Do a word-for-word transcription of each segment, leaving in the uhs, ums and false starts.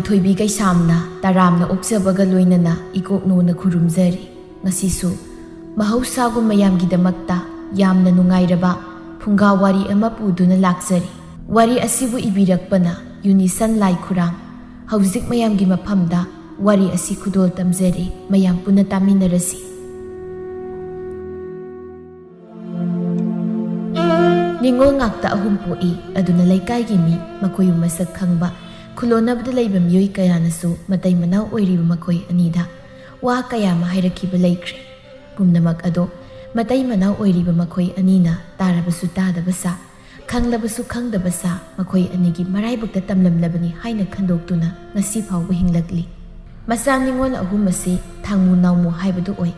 ꯊꯣꯏꯕꯤ ꯀꯩꯁꯥꯝꯅ ꯇꯔꯥꯝꯅ ꯑꯣꯛꯆꯕꯒ ꯂꯣꯏꯅꯅ ꯏꯀꯣꯛꯅꯣꯅ ꯈꯨꯔꯨꯝꯖꯔꯤ꯫ ꯉꯁꯤꯁꯨ ꯃꯍꯧꯁꯥꯒꯨꯝ ꯃꯌꯥꯝꯒꯤꯗꯃꯛꯇ ꯌꯥꯝꯅ ꯅꯨꯡꯉꯥꯏꯔꯕ ꯐꯨꯡꯒꯥ ꯋꯥꯔꯤ ꯑꯃ ꯄꯨꯗꯨꯅ ꯂꯥꯛꯆꯔꯤ꯫ ꯋꯥꯔꯤ ꯑꯁꯤꯕꯨ ꯏꯕꯤꯔꯛꯄꯅ ꯌꯨꯅꯤꯁꯟ ꯂꯥꯏꯈꯨꯔꯥꯝ꯫ ꯍꯧꯖꯤꯛ ꯃꯌꯥꯝꯒꯤ ꯃꯐꯝꯗ ꯋꯥꯔꯤ ꯑꯁꯤ ꯈꯨꯗꯣꯜ ꯇꯝꯖꯔꯤ, ꯃꯌꯥꯝ ꯄꯨꯟꯅ ꯇꯥꯃꯤꯟꯅꯔꯁꯤ꯫ ꯅꯤꯉꯣꯜ ꯉꯥꯛꯇ ꯑꯍꯨꯝ ꯄꯣꯛꯏ꯫ ꯑꯗꯨꯅ ꯂꯩꯀꯥꯏꯒꯤ ꯃꯤ, ꯃꯈꯣꯏꯕꯨ ꯃꯁꯛ ꯈꯪꯕ, ꯈꯨꯂꯣꯟꯅꯕꯗ ꯂꯩꯕ ꯃꯤꯑꯣꯏ ꯀꯌꯥꯅꯁꯨ ꯃꯇꯩ ꯃꯅꯥꯎ ꯑꯣꯏꯔꯤꯕ ꯃꯈꯣꯏ ꯑꯅꯤꯗ ꯋꯥ ꯀꯌꯥ ꯑꯃ ꯍꯥꯏꯔꯛꯈꯤꯕ ꯂꯩꯈ꯭ꯔꯦ꯫ ꯄꯨꯝꯅꯃꯛ ꯑꯗꯣ ꯃꯇꯩ ꯃꯅꯥꯎ ꯑꯣꯏꯔꯤꯕ ꯃꯈꯣꯏ ꯑꯅꯤꯅ ꯇꯥꯔꯕꯁꯨ ꯇꯥꯗꯕ ꯁꯥ, ꯈꯪꯂꯕꯁꯨ ꯈꯪꯗꯕ ꯁꯥ, ꯃꯈꯣꯏ ꯑꯅꯤꯒꯤ ꯃꯔꯥꯏꯕꯛꯇ ꯇꯝꯂꯝꯂꯕꯅꯤ ꯍꯥꯏꯅ ꯈꯟꯗꯣꯛꯇꯨꯅ ꯉꯁꯤ ꯐꯥꯎꯕ ꯍꯤꯡꯂꯛꯂꯤ꯫ ꯃꯆꯥ ꯅꯤꯉꯣꯜ ꯑꯍꯨꯝ ꯑꯁꯤ ꯊꯥꯡꯃꯨ ꯅꯥꯎꯃꯨ ꯍꯥꯏꯕꯗꯨ ꯑꯣꯏ꯫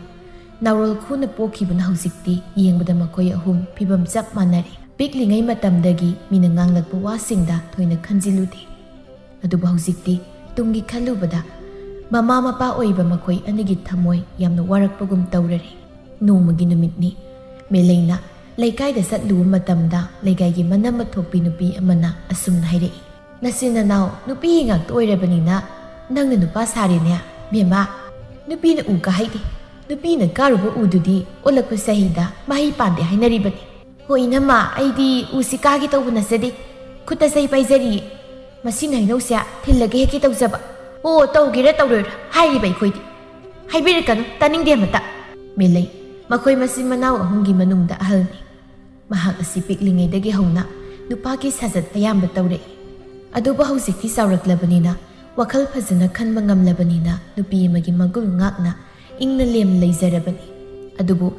ꯅꯥꯎꯔꯣꯜ ꯈꯨꯅ ꯄꯣꯛꯈꯤꯕꯅ ꯍꯧꯖꯤꯛꯇꯤ ꯌꯦꯡꯕꯗ ꯃꯈꯣꯏ ꯑꯍꯨꯝ ꯐꯤꯕꯝ ꯆꯞ ꯃꯥꯟꯅꯔꯦ꯫ ꯄꯤꯛꯂꯤꯉꯩ ꯃꯇꯝꯗꯒꯤ ꯃꯤꯅ ꯉꯥꯡꯂꯛꯄ ꯋꯥꯁꯤꯡꯗ ꯊꯣꯏꯅ ꯈꯟꯖꯤꯜꯂꯨꯗꯦ꯫ ꯑꯗꯨꯕꯨ ꯍꯧꯖꯤꯛꯇꯤ ꯇꯨꯡꯒꯤ ꯈꯜꯂꯨꯕꯗ ꯃꯃꯥ ꯃꯄꯥ ꯑꯣꯏꯕ ꯃꯈꯣꯏ ꯑꯅꯤꯒꯤ ꯊꯃꯣꯏ ꯌꯥꯝꯅ ꯋꯥꯔꯛꯄꯒꯨꯝ ꯇꯧꯔꯔꯦ꯫ ꯅꯣꯡꯃꯒꯤ ꯅꯨꯃꯤꯠꯅꯤ꯫ ꯃꯦꯂꯩꯅ ꯂꯩꯀꯥꯏꯗ ꯆꯠꯂꯨꯕ ꯃꯇꯝꯗ ꯂꯩꯀꯥꯏꯒꯤ ꯃꯅꯝ ꯃꯊꯣꯛꯄꯤ ꯅꯨꯄꯤ ꯑꯃꯅ ꯑꯁꯨꯝꯅ ꯍꯥꯏꯔꯛꯏ, "ꯅꯆꯤꯟ ꯅꯅꯥꯎ ꯅꯨꯄꯤ ꯉꯥꯛꯇ ꯑꯣꯏꯔꯕꯅꯤꯅ ꯅꯪꯅ ꯅꯨꯄꯥ ꯁꯥꯔꯦꯅꯦ꯫ ꯕꯦꯝꯃ, ꯅꯨꯄꯤꯅ ꯎ ꯀꯥꯍꯩꯗꯦ, ꯅꯨꯄꯤꯅ ꯀꯥꯔꯨꯕ ꯎꯗꯨꯗꯤ ꯑꯣꯜꯂꯛꯄ ꯆꯍꯤꯗ ꯃꯍꯩ ꯄꯥꯟꯗꯦ ꯍꯥꯏꯅꯔꯤꯕꯅꯤ"꯫ "ꯍꯣ ꯏꯅꯝꯃ, ꯑꯩꯗꯤ ꯎꯁꯤ ꯀꯥꯒꯦ ꯇꯧꯕ ꯅꯠꯆꯗꯦ, ꯈꯨꯠꯇ ꯆꯩ ꯄꯥꯏꯖꯔꯤꯌꯦ꯫ ꯃꯁꯤꯅ ꯍꯩꯅꯧꯁꯦ ꯊꯤꯜꯂꯒꯦ ꯍꯦꯛꯀꯦ ꯇꯧꯖꯕ"꯫ "ꯑꯣ, ꯇꯧꯒꯦꯔꯥ ꯇꯧꯔꯣꯏꯔꯥ ꯍꯥꯏꯔꯤꯕ ꯑꯩꯈꯣꯏꯗꯤ"꯫ "ꯍꯥꯏꯕꯤꯔꯛꯀꯅꯨ, ꯇꯥꯅꯤꯡꯗꯦ ꯑꯃꯠꯇ"꯫ ꯃꯦꯂꯩ, ꯃꯈꯣꯏ ꯃꯆꯤꯟ ꯃꯅꯥꯎ ꯑꯍꯨꯝꯒꯤ ꯃꯅꯨꯡꯗ ꯑꯍꯜꯅꯤ꯫ ꯃꯍꯥꯛ ꯑꯁꯤ ꯄꯤꯛꯂꯤꯉꯩꯗꯒꯤ ꯍꯧꯅ ꯅꯨꯄꯥꯒꯤ ꯁꯥꯖꯠ ꯑꯌꯥꯝꯕ ꯇꯧꯔꯛꯏ꯫ ꯑꯗꯨꯕꯨ ꯍꯧꯖꯤꯛꯇꯤ ꯆꯥꯎꯔꯛꯂꯕꯅꯤꯅ, ꯋꯥꯈꯜ ꯐꯖꯅ ꯈꯟꯕ ꯉꯝꯂꯕꯅꯤꯅ, ꯅꯨꯄꯤ ꯑꯃꯒꯤ ꯃꯒꯨꯟ ꯉꯥꯛꯅ ꯏꯪꯅ ꯂꯦꯝꯅ ꯂꯩꯖꯔꯕꯅꯤ꯫ ꯑꯗꯨꯕꯨ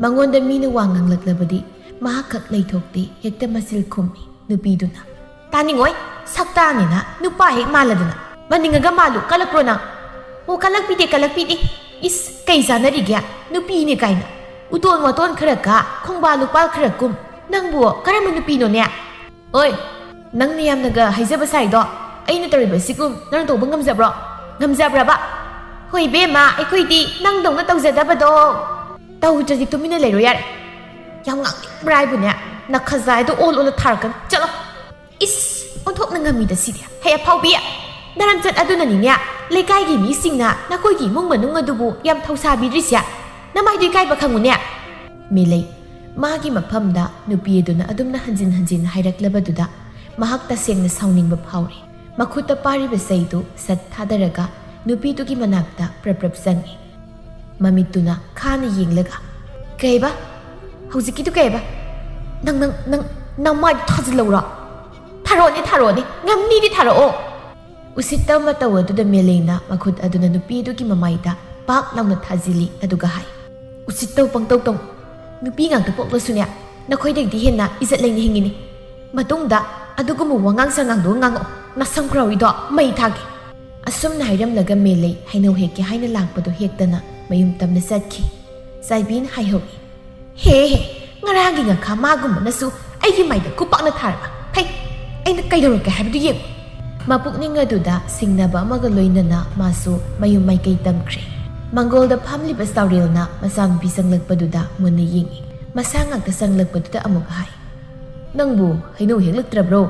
ꯃꯉꯣꯟꯗ ꯃꯤꯅ ꯋꯥ ꯉꯥꯡꯂꯛꯂꯕꯗꯤ ꯃꯍꯥꯛꯈꯛ ꯂꯩꯊꯣꯛꯇꯦ, ꯍꯦꯛꯇ ꯃꯆꯤꯜ ꯈꯨꯝꯃꯤ꯫ ꯅꯨꯄꯤꯗꯨꯅ, "ꯇꯥꯅꯤꯡꯉꯣꯏ, ꯁꯛꯇꯥꯅꯤꯅ ꯅꯨꯄꯥ ꯍꯦꯛ ꯃꯥꯜꯂꯗꯅ꯫ ꯃꯅꯤꯡꯉꯒ ꯃꯥꯜꯂꯨ, ꯀꯜꯂꯛꯄ꯭ꯔꯣ ꯅꯪ?" "ꯑꯣ, ꯀꯜꯂꯛꯄꯤꯗꯦ, ꯀꯜꯂꯛꯄꯤꯗꯦ꯫ ꯏꯁ, ꯀꯩ ꯆꯥꯟꯅꯔꯤꯒꯦ? ꯅꯨꯄꯤꯅꯦ ꯀꯥꯏꯅ꯫ ꯎꯇꯣꯟ ꯋꯥꯇꯣꯟ ꯈꯔ ꯀꯥ, ꯈꯣꯡꯕꯥꯜ ꯂꯨꯄꯥꯜ ꯈꯔ ꯀꯨꯝ꯫ ꯅꯪꯕꯨ ꯀꯔꯝꯕ ꯅꯨꯄꯤꯅꯣꯅꯦ?" "ꯑꯣꯏ, ꯅꯪꯅ ꯌꯥꯝꯅꯒ ꯍꯥꯏꯖꯕ ꯁꯥꯏꯗꯣ꯫ ꯑꯩꯅ ꯇꯧꯔꯤꯕꯁꯤꯒꯨꯝ ꯅꯪ ꯇꯧꯕ ꯉꯝꯖꯕ꯭ꯔꯣ? ꯉꯝꯖꯕ꯭ꯔꯕ?" "ꯍꯣꯏ ꯏꯕꯦꯝꯃ, ꯑꯩꯈꯣꯏꯗꯤ ꯅꯪꯗꯧꯅ ꯇꯧꯖꯗꯕꯗꯣ꯫ ꯇꯧꯗ꯭ꯔꯗꯤ ꯇꯨꯃꯤꯟꯅ ꯂꯩꯔꯣ ꯌꯥꯔꯦ꯫ ꯌꯥꯝ ꯉꯥꯡꯅꯤꯡꯕ꯭ꯔꯥ ꯍꯥꯏꯕꯨꯅꯦ? ꯅꯈꯖꯥꯏꯗꯣ ꯑꯣꯜ ꯑꯣꯜꯂ ꯊꯥꯔꯛꯀꯅꯤ꯫ ꯆꯠꯂꯣ꯫" "ꯏꯁ, ꯑꯣꯟꯊꯣꯛꯅ ꯉꯝꯃꯤꯗ ꯁꯤꯗꯤ꯫ ꯍꯩ ꯑꯐꯥꯎꯕꯤ!" ꯅꯔꯝꯆꯠ ꯑꯗꯨꯅꯅꯤꯅꯦ, ꯂꯩꯀꯥꯏꯒꯤ ꯃꯤꯁꯤꯡꯅ ꯅꯈꯣꯏꯒꯤ ꯏꯃꯨꯡ ꯃꯅꯨꯡ ꯑꯗꯨꯕꯨ ꯌꯥꯝ ꯊꯧꯁꯥꯕꯤꯗ꯭ꯔꯤꯁꯦ꯫ ꯅꯃꯥꯏꯗꯨ ꯏꯀꯥꯏꯕ ꯈꯪꯉꯨꯅꯦ꯫ ꯃꯦꯂꯩ, ꯃꯥꯒꯤ ꯃꯐꯝꯗ ꯅꯨꯄꯤ ꯑꯗꯨꯅ ꯑꯗꯨꯝꯅ ꯍꯟꯖꯤꯟ ꯍꯟꯖꯤꯟ ꯍꯥꯏꯔꯛꯂꯕꯗꯨꯗ ꯃꯍꯥꯛ ꯇꯁꯦꯡꯅ ꯁꯥꯎꯅꯤꯡꯕ ꯐꯥꯎꯔꯤ꯫ ꯃꯈꯨꯠꯇ ꯄꯥꯏꯔꯤꯕ ꯆꯩꯗꯨ ꯁꯠ ꯊꯥꯗꯔꯒ ꯅꯨꯄꯤꯗꯨꯒꯤ ꯃꯅꯥꯛꯇ ꯄ꯭ꯔꯞ ꯄ꯭ꯔꯞ ꯆꯪꯏ꯫ ꯃꯃꯤꯠꯇꯨꯅ ꯈꯥꯅ ꯌꯦꯡꯂꯒ, "ꯀꯩꯕ? ꯍꯧꯖꯤꯛꯀꯤꯗꯨ ꯀꯩꯕ? ꯅꯪ, ꯅꯪ, ꯅꯪ, ꯅꯃꯥꯏꯗꯨ ꯊꯥꯖꯤꯜꯂꯧꯔꯣ? ꯊꯥꯔꯛꯑꯣꯅꯦ, ꯊꯥꯔꯛꯑꯣꯅꯦ, ꯉꯝꯅꯤꯗꯤ ꯊꯥꯔꯛꯑꯣ!" ꯎꯁꯤꯠꯇꯕ ꯃꯇꯧ ꯑꯗꯨꯗ ꯃꯦꯂꯩꯅ ꯃꯈꯨꯠ ꯑꯗꯨꯅ ꯅꯨꯄꯤꯗꯨꯒꯤ ꯃꯃꯥꯏꯗ ꯄꯥꯛ ꯂꯥꯎꯅ ꯊꯥꯖꯤꯜꯂꯤ, ꯑꯗꯨꯒ ꯍꯥꯏ, "ꯎꯁꯤꯠꯇꯧ ꯄꯪꯇꯧ ꯇꯧ꯫ ꯅꯨꯄꯤ ꯉꯥꯛꯇ ꯄꯣꯛꯂꯁꯨꯅꯦ, ꯅꯈꯣꯏꯗꯒꯤꯗꯤ ꯍꯦꯟꯅ ꯏꯖꯠ ꯂꯩꯅ ꯍꯤꯡꯉꯤꯅꯤ꯫ ꯃꯇꯨꯡꯗ ꯑꯗꯨꯒꯨꯝꯕ ꯋꯥꯉꯥꯡ ꯁꯉꯥꯡꯗꯣ ꯉꯥꯡꯉꯛꯑꯣ, ꯅꯁꯝ ꯈꯨꯔꯥꯎꯔꯤꯗꯣ ꯃꯩ ꯊꯥꯒꯦ!" ꯑꯁꯨꯝꯅ ꯍꯥꯏꯔꯝꯂꯒ ꯃꯦꯂꯩ ꯍꯩꯅꯧ ꯍꯦꯛꯀꯦ ꯍꯥꯏꯅ ꯂꯥꯛꯄꯗꯨ ꯍꯦꯛꯇꯅ ꯃꯌꯨꯝ ꯇꯝꯅ ꯆꯠꯈꯤ꯫ ꯆꯥꯏꯕꯤꯅ ꯍꯥꯏꯍꯧꯏ, "ꯍꯦ ꯍꯦ, ꯉꯔꯥꯡꯒꯤ ꯉꯥꯈꯥ ꯃꯥꯒꯨꯝꯕꯅꯁꯨ ꯑꯩꯒꯤ ꯃꯥꯏꯗ ꯈꯨꯄꯥꯛꯅ ꯊꯥꯔꯕ꯫ ꯐꯩ, ꯑꯩꯅ ꯀꯩꯗꯧꯔꯛꯀꯦ ꯍꯥꯏꯕꯗꯨ ꯌꯦꯡꯉꯨ!" ꯃꯄꯨꯛꯅꯤꯡ ꯑꯗꯨꯗ ꯁꯤꯡꯅꯕ ꯑꯃꯒ ꯂꯣꯏꯅꯅ ꯃꯥꯁꯨ ꯃꯌꯨꯝ ꯃꯥꯏꯀꯩ ꯇꯝꯈ꯭ꯔꯦ꯫ ꯃꯪꯒꯣꯜꯗ ꯐꯝꯂꯤꯕ ꯆꯥꯎꯔꯦꯜꯅ ꯃꯆꯥꯅꯨꯄꯤ ꯆꯪꯂꯛꯄꯗꯨꯗ ꯃꯨꯟꯅ ꯌꯦꯡꯏ꯫ ꯃꯁꯥ ꯉꯥꯛꯇ ꯆꯪꯂꯛꯄꯗꯨꯗ ꯑꯃꯨꯛ ꯍꯥꯏ, "ꯅꯪꯕꯨ ꯍꯩꯅꯧ ꯍꯦꯛꯂꯛꯇ꯭ꯔꯕ꯭ꯔꯣ?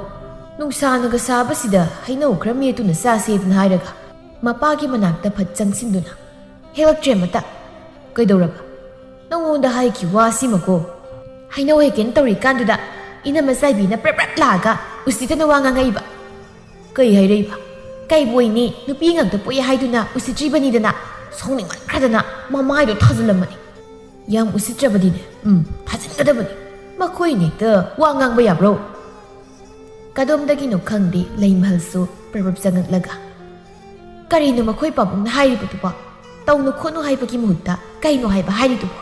ꯅꯨꯡꯁꯥꯅꯒ ꯁꯥꯕꯁꯤꯗ ꯍꯩꯅꯧ ꯈꯔ ꯃꯦꯠꯇꯨꯅ ꯆꯥꯁꯦꯗꯅ ꯍꯥꯏꯔꯒ?" ꯃꯄꯥꯒꯤ ꯃꯅꯥꯛꯇ ꯐꯠ ꯆꯪꯁꯤꯟꯗꯨꯅ, "ꯍꯦꯛꯂꯛꯇ꯭ꯔꯦ ꯑꯃꯠꯇ꯫ ꯀꯩꯗꯧꯔꯕ? ꯅꯉꯣꯟꯗ ꯍꯥꯏꯈꯤ ꯋꯥꯁꯤꯃꯀꯣ꯫ ꯍꯩꯅꯧ ꯍꯦꯛꯀꯦꯅ ꯇꯧꯔꯤꯀꯥꯟꯗꯨꯗ ꯏꯅꯝꯃ ꯆꯥꯏꯕꯤꯅ ꯄ꯭ꯔꯞ ꯄ꯭ꯔꯞ ꯂꯥꯛꯑꯒ ꯎꯁꯤꯠꯇꯅ ꯋꯥ ꯉꯥꯡꯉꯛꯏꯕ꯫" "ꯀꯩ ꯍꯥꯏꯔꯛꯏꯕ?" "ꯀꯩꯕꯨ ꯑꯣꯏꯅꯤ, ꯅꯨꯄꯤ ꯉꯥꯛꯇ ꯄꯣꯛꯑꯦ ꯍꯥꯏꯗꯨꯅ ꯎꯁꯤꯠꯇ꯭ꯔꯤꯕꯅꯤꯗꯅ, ꯁꯥꯎꯅꯤꯡꯃꯟꯈ꯭ꯔꯗꯅ ꯃꯃꯥꯏꯗꯣ ꯊꯥꯖꯤꯜꯂꯝꯕꯅꯤ꯫" "ꯌꯥꯝ ꯎꯁꯤꯠꯇ꯭ꯔꯕꯗꯤꯅꯦ꯫ ꯎꯝ, ꯊꯥꯖꯤꯟꯒꯗꯕꯅꯤ꯫ ꯃꯈꯣꯏꯅ ꯍꯦꯛꯇ ꯋꯥ ꯉꯥꯡꯕ ꯌꯥꯕ꯭ꯔꯣ?" ꯀꯗꯣꯝꯗꯒꯤꯅꯣ ꯈꯪꯗꯦ, ꯂꯩꯃꯍꯜꯁꯨ ꯄ꯭ꯔꯞ ꯄ꯭ꯔꯞ ꯆꯪꯉꯛꯂꯒ, "ꯀꯔꯤꯅꯣ ꯃꯈꯣꯏ ꯄꯥꯕꯨꯡꯅ ꯍꯥꯏꯔꯤꯕꯗꯨꯕꯣ? ꯇꯧꯅꯨ ꯈꯣꯠꯅꯨ ꯍꯥꯏꯕꯒꯤ ꯃꯍꯨꯠꯇ ꯀꯩꯅꯣ ꯍꯥꯏꯕ ꯍꯥꯏꯔꯤꯗꯨꯕꯣ?"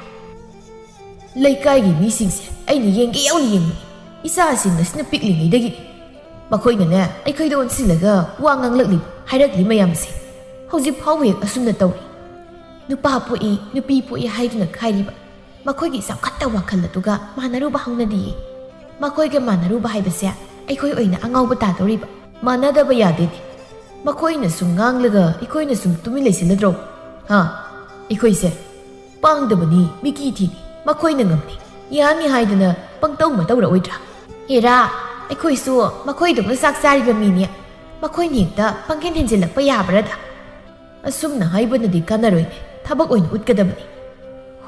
"ꯂꯩꯀꯥꯏꯒꯤ ꯃꯤꯁꯤꯡꯁꯦ ꯑꯩꯅ ꯌꯦꯡꯒꯦ ꯌꯥꯎꯅ ꯌꯦꯡꯕꯅꯤ꯫ ꯏꯆꯥꯁꯤꯡ ꯑꯁꯤꯅ ꯄꯤꯛꯂꯤꯉꯩꯗꯒꯤꯅꯤ꯫ ꯃꯈꯣꯏꯅꯅꯦ, ꯑꯩꯈꯣꯏꯗ ꯑꯣꯟꯁꯤꯜꯂꯒ ꯋꯥ ꯉꯥꯡꯂꯛꯂꯤ, ꯍꯥꯏꯔꯛꯂꯤ ꯃꯌꯥꯝꯁꯦ꯫ ꯍꯧꯖꯤꯛ ꯐꯥꯎꯕ ꯍꯦꯛ ꯑꯁꯨꯝꯅ ꯇꯧꯔꯤ꯫ ꯅꯨꯄꯥ ꯄꯣꯛꯏ, ꯅꯨꯄꯤ ꯄꯣꯛꯏ ꯍꯥꯏꯗꯨꯅ ꯈꯥꯏꯔꯤꯕ ꯃꯈꯣꯏꯒꯤ ꯆꯥꯎꯈꯠꯇ ꯋꯥꯈꯜ ꯑꯗꯨꯒ ꯃꯥꯟꯅꯔꯨꯕ ꯍꯧꯅꯗꯤꯌꯦ꯫ ꯃꯈꯣꯏꯒ ꯃꯥꯟꯅꯔꯨꯕ ꯍꯥꯏꯕꯁꯦ ꯑꯩꯈꯣꯏ ꯑꯣꯏꯅ ꯑꯉꯥꯎꯕ ꯇꯥꯗꯧꯔꯤꯕ꯫ ꯃꯥꯟꯅꯗꯕ ꯌꯥꯗꯦꯅꯦ꯫ ꯃꯈꯣꯏꯅ ꯁꯨꯝ ꯉꯥꯡꯂꯒ ꯑꯩꯈꯣꯏꯅ ꯁꯨꯝ ꯇꯨꯃꯤꯟ ꯂꯩꯁꯤꯜꯂꯗ꯭ꯔꯣ? ꯍꯥ? ꯑꯩꯈꯣꯏꯁꯦ ꯄꯥꯡꯗꯕꯅꯤ, ꯃꯤꯀꯤ ꯊꯤꯅꯤ, ꯃꯈꯣꯏꯅ ꯉꯝꯅꯤ, ꯌꯥꯅꯤ ꯍꯥꯏꯗꯅ ꯄꯪꯇꯧ ꯃꯇꯧꯔꯛꯑꯣꯏꯗ꯭ꯔꯥ? ꯍꯦꯔꯥ, ꯑꯩꯈꯣꯏꯁꯨ ꯃꯈꯣꯏꯗꯧꯅ ꯆꯥꯛ ꯆꯥꯔꯤꯕ ꯃꯤꯅꯤ꯫ ꯃꯈꯣꯏꯅ ꯍꯦꯛꯇ ꯄꯪꯍꯦꯟ ꯍꯦꯟꯖꯤꯜꯂꯛꯄ ꯌꯥꯕ꯭ꯔꯥꯗ? ꯑꯁꯨꯝꯅ ꯍꯥꯏꯕꯅꯗꯤ ꯀꯥꯟꯅꯔꯣꯏꯅꯦ, ꯊꯕꯛ ꯑꯣꯏꯅ ꯎꯠꯀꯗꯕꯅꯤ꯫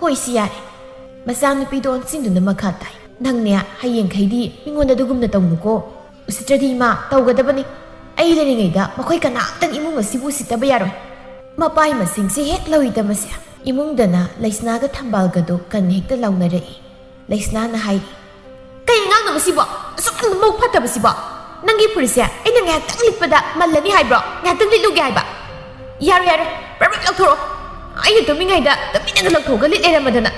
ꯍꯣꯏ, ꯁꯤ ꯌꯥꯔꯦ꯫ ꯃꯆꯥꯅꯨꯄꯤꯗꯣ ꯑꯣꯟꯁꯤꯟꯗꯨꯅ ꯃꯈꯥ ꯇꯥꯏ꯫ ꯅꯪꯅꯦ, ꯍꯌꯦꯡꯈꯩꯗꯤ ꯃꯤꯉꯣꯟꯗ ꯑꯗꯨꯒꯨꯝꯅ ꯇꯧꯅꯨꯀꯣ꯫ ꯎꯁꯤꯠꯇ꯭ꯔꯗꯤ ꯏꯃꯥ, ꯇꯧꯒꯗꯕꯅꯤ꯫ ꯑꯩ ꯂꯩꯔꯤꯉꯩꯗ ꯃꯈꯣꯏ ꯀꯅꯥꯝꯇꯪ ꯏꯃꯨꯡ ꯑꯁꯤꯕꯨ ꯎꯁꯤꯠꯇꯕ ꯌꯥꯔꯣꯏ꯫ ꯃꯄꯥꯏ ꯃꯁꯤꯡꯁꯦ ꯍꯦꯛ ꯂꯧꯏꯗ ꯃꯁꯦ꯫ ꯏꯃꯨꯡꯗꯅ ꯂꯩꯁꯅꯥꯒ ꯊꯝꯕꯥꯜꯒꯗꯣ ꯀꯟꯅ ꯍꯦꯛꯇ ꯂꯥꯎꯅꯔꯛꯏ꯫ ꯂꯩꯁꯅꯥꯅ ꯍꯥꯏꯔꯤ, "ꯀꯩ ꯑꯉꯥꯡꯅꯣ ꯃꯁꯤꯕꯣ? ꯑꯁꯨꯛ ꯌꯥꯝꯅ ꯃꯕꯨꯛ ꯐꯠꯇꯕꯁꯤꯕꯣ? ꯅꯪꯒꯤ ꯐꯨꯔꯤꯠꯁꯦ ꯑꯩꯅ ꯉꯥꯏꯍꯥꯛꯇꯪ ꯂꯤꯠꯄꯗ ꯃꯜꯂꯅꯤ ꯍꯥꯏꯕ꯭ꯔꯣ? ꯉꯥꯏꯍꯥꯛꯇꯪ ꯂꯤꯠꯂꯨꯒꯦ ꯍꯥꯏꯕ?" "ꯌꯥꯔꯣꯏ, ꯌꯥꯔꯣꯏ, ꯄ꯭ꯔꯞ ꯄ꯭ꯔꯞ ꯂꯧꯊꯣꯔꯛꯑꯣ꯫ ꯑꯩꯅ ꯇꯨꯝꯃꯤꯉꯩꯗ ꯇꯨꯃꯤꯟꯅꯒ ꯂꯧꯊꯣꯛꯑꯒ ꯂꯤꯠ ꯂꯩꯔꯝꯃꯗꯅ꯫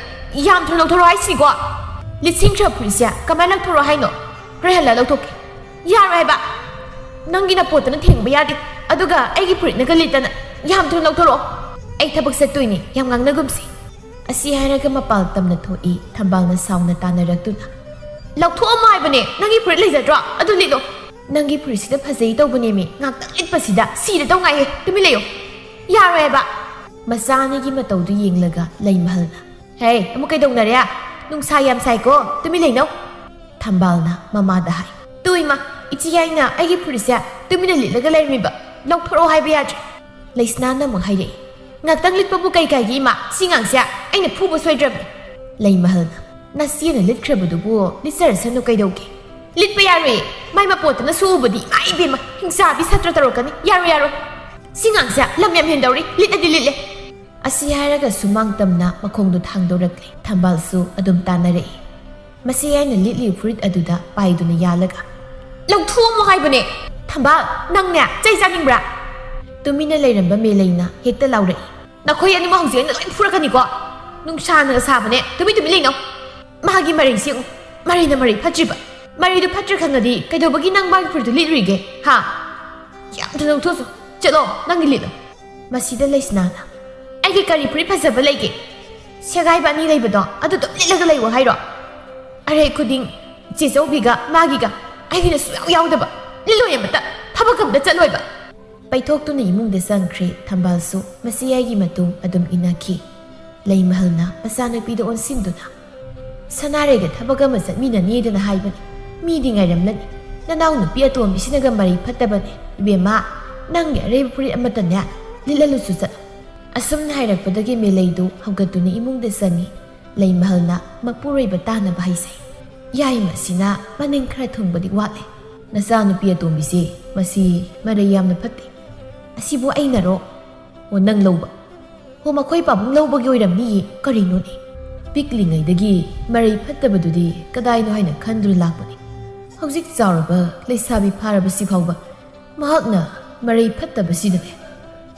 ꯌꯥꯝ ꯊꯨꯅ ꯂꯧꯊꯣꯔꯛꯑꯣ ꯍꯥꯏꯁꯤꯅꯤꯀꯣ꯫ ꯂꯤꯠꯁꯤꯟꯈ꯭ꯔ ꯐꯨꯔꯤꯠꯁꯦ ꯀꯃꯥꯏꯅ ꯂꯧꯊꯣꯔꯛꯑꯣ ꯍꯥꯏꯅꯣ? ꯍꯣꯔꯦꯟ ꯍꯜꯂ ꯂꯧꯊꯣꯛꯀꯦ꯫" "ꯌꯥꯔꯣꯏ ꯍꯥꯏꯕ꯫ ꯅꯪꯒꯤ ꯅꯄꯣꯠꯇꯅ ꯊꯦꯡꯕ ꯌꯥꯗꯦ꯫ ꯑꯗꯨꯒ ꯑꯩꯒꯤ ꯐꯨꯔꯤꯠꯅꯒ ꯂꯤꯠꯇꯅ꯫ ꯌꯥꯝ ꯊꯨꯅ ꯂꯧꯊꯣꯔꯛꯑꯣ꯫ ꯑꯩ ꯊꯕꯛ ꯆꯠꯇꯣꯏꯅꯦ, ꯌꯥꯝ ꯉꯥꯡꯅꯒꯨꯝꯁꯤ꯫" ꯑꯁꯤ ꯍꯥꯏꯔꯒ ꯃꯄꯥꯜ ꯇꯝꯅ ꯊꯣꯛꯏ꯫ ꯊꯝꯕꯥꯜꯅ ꯁꯥꯎꯅ ꯇꯥꯟꯅꯔꯛꯇꯨꯅ, "ꯂꯧꯊꯣꯛꯑꯝꯃꯣ ꯍꯥꯏꯕꯅꯦ, ꯅꯪꯒꯤ ꯐꯨꯔꯤꯠ ꯂꯩꯖꯗ꯭ꯔꯣ? ꯑꯗꯨ ꯂꯤꯠꯂꯣ꯫ ꯅꯪꯒꯤ ꯐꯨꯔꯤꯠꯁꯤꯗ ꯐꯖꯩ ꯇꯧꯕꯅꯦꯃꯤ, ꯉꯥꯛꯇꯪ ꯂꯤꯠꯄꯁꯤꯗ ꯁꯤꯔꯗꯧ ꯉꯥꯏꯍꯦ, ꯇꯨꯃꯤꯟ ꯂꯩꯌꯣ꯫" "ꯌꯥꯔꯣꯏ ꯍꯥꯏꯕ꯫" ꯃꯆꯥ ꯑꯅꯤꯒꯤ ꯃꯇꯧꯗꯨ ꯌꯦꯡꯂꯒ ꯂꯩꯃꯍꯜꯅ, "ꯍꯦ, ꯑꯃꯨꯛ ꯀꯩꯗꯧꯅꯔꯦ? ꯅꯨꯡꯁꯥ ꯌꯥꯝ ꯁꯥꯏꯀꯣ, ꯇꯨꯃꯤꯟ ꯂꯩꯅꯧ꯫" ꯊꯝꯕꯥꯜꯅ ꯃꯃꯥꯗ ꯍꯥꯏ, "ꯇꯨ ꯏꯃꯥ, ꯏꯆꯦ ꯌꯥꯏꯅ ꯑꯩꯒꯤ ꯐꯨꯔꯤꯠꯁꯦ ꯇꯨꯃꯤꯟꯅ ꯂꯤꯠꯂꯒ ꯂꯩꯔꯝꯃꯤꯕ, ꯂꯧꯊꯣꯔꯛꯑꯣ ꯍꯥꯏꯕ ꯌꯥꯗ꯭ꯔꯦ꯫" ꯂꯩꯁꯅꯥꯅ ꯑꯃꯨꯛ ꯍꯥꯏꯔꯛꯏ, "ꯉꯥꯛꯇꯪ ꯂꯤꯠꯄꯕꯨ ꯀꯩ ꯀꯥꯏꯒꯦ ꯏꯃꯥ? ꯁꯤ ꯉꯥꯡꯁꯦ ꯑꯩꯅ ꯐꯨꯕ ꯁꯣꯏꯗ꯭ꯔꯕꯅꯤ꯫" ꯂꯩꯃꯍꯜꯅ, "ꯅꯆꯦꯅ ꯂꯤꯠꯈ꯭ꯔꯕꯗꯨꯕꯨ ꯂꯤꯠꯆꯔꯁꯅꯨ ꯀꯩꯗꯧꯒꯦ?" "ꯂꯤꯠꯄ ꯌꯥꯔꯣꯏꯌꯦ, ꯃꯥꯏ ꯃꯄꯣꯠꯇꯅ ꯁꯣꯛꯎꯕꯗꯤ, ꯏꯃꯥ ꯏꯕꯦꯝꯃ, ꯍꯤꯡꯆꯥꯕꯤ ꯁꯥꯇ꯭ꯔ ꯇꯧꯔꯛꯀꯅꯤ꯫ ꯌꯥꯔꯣꯏ, ꯌꯥꯔꯣꯏ꯫ ꯁꯤ ꯉꯥꯡꯁꯦ ꯂꯝ ꯌꯥꯝ ꯍꯦꯟꯗꯧꯔꯤ, ꯂꯤꯠꯂꯗꯤ ꯂꯤꯠꯂꯦ꯫" ꯑꯁꯤ ꯍꯥꯏꯔꯒ ꯁꯨꯃꯥꯡ ꯇꯝꯅ ꯃꯈꯣꯡꯗꯣ ꯊꯥꯡꯗꯣꯔꯛꯂꯦ꯫ ꯊꯝꯕꯥꯜꯁꯨ ꯑꯗꯨꯝ ꯇꯥꯟꯅꯔꯛꯏ꯫ ꯃꯁꯤ ꯑꯩꯅ ꯂꯤꯠꯂꯤꯕ ꯐꯨꯔꯤꯠ ꯑꯗꯨꯗ ꯄꯥꯏꯗꯨꯅ ꯌꯥꯜꯂꯒ, "ꯂꯧꯊꯣꯛꯑꯝꯃꯣ ꯍꯥꯏꯕꯅꯦ!" "ꯊꯝꯕꯥꯜ, ꯅꯪꯅꯦ ꯆꯩ ꯆꯥꯅꯤꯡꯕ꯭ꯔꯥ?" ꯇꯨꯃꯤꯟꯅ ꯂꯩꯔꯝꯕ ꯃꯦꯂꯩꯅ ꯍꯦꯛꯇ ꯂꯥꯎꯔꯛꯏ, "ꯅꯈꯣꯏ ꯑꯅꯤꯃꯛ ꯍꯧꯖꯤꯛ ꯑꯩꯅ ꯂꯣꯏ ꯐꯨꯔꯛꯀꯅꯤꯀꯣ꯫ ꯅꯨꯡꯁꯥꯅꯒ ꯁꯥꯕꯅꯦ, ꯇꯨꯃꯤꯟ ꯇꯨꯃꯤꯟ ꯂꯩꯅꯧ꯫ ꯃꯥꯒꯤ ꯃꯔꯩꯁꯤ ꯌꯦꯡꯉꯨ, ꯃꯔꯩꯅ ꯃꯔꯩ ꯐꯠꯇ꯭ꯔꯤꯕ꯫ ꯃꯔꯩꯗꯨ ꯐꯠꯇ꯭ꯔꯦ ꯈꯪꯉꯗꯤ ꯀꯩꯗꯧꯕꯒꯤ ꯅꯪ ꯃꯥꯒꯤ ꯐꯨꯔꯤꯠꯇꯨ ꯂꯤꯠꯂꯨꯏꯒꯦ, ꯍꯥ? ꯌꯥꯝ ꯊꯨꯅ ꯂꯧꯊꯣꯛꯆꯣ꯫ ꯆꯠꯂꯣ, ꯅꯪꯒꯤ ꯂꯤꯠꯂꯣ꯫" ꯃꯁꯤꯗ ꯂꯩꯁꯅꯥꯅ, "ꯑꯩꯒꯤ ꯀꯔꯤ ꯐꯨꯔꯤꯠ ꯐꯖꯕ ꯂꯩꯒꯦ? ꯁꯦꯒꯥꯏꯕ ꯑꯅꯤ ꯂꯩꯕꯗꯣ ꯑꯗꯨ ꯑꯗꯨꯝ ꯂꯤꯠꯂꯒ ꯂꯩꯌꯣ ꯍꯥꯏꯔꯣ? ꯑꯔꯩ ꯈꯨꯗꯤꯡ ꯆꯦꯆꯧꯕꯤꯒ ꯃꯥꯒꯤꯒ, ꯑꯩꯒꯤꯅ ꯁꯨꯡꯌꯥꯎ ꯌꯥꯎꯗꯕ꯫ ꯂꯤꯠꯂꯣꯏ ꯑꯃꯇ, ꯊꯕꯛ ꯑꯃꯇ ꯆꯠꯂꯣꯏꯕ꯫" ꯄꯩꯊꯣꯛꯇꯨꯅ ꯏꯃꯨꯡꯗ ꯆꯪꯈ꯭ꯔꯦ꯫ ꯊꯝꯕꯥꯜꯁꯨ ꯃꯆꯦ ꯌꯥꯏꯒꯤ ꯃꯇꯨꯡ ꯑꯗꯨꯝ ꯏꯟꯅꯈꯤ꯫ ꯂꯩꯃꯍꯜꯅ ꯃꯆꯥꯅꯨꯄꯤꯗ ꯑꯣꯟꯁꯤꯟꯗꯨꯅ, "ꯁꯅꯥꯔꯩꯒ ꯊꯕꯛ ꯑꯃ ꯆꯠꯃꯤꯟꯅꯅꯤꯗꯅ ꯍꯥꯏꯕꯅꯤ꯫ ꯃꯤꯗꯤ ꯉꯥꯏꯔꯝꯂꯅꯤ꯫ ꯅꯅꯥꯎ ꯅꯨꯄꯤ ꯑꯇꯣꯝꯕꯤꯁꯤꯅꯒ ꯃꯔꯩ ꯐꯠꯇꯕꯅꯦ꯫ "ꯏꯕꯦꯝꯃ, ꯅꯪꯒꯤ ꯑꯔꯩꯕ ꯐꯨꯔꯤꯠ ꯑꯃꯠꯇꯅꯦ ꯂꯤꯠꯍꯜꯂꯨꯁꯨ ꯆꯠꯂꯨ"꯫ ꯑꯁꯨꯝꯅ ꯍꯥꯏꯔꯛꯄꯗꯒꯤ ꯃꯦꯂꯩꯗꯨ ꯍꯧꯒꯠꯇꯨꯅ ꯏꯃꯨꯡꯗ ꯆꯪꯉꯤ꯫ ꯂꯩꯃꯍꯜꯅ ꯃꯄꯨꯔꯣꯏꯕ ꯇꯥꯅꯕ ꯍꯥꯏꯖꯩ꯫ "ꯌꯥꯏꯃꯁꯤꯅ ꯃꯅꯤꯡ ꯈꯔ ꯊꯨꯡꯕꯗꯤ ꯋꯥꯠꯂꯦ꯫ ꯅꯆꯥꯅꯨꯄꯤ ꯑꯇꯣꯝꯕꯤꯁꯦ ꯃꯁꯤ ꯃꯔꯩ ꯌꯥꯝꯅ ꯐꯠꯇꯦ꯫ ꯑꯁꯤꯕꯨ ꯑꯩꯅꯔꯣ? ꯑꯣ, ꯅꯪ ꯂꯧꯕ? ꯑꯣ, ꯃꯈꯣꯏ ꯄꯥꯕꯨꯡ ꯂꯧꯕꯒꯤ ꯑꯣꯏꯔꯝꯅꯤꯌꯦ꯫ ꯀꯔꯤꯅꯣꯅꯦ? ꯄꯤꯛꯂꯤꯉꯩꯗꯒꯤ ꯃꯔꯩ ꯐꯠꯇꯕꯗꯨꯗꯤ ꯀꯗꯥꯏꯅꯣ ꯍꯥꯏꯅ ꯈꯟꯗꯨꯅ ꯂꯥꯛꯄꯅꯤ꯫ ꯍꯧꯖꯤꯛ ꯆꯥꯎꯔꯕ ꯂꯩꯁꯥꯕꯤ ꯐꯥꯔꯕꯁꯤ ꯐꯥꯎꯕ ꯃꯍꯥꯛꯅ ꯃꯔꯩ ꯐꯠꯇꯕꯁꯤꯗꯅꯦ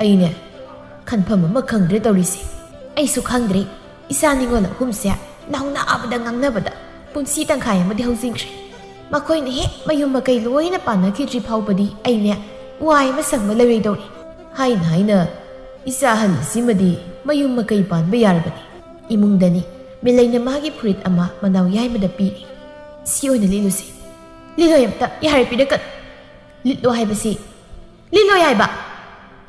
ꯑꯩꯅꯦ ꯈꯟꯐꯝ ꯑꯃ ꯈꯪꯗ꯭ꯔꯦ ꯇꯧꯔꯤꯁꯦ꯫ ꯑꯩꯁꯨ ꯈꯪꯗ꯭ꯔꯦ꯫ ꯏꯆꯥ ꯅꯤꯉꯣꯜ ꯑꯍꯨꯝꯁꯦ ꯅꯥꯎꯅꯥꯕꯗ ꯉꯥꯡꯅꯕꯗ ꯄꯨꯟꯁꯤ ꯇꯪꯈꯥꯏ ꯑꯃꯗꯤ ꯍꯧꯖꯤꯟꯈ꯭ꯔꯦ꯫ ꯃꯈꯣꯏꯅ ꯍꯦꯛ ꯃꯌꯨꯝ ꯃꯀꯩ ꯂꯣꯏꯅ ꯄꯥꯟꯅꯈꯤꯗ꯭ꯔꯤ ꯐꯥꯎꯕꯗꯤ ꯑꯩꯅꯦ ꯋꯥꯏ ꯑꯃ ꯁꯪꯕ ꯂꯩꯔꯣꯏꯗꯧꯔꯤ꯫ ꯍꯥꯏꯅ ꯍꯥꯏꯅ ꯏꯆꯥ ꯑꯍꯜ ꯑꯁꯤꯃꯗꯤ ꯃꯌꯨꯝ ꯃꯀꯩ ꯄꯥꯟꯕ ꯌꯥꯔꯕꯅꯤ꯫ ꯏꯃꯨꯡꯗꯅꯤ ꯃꯦꯂꯩꯅ ꯃꯥꯒꯤ ꯐꯨꯔꯤꯠ ꯑꯃ ꯃꯅꯥꯎ ꯌꯥꯏꯃꯗ ꯄꯤꯔꯤ꯫ "ꯁꯤ ꯑꯣꯏꯅ ꯂꯤꯠꯂꯨꯁꯤ"꯫ "ꯂꯤꯠꯂꯣꯏ ꯑꯝꯇ, ꯌꯥꯔꯦ, ꯄꯤꯔꯛꯀꯅꯨ"꯫ "ꯂꯤꯠꯂꯣ ꯍꯥꯏꯕꯁꯤ"꯫ "ꯂꯤꯠꯂꯣꯏ ꯍꯥꯏꯕ"꯫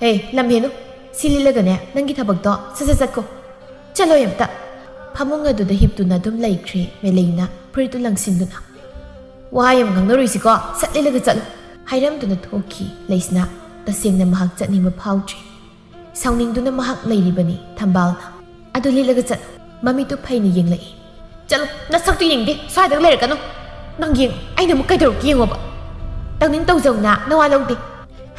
"ꯍꯦ, ꯂꯝ ꯍꯦꯟꯅꯨ꯫ ꯁꯤ ꯂꯤꯠꯂꯒꯅꯦ ꯅꯪꯒꯤ ꯊꯕꯛꯇꯣ ꯁꯠ ꯁꯠ ꯆꯠꯈꯣ꯫ ꯆꯠꯂꯣꯏ ꯑꯝꯇ"꯫ ꯐꯃꯨꯡ ꯑꯗꯨꯗ ꯍꯤꯞꯇꯨꯅ ꯑꯗꯨꯝ ꯂꯩꯈ꯭ꯔꯦ ꯃꯦꯂꯩꯅ ꯐꯨꯔꯤꯠꯇꯨ ꯂꯪꯁꯤꯟꯗꯨꯅ꯫ "ꯋꯥ ꯌꯥꯝ ꯉꯥꯡꯅꯔꯣꯏꯁꯤꯀꯣ, ꯁꯠ ꯂꯤꯠꯂꯒ ꯆꯠꯂꯨ"꯫ ꯍꯥꯏꯔꯝꯗꯨꯅ ꯊꯣꯛꯈꯤ ꯂꯩꯁꯅꯥ꯫ ꯇꯁꯦꯡꯅ ꯃꯍꯥꯛ ꯆꯠꯅꯤꯡꯕ ꯐꯥꯎꯗ꯭ꯔꯤ꯫ ꯁꯥꯎꯅꯤꯡꯗꯨꯅ ꯃꯍꯥꯛ ꯂꯩꯔꯤꯕꯅꯤ ꯊꯝꯕꯥꯜꯅ꯫ "ꯑꯗꯨ ꯂꯤꯠꯂꯒ ꯆꯠꯂꯨ"꯫ ꯃꯃꯤꯠꯇꯨ ꯐꯩꯅ ꯌꯦꯡꯂꯛꯏ꯫ "ꯆꯠꯂꯨ, ꯅꯁꯛꯇꯨ ꯌꯦꯡꯗꯦ, ꯁ꯭ꯋꯥꯏꯗ ꯂꯩꯔꯛꯀꯅꯨ꯫ ꯅꯪ ꯌꯦꯡꯉꯨ, ꯑꯩꯅ ꯑꯃꯨꯛ ꯀꯩꯗꯧꯔꯛꯀꯦ ꯌꯦꯡꯉꯣꯕ꯫ ꯇꯧꯅꯤꯡ ꯇꯧꯖꯧꯅ ꯅꯋꯥ ꯂꯧꯗꯦ"꯫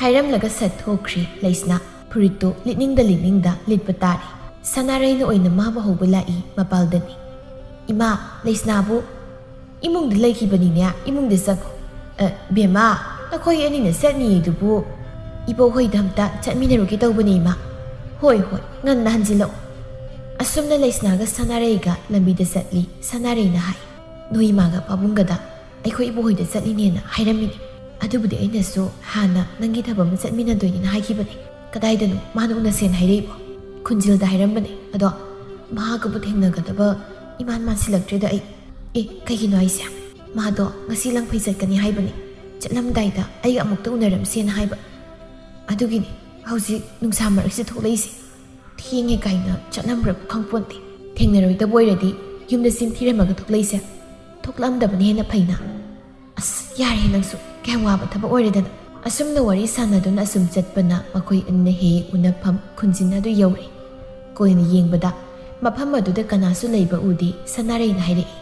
ꯍꯥꯏꯔꯝꯂꯒ ꯁꯠ ꯊꯣꯛꯈ꯭ꯔꯤ ꯂꯩꯁꯅꯥ꯫ ꯐꯨꯔꯤꯠꯇꯨ ꯂꯤꯠꯅꯤꯡꯗ ꯂꯤꯠꯅꯤꯡꯗ ꯂꯤꯠꯄ ꯇꯥꯔꯦ꯫ ꯁꯅꯥꯔꯩꯅ ꯑꯣꯏꯅ ꯃꯥꯕꯨ ꯍꯧꯕ ꯂꯥꯛꯏ ꯃꯄꯥꯜꯗꯅꯤ꯫ "ꯏꯃꯥ, ꯂꯩꯁꯅꯥꯕꯨ"꯫ "ꯏꯃꯨꯡꯗ ꯂꯩꯈꯤꯕꯅꯤꯅꯦ, ꯏꯃꯨꯡꯗ ꯆꯪꯉꯣ"꯫ "ꯑ, ꯕꯦꯝꯃ, ꯅꯈꯣꯏ ꯑꯅꯤꯅ ꯆꯠꯅꯤꯗꯨꯕꯨ ꯏꯕꯣꯛ ꯍꯣꯏꯗ ꯑꯝꯇ ꯆꯠꯃꯤꯟꯅꯔꯨꯒꯦ ꯇꯧꯕꯅꯦ, ꯏꯃꯥ"꯫ "ꯍꯣꯏ, ꯍꯣꯏ, ꯉꯟꯅ ꯍꯟꯖꯤꯜꯂꯛꯑꯣ"꯫ ꯑꯁꯨꯝꯅ ꯂꯩꯁꯅꯥꯒ ꯁꯅꯥꯔꯩꯒ ꯂꯝꯕꯤꯗ ꯆꯠꯂꯤ꯫ ꯁꯅꯥꯔꯩꯅ ꯍꯥꯏ, "ꯅꯣꯏ ꯏꯃꯥꯒ ꯄꯥꯕꯨꯡꯒꯗ ꯑꯩꯈꯣꯏ ꯏꯕꯣꯛ ꯍꯣꯏꯗ ꯆꯠꯂꯤꯅꯦꯅ ꯍꯥꯏꯔꯝꯃꯤꯅꯤ꯫ ꯑꯗꯨꯕꯨꯗꯤ ꯑꯩꯅꯁꯨ ꯍꯥꯟꯅ ꯅꯪꯒꯤ ꯊꯕꯛ ꯑꯃ ꯆꯠꯃꯤꯟꯅꯗꯣꯏꯅꯦꯅ ꯍꯥꯏꯈꯤꯕꯅꯤ꯫ ꯀꯗꯥꯏꯗꯅꯣ ꯃꯥꯅ ꯎꯅꯁꯦꯅ ꯍꯥꯏꯔꯛꯏꯕꯣ?" "ꯈꯨꯟꯖꯤꯜꯗ ꯍꯥꯏꯔꯝꯕꯅꯦ꯫ ꯑꯗꯣ ꯃꯍꯥꯛꯀꯕꯨ ꯊꯦꯡꯅꯒꯗꯕ ꯏꯃꯥꯟ ꯃꯥꯟꯁꯤꯜꯂꯛꯇ꯭ꯔꯦꯗ ꯑꯩ"꯫ "ꯑꯦ, ꯀꯩꯒꯤꯅꯣ ꯍꯥꯏꯁꯦ?" "ꯃꯥꯗꯣ ꯉꯁꯤ ꯂꯪꯐꯩ ꯆꯠꯀꯅꯤ ꯍꯥꯏꯕꯅꯤ꯫ ꯆꯠꯂꯝꯗꯥꯏꯗ ꯑꯩꯒ ꯑꯃꯨꯛꯇ ꯎꯅꯔꯝꯁꯦꯅ ꯍꯥꯏꯕ꯫ ꯑꯗꯨꯒꯤꯅꯤ ꯍꯧꯖꯤꯛ ꯅꯨꯡꯁꯥ ꯃꯔꯛꯁꯤꯗ ꯊꯣꯛꯂꯛꯏꯁꯦ꯫ ꯊꯦꯡꯉꯦ ꯀꯥꯏꯅ ꯆꯠꯂꯝꯕ꯭ꯔꯕꯨ ꯈꯪꯄꯣꯟꯇꯦ꯫ ꯊꯦꯡꯅꯔꯣꯏꯗꯕ ꯑꯣꯏꯔꯗꯤ ꯌꯨꯝꯗ ꯆꯤꯟ ꯊꯤꯔꯝꯃꯒ ꯊꯣꯛꯂꯛꯏꯁꯦ꯫ ꯊꯣꯛꯂꯛꯑꯝꯗꯕꯅ ꯍꯦꯟꯅ ꯐꯩꯅ"꯫ "ꯑꯁ, ꯌꯥꯔꯦ ꯅꯪꯁꯨ, ꯀꯌꯥꯝ ꯋꯥꯕ ꯊꯕꯛ ꯑꯣꯏꯔꯦꯗꯅ"꯫ ꯑꯁꯨꯝꯅ ꯋꯥꯔꯤ ꯁꯥꯟꯅꯗꯨꯅ ꯑꯁꯨꯝ ꯆꯠꯄꯅ ꯃꯈꯣꯏ ꯑꯅꯤꯅ ꯍꯦꯛ ꯍꯦꯛ ꯎꯅꯐꯝ ꯈꯨꯟꯖꯤꯟ ꯑꯗꯨ ꯌꯧꯔꯦ꯫ ꯀꯣꯏꯅ ꯌꯦꯡꯕꯗ ꯃꯐꯝ ꯑꯗꯨꯗ ꯀꯅꯥꯁꯨ ꯂꯩꯕ ꯎꯗꯦ꯫ ꯁꯅꯥꯔꯩꯅ ꯍꯥꯏꯔꯛꯏ,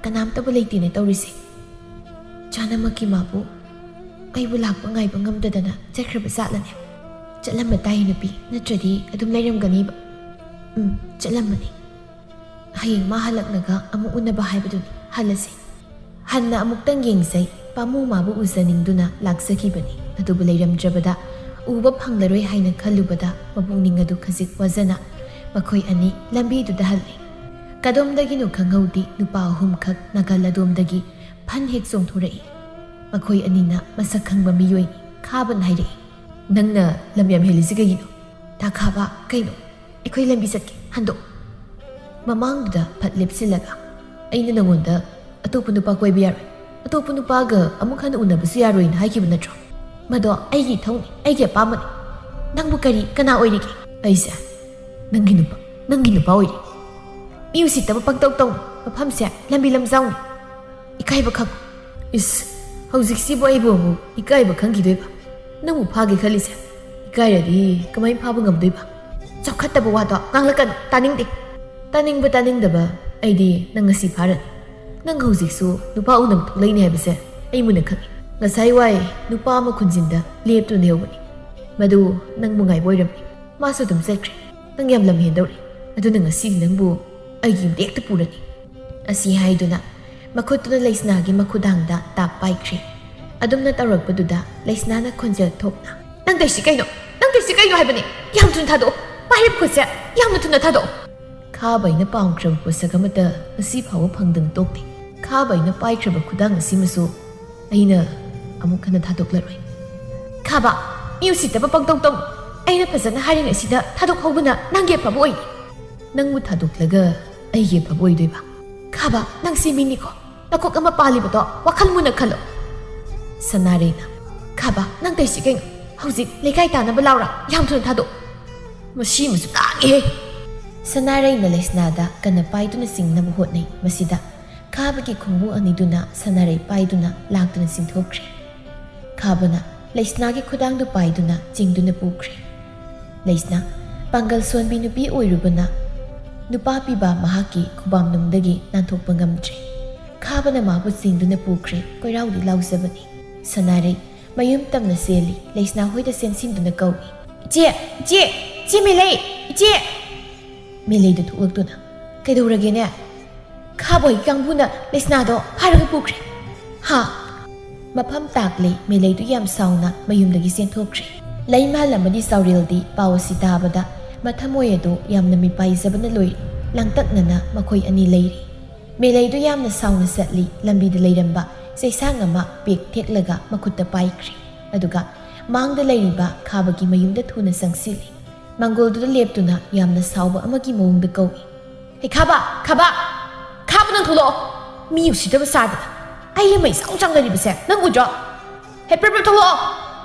"ꯀꯅꯥꯝꯇꯕꯨ ꯂꯩꯇꯦꯅꯦ ꯇꯧꯔꯤꯁꯦ꯫ ꯆꯥꯅꯃꯛꯀꯤ ꯃꯥꯕꯨ ꯑꯩꯕꯨ ꯂꯥꯛꯄ ꯉꯥꯏꯕ ꯉꯝꯗꯗꯅ ꯆꯠꯈ꯭ꯔꯕ ꯖꯥꯠꯂꯅꯦ? ꯆꯠꯂꯝꯕ ꯇꯥꯏ ꯅꯨꯄꯤ, ꯅꯠꯇ꯭ꯔꯗꯤ ꯑꯗꯨꯝ ꯂꯩꯔꯝꯒꯅꯤꯕ꯫ ꯎꯝ, ꯆꯠꯂꯝꯃꯅꯤ꯫ ꯍꯌꯦꯡ ꯃꯥ ꯍꯜꯂꯛꯂꯒ ꯑꯃꯨꯛ ꯎꯅꯕ ꯍꯥꯏꯕꯗꯨꯅꯤ꯫ ꯍꯜꯂꯁꯤ꯫" ꯍꯟꯅ ꯑꯃꯨꯛꯇꯪ ꯌꯦꯡꯖꯩ꯫ ꯄꯥꯃꯨ ꯃꯥꯕꯨ ꯎꯖꯅꯤꯡꯗꯨꯅ ꯂꯥꯛꯆꯈꯤꯕꯅꯤ꯫ ꯑꯗꯨꯕꯨ ꯂꯩꯔꯝꯗ꯭ꯔꯕꯗ ꯎꯕ ꯐꯪꯂꯔꯣꯏ ꯍꯥꯏꯅ ꯈꯜꯂꯨꯕꯗ ꯃꯄꯨꯛꯅꯤꯡ ꯑꯗꯨ ꯈꯖꯤꯛ ꯋꯥꯖꯅ ꯃꯈꯣꯏ ꯑꯅꯤ ꯂꯝꯕꯤꯗꯨꯗ ꯍꯜꯂꯤ꯫ ꯀꯗꯣꯝꯗꯒꯤꯅꯣ ꯈꯪꯍꯧꯗꯦ ꯅꯨꯄꯥ ꯑꯍꯨꯝꯈꯛ ꯅꯥꯀꯜ ꯑꯗꯣꯝꯗꯒꯤ ꯐꯟ ꯍꯦꯛ ꯆꯣꯡꯊꯣꯔꯛꯏ꯫ ꯃꯈꯣꯏ ꯑꯅꯤꯅ ꯃꯁꯛ ꯈꯪꯕ ꯃꯤꯑꯣꯏꯅꯤ꯫ ꯈꯥꯕꯅ ꯍꯥꯏꯔꯛꯏ, "ꯅꯪꯅ ꯂꯝ ꯌꯥꯝ ꯍꯦꯜꯂꯤꯁꯤ ꯀꯩꯒꯤꯅꯣ? ꯇꯥ ꯈꯥꯕ, ꯀꯩꯅꯣ? ꯑꯩꯈꯣꯏ ꯂꯝꯕꯤ ꯆꯠꯀꯦ, ꯍꯟꯗꯣꯛ꯫" ꯃꯃꯥꯡꯗꯨꯗ ꯐꯠ ꯂꯦꯞꯁꯤꯜꯂꯒ, "ꯑꯩꯅ ꯅꯉꯣꯟꯗ ꯑꯇꯣꯞꯄ ꯅꯨꯄꯥ ꯀꯣꯏꯕ ꯌꯥꯔꯣꯏ, ꯑꯇꯣꯞꯄ ꯅꯨꯄꯥꯒ ꯑꯃꯨꯛ ꯍꯟꯅ ꯎꯅꯕꯁꯨ ꯌꯥꯔꯣꯏꯅ ꯍꯥꯏꯈꯤꯕ ꯅꯠꯇ꯭ꯔꯣ? ꯃꯗꯣ ꯑꯩꯒꯤ ꯏꯊꯧꯅꯤ, ꯑꯩꯒꯤ ꯑꯄꯥꯝꯕꯅꯤ꯫ ꯅꯪꯕꯨ ꯀꯔꯤ, ꯀꯅꯥ ꯑꯣꯏꯔꯤꯒꯦ?" "ꯑꯩꯁꯦ ꯅꯪꯒꯤ ꯅꯨꯄꯥ, ꯅꯪꯒꯤ ꯅꯨꯄꯥ ꯑꯣꯏꯔꯤ꯫ ꯃꯤ ꯎꯁꯤꯠꯇꯕ ꯄꯪꯇꯧ ꯇꯧꯅꯨ꯫ ꯃꯐꯝꯁꯦ ꯂꯝꯕꯤ ꯂꯝꯖꯥꯎꯅꯤ꯫ ꯏꯀꯥꯏꯕ ꯈꯪꯉꯨ꯫" "ꯏꯁ, ꯍꯧꯖꯤꯛꯁꯤꯕꯨ ꯑꯩꯕꯨ ꯑꯃꯨꯛ ꯏꯀꯥꯏꯕ ꯈꯪꯈꯤꯗꯣꯏꯕ? ꯅꯪꯕꯨ ꯐꯥꯒꯦ ꯈꯜꯂꯤꯁꯦ? ꯏꯀꯥꯏꯔꯗꯤ ꯀꯃꯥꯏꯅ ꯐꯥꯕ ꯉꯝꯗꯣꯏꯕ? ꯆꯥꯎꯈꯠꯇꯕ ꯋꯥꯗꯣ ꯉꯥꯡꯂꯛꯀꯅꯨ, ꯇꯥꯅꯤꯡꯗꯦ꯫" "ꯇꯥꯅꯤꯡꯕ ꯇꯥꯅꯤꯡꯗꯕ, ꯑꯩꯗꯤ ꯅꯪ ꯉꯁꯤ ꯐꯥꯔꯅꯤ꯫ ꯅꯪ ꯍꯧꯖꯤꯛꯁꯨ ꯅꯨꯄꯥ ꯎꯅꯕ ꯊꯣꯛꯂꯛꯏꯅꯦ ꯍꯥꯏꯕꯁꯦ ꯑꯩ ꯃꯨꯟꯅ ꯈꯪꯉꯤ꯫ ꯉꯁꯥꯏ ꯋꯥꯏ ꯅꯨꯄꯥ ꯑꯃ ꯈꯨꯟꯖꯤꯟꯗ ꯂꯦꯞꯇꯨꯅ ꯂꯩꯍꯧꯕꯅꯤ꯫ ꯃꯗꯨ ꯅꯪꯕꯨ ꯉꯥꯏꯕ ꯑꯣꯏꯔꯝꯅꯤ꯫ ꯃꯥꯁꯨ ꯑꯗꯨꯝ ꯆꯠꯈ꯭ꯔꯦ꯫ ꯅꯪ ꯌꯥꯝ ꯂꯝ ꯍꯦꯟꯗꯧꯔꯦ꯫ ꯑꯗꯨꯅ ꯉꯁꯤꯗꯤ ꯅꯪꯕꯨ ꯑꯩꯒꯤ ꯌꯨꯝꯗ ꯍꯦꯛꯇ ꯄꯨꯔꯅꯤ꯫" ꯑꯁꯤ ꯍꯥꯏꯗꯨꯅ ꯃꯈꯨꯠꯇꯨꯅ ꯂꯩꯁꯅꯥꯒꯤ ꯃꯈꯨꯗꯥꯡꯗ ꯇꯥꯞ ꯄꯥꯏꯈ꯭ꯔꯦ꯫ ꯑꯗꯨꯝꯅ ꯇꯧꯔꯛꯄꯗꯨꯗ ꯂꯩꯁꯅꯥꯅ ꯈꯣꯟꯖꯦꯜ ꯊꯣꯛꯅ, "ꯅꯪ ꯇꯧꯏꯁꯤ ꯀꯩꯅꯣ? ꯅꯪ ꯇꯧꯏꯁꯤ ꯀꯩꯅꯣ ꯍꯥꯏꯕꯅꯦ? ꯌꯥꯝ ꯊꯨꯅ ꯊꯥꯗꯣꯛꯑꯣ꯫ ꯄꯥꯏꯔꯤꯕ ꯈꯨꯠꯁꯦ ꯌꯥꯝꯅ ꯊꯨꯅ ꯊꯥꯗꯣꯛꯑꯣ꯫" ꯈꯥꯕ ꯑꯩꯅ ꯄꯥꯝꯈ꯭ꯔꯕ ꯄꯣꯠꯁꯛ ꯑꯃꯠꯇ ꯉꯁꯤ ꯐꯥꯎꯕ ꯐꯪꯗꯅ ꯇꯣꯛꯇꯦ꯫ ꯈꯥꯕ ꯑꯩꯅ ꯄꯥꯏꯈ꯭ꯔꯕ ꯈꯨꯗꯥꯡ ꯑꯁꯤꯃꯁꯨ ꯑꯩꯅ ꯑꯃꯨꯛ ꯍꯟꯅ ꯊꯥꯗꯣꯛꯂꯔꯣꯏ꯫ "ꯈꯥꯕ, ꯃꯤ ꯎꯁꯤꯠꯇꯕ ꯄꯪꯇꯧ ꯇꯧꯅꯨ꯫ ꯑꯩꯅ ꯐꯖꯅ ꯍꯥꯏꯔꯤꯉꯩꯁꯤꯗ ꯊꯥꯗꯣꯛꯍꯧꯕꯅ ꯅꯪꯒꯤ ꯑꯐꯕ ꯑꯣꯏꯅꯤ꯫" "ꯅꯪꯕꯨ ꯊꯥꯗꯣꯛꯂꯒ ꯑꯩꯒꯤ ꯑꯐꯕ ꯑꯣꯏꯗꯣꯏꯕ? ꯈꯥꯕ, ꯅꯪꯁꯤ ꯃꯤꯅꯤꯀꯣ꯫ ꯅꯀꯣꯛ ꯑꯃ ꯄꯥꯜꯂꯤꯕꯗꯣ ꯋꯥꯈꯜ ꯃꯨꯟꯅ ꯈꯜꯂꯣ꯫" ꯁꯅꯥꯔꯩꯅ, "ꯈꯥꯕ, ꯅꯪ ꯇꯧꯏꯁꯤ ꯀꯩꯅꯣ? ꯍꯧꯖꯤꯛ ꯂꯩꯀꯥꯏ ꯇꯥꯅꯕ ꯂꯥꯎꯔꯥ? ꯌꯥꯝ ꯊꯨꯅ ꯊꯥꯗꯣꯛꯑꯣ꯫" "ꯃꯁꯤꯃꯁꯨ ꯂꯥꯡꯉꯦꯍꯦ!" ꯁꯅꯥꯔꯩꯅ ꯂꯩꯁꯅꯥꯗ ꯀꯟꯅ ꯄꯥꯏꯗꯨꯅ ꯆꯤꯡꯅꯕ ꯍꯣꯠꯅꯩ꯫ ꯃꯁꯤꯗ ꯈꯥꯕꯒꯤ ꯈꯣꯡꯕꯨ ꯑꯅꯤꯗꯨꯅ ꯁꯅꯥꯔꯩ ꯄꯥꯏꯗꯨꯅ ꯂꯥꯛꯇꯨꯅ ꯆꯤꯡꯊꯣꯛꯈ꯭ꯔꯦ꯫ ꯈꯥꯕꯅ ꯂꯩꯁꯅꯥꯒꯤ ꯈꯨꯗꯥꯡꯗꯨ ꯄꯥꯏꯗꯨꯅ ꯆꯤꯡꯗꯨꯅ ꯄꯨꯈ꯭ꯔꯦ꯫ ꯂꯩꯁꯅꯥ ꯄꯥꯡꯒꯜ ꯁꯣꯟꯕꯤ ꯅꯨꯄꯤ ꯑꯣꯏꯔꯨꯕꯅ ꯅꯨꯄꯥ ꯄꯤꯕ ꯃꯍꯥꯛꯀꯤ ꯈꯨꯕꯥꯝꯅꯨꯡꯗꯒꯤ ꯅꯥꯟꯊꯣꯛꯄ ꯉꯝꯗ꯭ꯔꯦ꯫ ꯈꯥꯕꯅ ꯃꯥꯕꯨ ꯆꯤꯡꯗꯨꯅ ꯄꯨꯈ꯭ꯔꯦ꯫ ꯀꯣꯏꯔꯥꯎꯗꯤ ꯂꯥꯎꯖꯕꯅꯤ꯫ ꯁꯅꯥꯔꯩ ꯃꯌꯨꯝ ꯇꯝꯅ ꯆꯦꯜꯂꯤ꯫ ꯂꯩꯁꯅꯥ ꯍꯣꯏꯗ ꯆꯦꯟꯁꯤꯟꯗꯨꯅ ꯀꯧꯏ, "ꯏꯆꯦ! ꯏꯆꯦ! ꯏꯆꯦ ꯃꯦꯂꯩ! ꯏꯆꯦ!" ꯃꯦꯂꯩꯗꯨ ꯊꯣꯛꯂꯛꯇꯨꯅ, "ꯀꯩꯗꯧꯔꯒꯦꯅꯦ?" "ꯈꯥꯕ ꯍꯣꯏꯒꯤ ꯀꯥꯡꯕꯨꯅ ꯂꯩꯁꯅꯥꯗꯣ ꯐꯥꯔꯒ ꯄꯨꯈ꯭ꯔꯦ꯫" "ꯍꯥ?" ꯃꯐꯝ ꯇꯥꯛꯂꯦ꯫ ꯃꯦꯂꯩꯗꯨ ꯌꯥꯝ ꯁꯥꯎꯅ ꯃꯌꯨꯝꯗꯒꯤ ꯆꯦꯟꯊꯣꯛꯈ꯭ꯔꯦ꯫ ꯂꯩꯃꯥꯜ ꯑꯃꯗꯤ ꯆꯥꯎꯔꯦꯜꯗꯤ ꯄꯥꯎ ꯑꯁꯤ ꯇꯥꯕꯗ ꯃꯊꯃꯣꯏ ꯑꯗꯨ ꯌꯥꯝꯅ ꯃꯤꯄꯥꯏꯖꯕꯅ ꯂꯣꯏꯔꯦ꯫ ꯂꯥꯡꯇꯛꯅꯅ ꯃꯈꯣꯏ ꯑꯅꯤ ꯂꯩꯔꯤ꯫ ꯃꯦꯂꯩꯗꯨ ꯌꯥꯝꯅ ꯁꯥꯎꯅ ꯆꯠꯂꯤ꯫ ꯂꯝꯕꯤꯗ ꯂꯩꯔꯝꯕ ꯆꯩꯁꯥꯡ ꯑꯃ ꯄꯦꯛ ꯊꯦꯛꯂꯒ ꯃꯈꯨꯠꯇ ꯄꯥꯏꯈ꯭ꯔꯦ꯫ ꯑꯗꯨꯒ ꯃꯥꯡꯗ ꯂꯩꯔꯤꯕ ꯈꯥꯕꯒꯤ ꯃꯌꯨꯝꯗ ꯊꯨꯅ ꯆꯪꯁꯤꯜꯂꯤ꯫ ꯃꯥꯡꯒꯣꯜꯗꯨꯗ ꯂꯦꯞꯇꯨꯅ ꯌꯥꯝꯅ ꯁꯥꯎꯕ ꯑꯃꯒꯤ ꯃꯑꯣꯡꯗ ꯀꯧꯏ, "ꯍꯦ ꯈꯥꯕ! ꯈꯥꯕ! ꯈꯥꯕ, ꯅꯪ ꯊꯣꯛꯂꯛꯑꯣ! ꯃꯤ ꯎꯁꯤꯠꯇꯕ ꯆꯥꯗꯅ ꯑꯩ ꯑꯃ ꯏꯆꯥꯎ ꯆꯥꯎꯅ ꯂꯩꯔꯤꯕꯁꯦ ꯅꯪ ꯎꯗ꯭ꯔꯣ? ꯍꯦ, ꯄ꯭ꯔꯞ ꯄ꯭ꯔꯞ ꯊꯣꯛꯂꯛꯑꯣ!"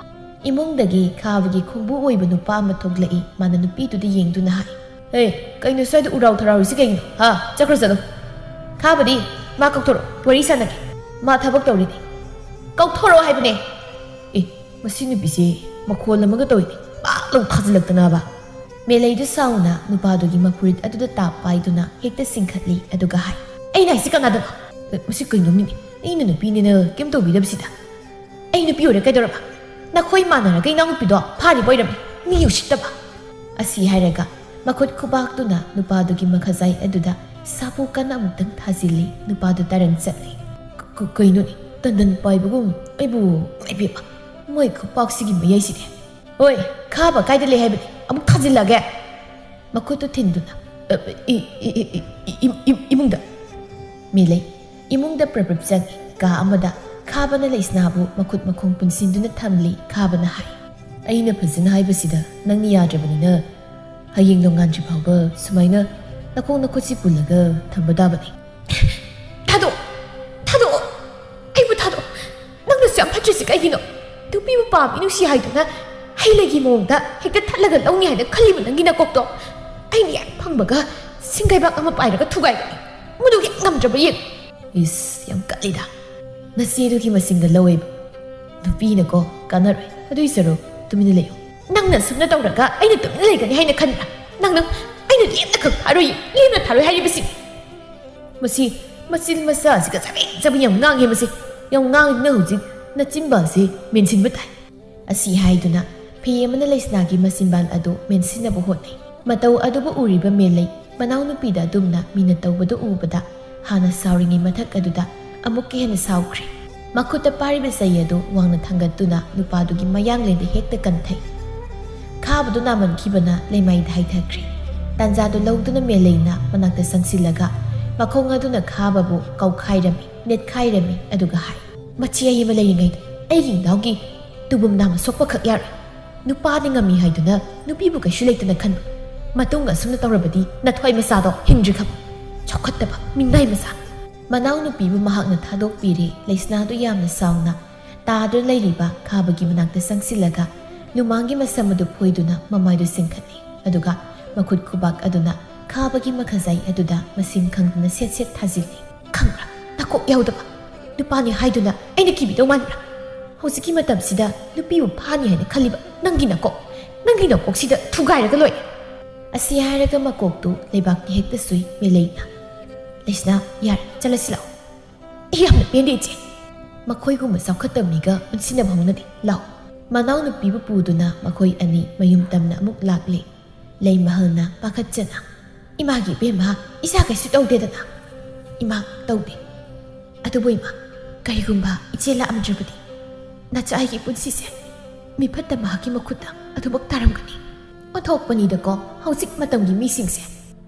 ꯏꯃꯨꯡꯗꯒꯤ ꯈꯥꯕꯒꯤ ꯈꯣꯡꯕꯨ ꯑꯣꯏꯕ ꯅꯨꯄꯥ ꯑꯃ ꯊꯣꯛꯂꯛꯏ꯫ ꯃꯥꯅ ꯅꯨꯄꯤꯗꯨꯗ ꯌꯦꯡꯗꯨꯅ ꯍꯥꯏ, "ꯍꯦ, ꯀꯩꯅꯣ ꯁ꯭ꯋꯥꯏꯗ ꯎꯔꯥꯎ ꯊꯔꯥꯎꯔꯤꯁꯤ ꯀꯩꯒꯤꯅꯣ? ꯍꯥ? ꯆꯠꯈ꯭ꯔꯣ ꯆꯠꯂꯣ꯫ ꯈꯥꯕꯗꯤ ꯃꯥ ꯀꯧꯊꯣꯔꯛꯑꯣ, ꯋꯥꯔꯤ ꯁꯥꯟꯅꯒꯦ꯫ ꯃꯥ ꯊꯕꯛ ꯇꯧꯔꯤꯅꯦ꯫ ꯀꯧꯊꯣꯔꯛꯑꯣ ꯍꯥꯏꯕꯅꯦ!" ꯑꯦ, ꯃꯁꯤ ꯅꯨꯄꯤꯁꯦ ꯃꯈꯣꯜ ꯑꯃꯒ ꯇꯧꯏꯅꯦ, ꯄꯥꯛ ꯂꯥꯎ ꯊꯥꯖꯤꯜꯂꯛꯇꯅꯕ꯫ ꯃꯦꯂꯩꯗꯨ ꯁꯥꯎꯅ ꯅꯨꯄꯥꯗꯨꯒꯤ ꯃꯐꯨꯔꯤꯠ ꯑꯗꯨꯗ ꯇꯥꯞ ꯄꯥꯏꯗꯨꯅ ꯍꯦꯛꯇ ꯆꯤꯡꯈꯠꯂꯤ, ꯑꯗꯨꯒ ꯍꯥꯏ, "ꯑꯩꯅ ꯍꯥꯏꯁꯤ ꯀꯅꯥꯗꯅꯣ? ꯑꯦ, ꯃꯁꯤ ꯀꯩꯅꯣꯝꯅꯤꯅꯦ, ꯑꯩꯅ ꯅꯨꯄꯤꯅꯦꯅ ꯀꯩꯝ ꯇꯧꯕꯤꯗꯕꯁꯤꯗ꯫ ꯑꯩ ꯅꯨꯄꯤ ꯑꯣꯏꯔ ꯀꯩꯗꯧꯔꯕ? ꯅꯈꯣꯏ ꯃꯥꯟꯅꯔꯒ ꯏꯅꯥꯎꯅꯨꯄꯤꯗꯣ ꯐꯥꯔꯤꯕ ꯑꯣꯏꯔꯝꯃꯤ, ꯃꯤ ꯎꯁꯤꯠꯇꯕ!" ꯑꯁꯤ ꯍꯥꯏꯔꯒ ꯃꯈꯨꯠ ꯈꯨꯕꯥꯛꯇꯨꯅ ꯅꯨꯄꯥꯗꯨꯒꯤ ꯃꯈꯖꯥꯏ ꯑꯗꯨꯗ ꯁꯥꯐꯨ ꯀꯟꯅ ꯑꯃꯨꯛꯇꯪ ꯊꯥꯖꯤꯜꯂꯤ꯫ ꯅꯨꯄꯥꯗꯨ ꯇꯔꯪ ꯆꯠꯂꯤ꯫ "ꯀ-, ꯀ-, ꯀꯩꯅꯣꯅꯦ, ꯇꯟꯗꯟ ꯄꯥꯏꯕꯒꯨꯝ ꯑꯩꯕꯨ, ꯏꯃꯥꯏ ꯄꯦꯝꯃ, ꯃꯣꯏ ꯈꯨꯄꯥꯛꯁꯤꯒꯤ ꯃꯌꯥꯏꯁꯤꯗꯤ꯫ ꯍꯣꯏ, ꯈꯥꯕ ꯀꯥꯏꯗ ꯂꯩ ꯍꯥꯏꯕꯅꯤ? ꯑꯃꯨꯛ ꯊꯥꯖꯤꯜꯂꯛꯑꯒꯦ!" ꯃꯈꯨꯠꯇꯨ ꯊꯤꯟꯗꯨꯅ, "ꯑ, E-, E-, E-, E-, E-, E-, ꯏꯃꯨꯡꯗ꯫" ꯃꯦꯂꯩ ꯏꯃꯨꯡꯗ ꯄ꯭ꯔꯞ ꯄ꯭ꯔꯞ ꯆꯪꯏ꯫ ꯀꯥ ꯑꯃꯗ ꯈꯥꯕꯅ ꯂꯩꯁꯅꯥꯕꯨ ꯃꯈꯨꯠ ꯃꯈꯣꯡ ꯄꯨꯟꯁꯤꯟꯗꯨꯅ ꯊꯝꯂꯤ꯫ ꯈꯥꯕꯅ ꯍꯥꯏ, "ꯑꯩꯅ ꯐꯖꯅ ꯍꯥꯏꯕꯁꯤꯗ ꯅꯪꯅ ꯌꯥꯗ꯭ꯔꯕꯅꯤꯅ ꯍꯌꯦꯡ ꯅꯣꯡꯉꯥꯟꯗ꯭ꯔꯤ ꯐꯥꯎꯕ ꯁꯨꯃꯥꯏꯅ ꯅꯈꯣꯡ ꯅꯈꯨꯠꯁꯤ ꯄꯨꯜꯂꯒ ꯊꯝꯕ ꯇꯥꯕꯅꯤ꯫" "ꯊꯥꯗꯣꯛꯑꯣ! ꯊꯥꯗꯣꯛꯑꯣ! ꯑꯩꯕꯨ ꯊꯥꯗꯣꯛꯑꯣ! ꯅꯪꯅꯁꯨ ꯌꯥꯝ ꯐꯠꯇ꯭ꯔꯤꯁꯤ ꯀꯩꯒꯤꯅꯣ? ꯅꯨꯄꯤꯕꯨ ꯄꯥꯝꯃꯤ ꯅꯨꯡꯁꯤ ꯍꯥꯏꯗꯨꯅ ꯍꯩ ꯂꯩꯒꯤ ꯃꯑꯣꯡꯗ ꯍꯦꯛꯇ ꯊꯠꯂꯒ ꯂꯧꯅꯤ ꯍꯥꯏꯅ ꯈꯜꯂꯤꯕ ꯅꯪꯒꯤ ꯅꯀꯣꯛꯇꯣ ꯑꯩꯅ ꯍꯦꯛ ꯐꯪꯕꯒ ꯁꯤꯡꯒꯩꯕꯥꯛ ꯑꯃ ꯄꯥꯏꯔꯒ ꯊꯨꯒꯥꯏꯒꯅꯤ꯫ ꯃꯗꯨꯒꯤ ꯉꯝꯗ꯭ꯔꯕ ꯌꯦꯡꯉꯨ꯫" ꯏꯁ, ꯌꯥꯝ ꯀꯜꯂꯤꯗ꯫ ꯅꯆꯦꯗꯨꯒꯤ ꯃꯁꯤꯡꯗ ꯂꯧꯋꯦꯕ꯫ ꯅꯨꯄꯤꯅꯀꯣ ꯀꯥꯟꯅꯔꯣꯏ꯫ ꯑꯗꯨꯏ ꯁꯔꯨꯛ ꯇꯨꯃꯤꯟꯅ ꯂꯩꯌꯨ꯫ ꯅꯪꯅ ꯁꯨꯝꯅ ꯇꯧꯔꯒ ꯑꯩꯅ ꯇꯨꯃꯤꯟꯅ ꯂꯩꯒꯅꯤ ꯍꯥꯏꯅ ꯈꯟꯕ꯭ꯔꯥ? ꯅꯪ, ꯅꯪ ꯑꯩꯅ ꯂꯦꯝꯅ ꯈꯛ ꯊꯥꯔꯣꯏ, ꯂꯦꯝꯅ ꯊꯥꯔꯣꯏ ꯍꯥꯏꯔꯤꯕꯁꯤ꯫ ꯃꯁꯤ, ꯃꯆꯤꯟ ꯃꯆꯥ ꯑꯁꯤꯒ ꯆꯕꯦꯡ ꯆꯕꯦꯡ ꯌꯥꯝ ꯉꯥꯡꯉꯦ ꯃꯁꯤ꯫ ꯌꯥꯝ ꯉꯥꯡꯉꯤ꯫ ꯅꯪ ꯍꯧꯖꯤꯛ ꯅꯆꯤꯟꯕ ꯑꯁꯤ ꯃꯦꯟꯁꯤꯟꯕ ꯇꯥꯏ꯫ ꯑꯁꯤ ꯍꯥꯏꯗꯨꯅ ꯐꯤ ꯑꯃꯅ ꯂꯩꯁꯅꯥꯒꯤ ꯃꯆꯤꯟꯕꯥꯜ ꯑꯗꯨ ꯃꯦꯟꯁꯤꯟꯅꯕ ꯍꯣꯠꯅꯩ꯫ ꯃꯇꯧ ꯑꯗꯨꯕꯨ ꯎꯔꯤꯕ ꯃꯦꯂꯩ ꯃꯅꯥꯎꯅꯨꯄꯤꯗ ꯑꯗꯨꯝꯅ ꯃꯤꯅ ꯇꯧꯕꯗꯨ ꯎꯕꯗ ꯍꯥꯟꯅ ꯁꯥꯎꯔꯤꯉꯩ ꯃꯊꯛ ꯑꯗꯨꯗ ꯑꯃꯨꯛꯀ ꯍꯦꯟꯅ ꯁꯥꯎꯈ꯭ꯔꯦ꯫ ꯃꯈꯨꯠꯇ ꯄꯥꯏꯔꯤꯕ ꯆꯩ ꯑꯗꯨ ꯋꯥꯡꯅ ꯊꯥꯡꯒꯠꯇꯨꯅ ꯅꯨꯄꯥꯗꯨꯒꯤ ꯃꯌꯥꯡꯂꯦꯟꯗ ꯍꯦꯛꯇ ꯀꯟꯊꯩ꯫ ꯈꯥꯕꯗꯨ ꯅꯥꯃꯟꯈꯤꯕꯅ ꯂꯩꯃꯥꯏꯗ ꯍꯥꯏꯊꯈ꯭ꯔꯦ꯫ ꯇꯥꯟꯖꯥꯗꯨ ꯂꯧꯗꯨꯅ ꯃꯦꯂꯩꯅ ꯃꯅꯥꯛꯇ ꯆꯪꯁꯤꯜꯂꯒ ꯃꯈꯣꯡ ꯑꯗꯨꯅ ꯈꯥꯕꯕꯨ ꯀꯧꯈꯥꯏꯔꯝꯃꯤ, ꯅꯦꯠꯈꯥꯏꯔꯝꯃꯤ, ꯑꯗꯨꯒ ꯍꯥꯏ, "ꯃꯆꯦ ꯑꯃ ꯂꯩꯔꯤꯉꯩꯗ ꯑꯩꯒꯤ ꯏꯅꯥꯎꯒꯤ ꯇꯨꯕꯨꯝ ꯅꯥꯝꯃ ꯁꯣꯛꯄꯈꯛ ꯌꯥꯔꯣꯏ꯫ ꯅꯨꯄꯥꯗꯤ ꯉꯝꯃꯤ ꯍꯥꯏꯗꯨꯅ ꯅꯨꯄꯤꯕꯨ ꯀꯩꯁꯨ ꯂꯩꯇꯅ ꯈꯟꯕ꯫ ꯃꯇꯨꯡ ꯑꯁꯨꯝꯅ ꯇꯧꯔꯕꯗꯤ ꯅꯊ꯭ꯋꯥꯏ ꯃꯆꯥꯗꯣ ꯍꯤꯡꯗ꯭ꯔꯤ ꯈꯪꯉꯨ꯫ ꯆꯥꯎꯈꯠꯇꯕ ꯃꯤꯅꯥꯏ ꯃꯆꯥ!" ꯃꯅꯥꯎꯅꯨꯄꯤꯕꯨ ꯃꯍꯥꯛꯅ ꯊꯥꯗꯣꯛꯄꯤꯔꯦ꯫ ꯂꯩꯁꯅꯥꯗꯨ ꯌꯥꯝꯅ ꯁꯥꯎꯅ ꯇꯥꯗꯨꯅ ꯂꯩꯔꯤꯕ ꯈꯥꯕꯒꯤ ꯃꯅꯥꯛꯇ ꯆꯪꯁꯤꯜꯂꯒ ꯂꯨꯃꯥꯡꯒꯤ ꯃꯁꯝ ꯑꯗꯨ ꯐꯣꯏꯗꯨꯅ ꯃꯃꯥꯏꯗꯨ ꯆꯤꯡꯈꯠꯂꯤ꯫ ꯑꯗꯨꯒ ꯃꯈꯨꯠ ꯈꯨꯕꯥꯛ ꯑꯗꯨꯅ ꯈꯥꯕꯒꯤ ꯃꯈꯖꯥꯏ ꯑꯗꯨꯗ ꯃꯁꯤꯡ ꯈꯪꯗꯅ ꯁꯦꯠ ꯁꯦꯠ ꯊꯥꯖꯤꯜꯂꯤ꯫ "ꯈꯪꯕ꯭ꯔꯥ? ꯅꯀꯣꯛ ꯌꯥꯎꯗꯕ꯫ ꯅꯨꯄꯥꯅꯤ ꯍꯥꯏꯗꯨꯅ ꯑꯩꯅ ꯀꯤꯕꯤꯗꯧ ꯃꯥꯟꯕ꯭ꯔꯥ? ꯍꯧꯖꯤꯛꯀꯤ ꯃꯇꯝꯁꯤꯗ ꯅꯨꯄꯤꯕꯨ ꯐꯥꯅꯤ ꯍꯥꯏꯅ ꯈꯜꯂꯤꯕ ꯅꯪꯒꯤ ꯅꯀꯣꯛ, ꯅꯪꯒꯤ ꯅꯀꯣꯛꯁꯤꯗ ꯊꯨꯒꯥꯏꯔꯒ ꯂꯣꯏꯔꯦ!" ꯑꯁꯤ ꯍꯥꯏꯔꯒ ꯃꯀꯣꯛꯇꯨ ꯂꯩꯕꯥꯛꯇ ꯍꯦꯛꯇ ꯁꯨꯏ ꯃꯦꯂꯩꯅ꯫ "ꯂꯩꯁꯅꯥ, ꯌꯥꯔꯦ, ꯆꯠꯂꯁꯤ ꯂꯥꯛꯑꯣ꯫ ꯑꯩ ꯌꯥꯝꯅ ꯄꯦꯟꯗꯦ, ꯏꯆꯦ꯫ ꯃꯈꯣꯏꯒꯨꯝꯕ ꯆꯥꯎꯈꯠꯇꯕ ꯃꯤꯒ ꯄꯨꯟꯁꯤꯟꯅꯕ ꯍꯧꯅꯗꯦ꯫ ꯂꯥꯛꯑꯣ꯫" ꯃꯅꯥꯎꯅꯨꯄꯤꯕꯨ ꯄꯨꯗꯨꯅ ꯃꯈꯣꯏ ꯑꯅꯤ ꯃꯌꯨꯝ ꯇꯝꯅ ꯑꯃꯨꯛ ꯂꯥꯛꯂꯦ꯫ ꯂꯩꯃꯍꯜꯅ ꯄꯥꯈꯠꯆꯅ, "ꯏꯃꯥꯒꯤ ꯏꯕꯦꯝꯃ, ꯏꯆꯥ ꯀꯩꯁꯨ ꯇꯧꯗꯦꯗꯅ?" "ꯏꯃꯥ, ꯇꯧꯗꯦ꯫ ꯑꯗꯨꯕꯨ ꯏꯃꯥ, ꯀꯔꯤꯒꯨꯝꯕ ꯏꯆꯦ ꯂꯥꯛꯑꯝꯗ꯭ꯔꯕꯗꯤ ꯅꯆꯥ ꯑꯩꯒꯤ ꯄꯨꯟꯁꯤꯁꯦ ꯃꯤꯐꯠꯇ ꯃꯍꯥꯛꯀꯤ ꯃꯈꯨꯠꯇ ꯑꯗꯨꯃꯛ ꯇꯥꯔꯝꯒꯅꯤ꯫" "ꯑꯣꯟꯊꯣꯛꯄꯅꯤꯗꯀꯣ ꯍꯧꯖꯤꯛ ꯃꯇꯝꯒꯤ ꯃꯤꯁꯤꯡꯁꯦ꯫"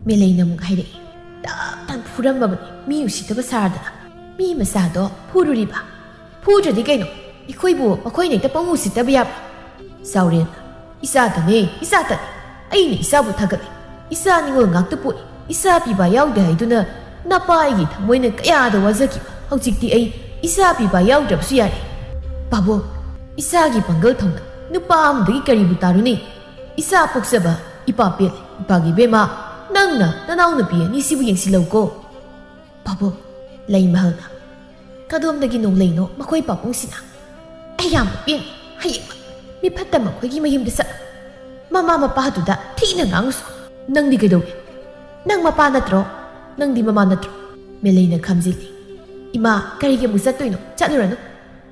ꯃꯦꯂꯩꯅ ꯑꯃꯨꯛ ꯍꯥꯏꯔꯛꯏ꯫ "ꯇꯞ ꯇꯥꯟ ꯐꯨꯔꯝꯃꯕꯅꯤ, ꯃꯤ ꯎꯁꯤꯠꯇꯕ ꯁꯥꯔꯗꯅ꯫ ꯃꯤ ꯃꯆꯥꯗꯣ ꯐꯨꯔꯨꯔꯤꯕ? ꯐꯨꯗ꯭ꯔꯗꯤ ꯀꯩꯅꯣ? ꯑꯩꯈꯣꯏꯕꯨ ꯃꯈꯣꯏꯅ ꯍꯦꯛꯇ ꯄꯪꯎ ꯎꯁꯤꯠꯇꯕ ꯌꯥꯕ꯭ꯔꯥ?" ꯆꯥꯎꯔꯦꯜꯅ, "ꯏꯆꯥꯇꯅꯦ, ꯏꯆꯥꯇꯅꯦ꯫ ꯑꯩꯅ ꯏꯆꯥꯕꯨ ꯊꯥꯒꯠꯂꯤ꯫ ꯏꯆꯥ ꯅꯤꯉꯣꯜ ꯉꯥꯛꯇ ꯄꯣꯛꯏ꯫ ꯏꯆꯥ ꯄꯤꯕ ꯌꯥꯎꯗꯦ ꯍꯥꯏꯗꯨꯅ ꯅꯄꯥ ꯑꯩꯒꯤ ꯊꯃꯣꯏꯅ ꯀꯌꯥꯗ ꯋꯥꯖꯈꯤꯕ꯫ ꯍꯧꯖꯤꯛꯇꯤ ꯑꯩ ꯏꯆꯥ ꯄꯤꯕ ꯌꯥꯎꯗ꯭ꯔꯕꯁꯨ ꯌꯥꯔꯦ꯫ ꯄꯥꯕꯨꯡ, ꯏꯆꯥꯒꯤ ꯄꯥꯡꯒꯜ ꯊꯧꯅꯥ ꯅꯨꯄꯥ ꯑꯃꯗꯒꯤ ꯀꯔꯤꯕꯨ ꯇꯥꯔꯨꯅꯤ? ꯏꯆꯥ ꯄꯣꯛꯆꯕ ꯏꯄꯥ ꯄꯦꯜꯂꯦ꯫ ꯏꯄꯥꯒꯤ ꯏꯕꯦꯝꯃ, ꯅꯪꯅ ꯅꯅꯥꯎꯅꯨꯄꯤ ꯑꯅꯤꯁꯤꯕꯨ ꯌꯦꯡꯁꯤꯜꯂꯧꯀꯣ꯫" "ꯄꯥꯕꯨꯡ," ꯂꯩꯃꯍꯜꯅ, "ꯀꯗꯣꯝꯗꯒꯤ ꯅꯣꯡꯂꯩꯅꯣ ꯃꯈꯣꯏ ꯄꯥꯕꯨꯡꯁꯤꯅ?" ꯑꯩ ꯌꯥꯝ ꯄꯦꯟ꯫ ꯍꯌꯦꯡ ꯃꯤ ꯐꯠꯇ ꯃꯈꯣꯏꯒꯤ ꯃꯌꯨꯝꯗ ꯆꯠ꯫ ꯃꯃꯥ ꯃꯄꯥꯗꯨꯗ ꯊꯤꯅ ꯉꯥꯡꯉꯨꯁꯨ꯫ ꯅꯪꯗꯤ ꯀꯩꯗꯧꯏ? ꯅꯪ ꯃꯄꯥ ꯅꯠꯇ꯭ꯔꯣ? ꯅꯪꯗꯤ ꯃꯃꯥ ꯅꯠꯇ꯭ꯔꯣ? ꯃꯦꯂꯩꯅ ꯈꯝꯖꯤꯜꯂꯤ꯫ ꯏꯃꯥ, ꯀꯔꯤꯒꯤ ꯑꯃꯨꯛ ꯆꯠꯇꯣꯏꯅꯣ? ꯆꯠꯂꯨꯔꯅꯨ꯫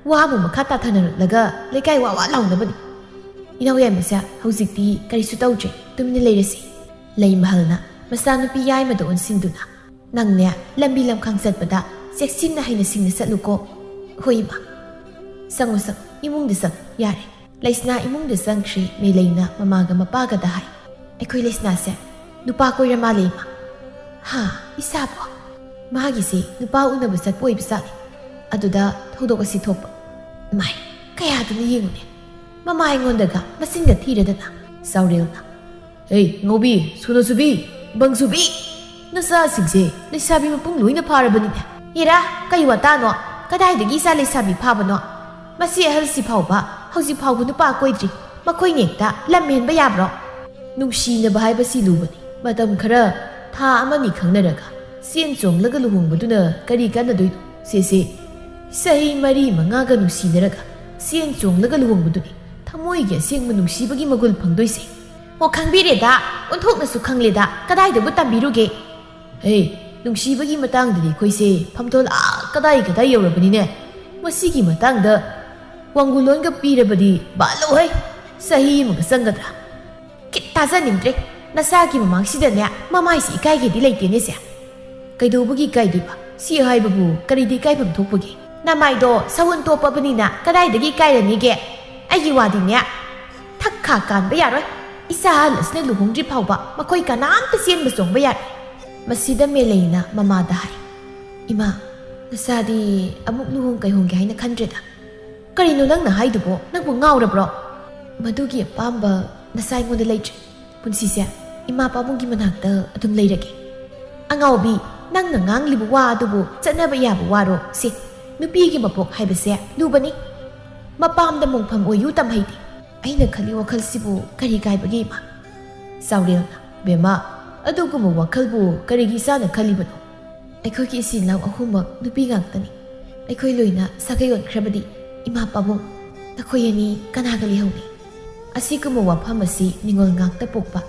ꯋꯥ ꯑꯃꯨꯛ ꯃꯈꯥ ꯇꯥꯊꯅꯔꯛꯂꯒ ꯂꯩꯀꯥꯏ ꯋꯥ ꯋꯥ ꯂꯥꯎꯅꯕꯅꯤ꯫ ꯏꯅꯥꯎ ꯌꯥꯏꯃꯁꯦ ꯍꯧꯖꯤꯛꯇꯤ ꯀꯔꯤꯁꯨ ꯇꯧꯗ꯭ꯔꯦ, ꯇꯨꯃꯤꯟꯅ ꯂꯩꯔꯁꯤ꯫ ꯂꯩꯃꯍꯜꯅ ꯃꯆꯥꯅꯨꯄꯤ ꯌꯥꯏꯃꯗ ꯑꯣꯟꯁꯤꯟꯗꯨꯅ, ꯅꯪꯅꯦ, ꯂꯝꯕꯤ ꯂꯝꯈꯥꯡ ꯆꯠꯄꯗ ꯆꯦꯛꯁꯤꯟꯅ ꯍꯩꯅ ꯁꯤꯡꯅ ꯆꯠꯂꯨꯀꯣ꯫ ꯍꯣꯏ, ꯏꯃꯥ꯫ ꯆꯪꯉꯨ, ꯆꯪꯉꯨ, ꯏꯃꯨꯡꯗ ꯆꯪꯉꯨ, ꯌꯥꯔꯦ꯫ ꯂꯩꯁꯅꯥ ꯏꯃꯨꯡꯗ ꯆꯪꯈ꯭ꯔꯤ꯫ ꯃꯦꯂꯩꯅ ꯃꯃꯥꯒ ꯃꯄꯥꯒꯗ ꯍꯥꯏ, ꯑꯩꯈꯣꯏ ꯂꯩꯁꯅꯥꯁꯦ ꯅꯨꯄꯥ ꯀꯣꯏꯔ ꯃꯥꯜꯂꯦ, ꯏꯃꯥ꯫ ꯍꯥ, ꯏꯆꯥꯕꯣ? ꯃꯥꯒꯤꯁꯦ ꯅꯨꯄꯥ ꯎꯅꯕ ꯆꯠꯄ ꯑꯣꯏꯕ ꯖꯥꯠꯅꯤ꯫ ꯑꯗꯨꯗ ꯊꯧꯗꯣꯛ ꯑꯁꯤ ꯊꯣꯛꯄ꯫ ꯃꯥꯏ, ꯀꯌꯥꯗꯨꯅ ꯌꯦꯡꯉꯨꯅꯦ꯫ ꯃꯃꯥ ꯑꯩꯉꯣꯟꯗꯒ ꯃꯆꯤꯟꯒ ꯊꯤꯔꯗꯅ꯫ ꯆꯥꯎꯔꯦꯜꯅ, ꯍꯦ, ꯉꯧꯕꯤ, ꯁꯣꯅꯣꯆꯨꯕꯤ, ꯕꯪꯖꯨꯕꯤ, ꯅꯆꯥꯁꯤꯡꯁꯦ ꯂꯩꯁꯥꯕꯤ ꯃꯄꯨꯡ ꯂꯣꯏꯅ ꯐꯥꯔꯕꯅꯤꯅꯦ꯫ ꯏꯔꯥ, ꯀꯩ ꯋꯥꯇꯥꯅꯣ? ꯀꯗꯥꯏꯗꯒꯤ ꯏꯆꯥ ꯂꯩꯁꯥꯕꯤ ꯐꯥꯕꯅꯣ? ꯃꯁꯤ ꯑꯍꯜꯁꯤ ꯐꯥꯎꯕ ꯍꯧꯖꯤꯛ ꯐꯥꯎꯕ ꯅꯨꯄꯥ ꯀꯣꯏꯗ꯭ꯔꯤ꯫ ꯃꯈꯣꯏꯅ ꯍꯦꯛꯇ ꯂꯝ ꯍꯦꯟꯕ ꯌꯥꯕ꯭ꯔꯣ? ꯅꯨꯡꯁꯤꯅꯕ ꯍꯥꯏꯕꯁꯤ ꯂꯨꯕꯅꯤ꯫ ꯃꯇꯝ ꯈꯔ, ꯊꯥ ꯑꯃꯅꯤ ꯈꯪꯅꯔꯒ ꯆꯦꯟ ꯆꯣꯡꯂꯒ ꯂꯨꯍꯣꯡꯕꯗꯨꯅ ꯀꯔꯤ ꯀꯥꯟꯅꯗꯣꯏꯅꯣ? ꯁꯦ, ꯁꯦ, ꯆꯍꯤ ꯃꯔꯤ ꯃꯉꯥꯒ ꯅꯨꯡꯁꯤꯅꯔꯒ ꯆꯦꯟ ꯆꯣꯡꯂꯒ ꯂꯨꯍꯣꯡꯕꯗꯨꯅꯤ ꯊꯃꯣꯏꯒꯤ ꯑꯁꯦꯡꯕ ꯅꯨꯡꯁꯤꯕꯒꯤ ꯃꯒꯨꯜ ꯐꯪꯗꯣꯏꯁꯦ꯫ ꯑꯣ, ꯈꯪꯕꯤꯔꯦꯗ, ꯑꯣꯟꯊꯣꯛꯅꯁꯨ ꯈꯪꯂꯦꯗ, ꯀꯗꯥꯏꯗꯕꯨ ꯇꯝꯕꯤꯔꯨꯒꯦ? ꯍꯦ, ꯅꯨꯡꯁꯤꯕꯒꯤ ꯃꯇꯥꯡꯗꯗꯤ ꯑꯩꯈꯣꯏꯁꯦ ꯐꯝꯗꯣꯜ ꯑꯥ ꯀꯗꯥꯏ ꯀꯗꯥꯏ ꯌꯧꯔꯕꯅꯤꯅꯦ꯫ ꯃꯁꯤꯒꯤ ꯃꯇꯥꯡꯗ ꯋꯥꯡꯒꯨꯂꯣꯟꯒ ꯄꯤꯔꯕꯗꯤ ꯕꯥꯂꯣ ꯍꯩ, ꯆꯍꯤ ꯑꯃꯒ ꯆꯪꯒꯗ꯭ꯔꯥ? ꯈꯤꯠ ꯇꯥꯖꯅꯤꯡꯗ꯭ꯔꯦ꯫ ꯅꯆꯥꯒꯤ ꯃꯃꯥꯡꯁꯤꯗꯅꯦ ꯃꯃꯥꯏꯁꯤ ꯏꯀꯥꯏꯒꯦꯗꯤ ꯂꯩꯇꯦꯅꯦ ꯁꯦ꯫ ꯀꯩꯗꯧꯕꯒꯤ ꯏꯀꯥꯏꯗꯣꯏꯕ? ꯁꯤ ꯍꯥꯏꯕꯕꯨ ꯀꯔꯤꯗ ꯏꯀꯥꯏꯐꯝ ꯊꯣꯛꯄꯒꯦ? ꯅꯃꯥꯏꯗꯣ ꯁꯎꯟ ꯇꯣꯞꯄꯕꯅꯤꯅ ꯀꯗꯥꯏꯗꯒꯤ ꯏꯀꯥꯏꯔꯅꯤꯒꯦ? ꯑꯩꯒꯤ ꯋꯥꯗꯤꯅꯦ, ꯊꯛ ꯈꯥ ꯀꯥꯟꯕ ꯌꯥꯔꯣꯏ꯫ ꯏꯆꯥ ꯑꯍꯜ ꯑꯁꯤꯅ ꯂꯨꯍꯣꯡꯗ꯭ꯔꯤ ꯐꯥꯎꯕ ꯃꯈꯣꯏ ꯀꯅꯥꯝꯇ ꯆꯦꯟꯕ ꯆꯣꯡꯕ ꯌꯥꯔꯣꯏ꯫ ꯃꯁꯤꯗ ꯃꯦꯂꯩꯅ ꯃꯃꯥꯗ ꯍꯥꯏ, ꯏꯃꯥ, ꯅꯆꯥꯗꯤ ꯑꯃꯨꯛ ꯂꯨꯍꯣꯡ ꯀꯩꯍꯣꯡꯒꯦ ꯍꯥꯏꯅ ꯈꯟꯗ꯭ꯔꯦꯗ꯫ ꯀꯔꯤꯅꯣ ꯅꯪꯅ ꯍꯥꯏꯗꯨꯕꯣ? ꯅꯪꯕꯨ ꯉꯥꯎꯔꯕ꯭ꯔꯣ? ꯃꯗꯨꯒꯤ ꯑꯄꯥꯝꯕ ꯅꯆꯥ ꯑꯩꯉꯣꯟꯗ ꯂꯩꯇ꯭ꯔꯦ꯫ ꯄꯨꯟꯁꯤꯁꯦ ꯏꯃꯥ ꯄꯥꯕꯨꯡꯒꯤ ꯃꯅꯥꯛꯇ ꯑꯗꯨꯝ ꯂꯩꯔꯒꯦ꯫ ꯑꯉꯥꯎꯕꯤ, ꯅꯪꯅ ꯉꯥꯡꯂꯤꯕ ꯋꯥ ꯑꯗꯨꯕꯨ ꯆꯠꯅꯕ ꯌꯥꯕ ꯋꯥꯔꯣ? ꯁꯤ ꯅꯨꯄꯤꯒꯤ ꯃꯄꯣꯛ ꯍꯥꯏꯕꯁꯦ ꯂꯨꯕꯅꯤ꯫ ꯃꯄꯥꯝꯗ ꯃꯣꯡꯐꯝ ꯑꯣꯏꯌꯨ ꯇꯝꯍꯩꯗꯦ꯫ ꯑꯩꯅ ꯈꯜꯂꯤ ꯋꯥꯈꯜꯁꯤꯕꯨ ꯀꯔꯤ ꯀꯥꯏꯕꯒꯦ, ꯏꯃꯥ? ꯆꯥꯎꯔꯦꯜꯅ, ꯕꯦꯝꯃ, ꯑꯗꯨꯒꯨꯝꯕ ꯋꯥꯈꯜꯕꯨ ꯀꯔꯤꯒꯤ ꯏꯆꯥꯅ ꯈꯜꯂꯤꯕꯅꯣ? ꯑꯩꯈꯣꯏꯒꯤ ꯏꯆꯤꯟ ꯏꯅꯥꯎ ꯑꯍꯨꯝꯃꯛ ꯅꯨꯄꯤ ꯉꯥꯛꯇꯅꯤ꯫ ꯑꯩꯈꯣꯏ ꯂꯣꯏꯅ ꯁꯥꯒꯩ ꯑꯣꯟꯈ꯭ꯔꯕꯗꯤ "ꯏꯃꯥ ꯄꯥꯕꯨꯡ, ꯅꯈꯣꯏ ꯑꯅꯤ ꯀꯅꯥꯒ ꯂꯩꯍꯧꯏ?" ꯑꯁꯤꯒꯨꯝꯕ ꯋꯥꯐꯝ ꯑꯁꯤ ꯅꯤꯡꯉꯣꯜ ꯉꯥꯛꯇ ꯄꯣꯛꯄ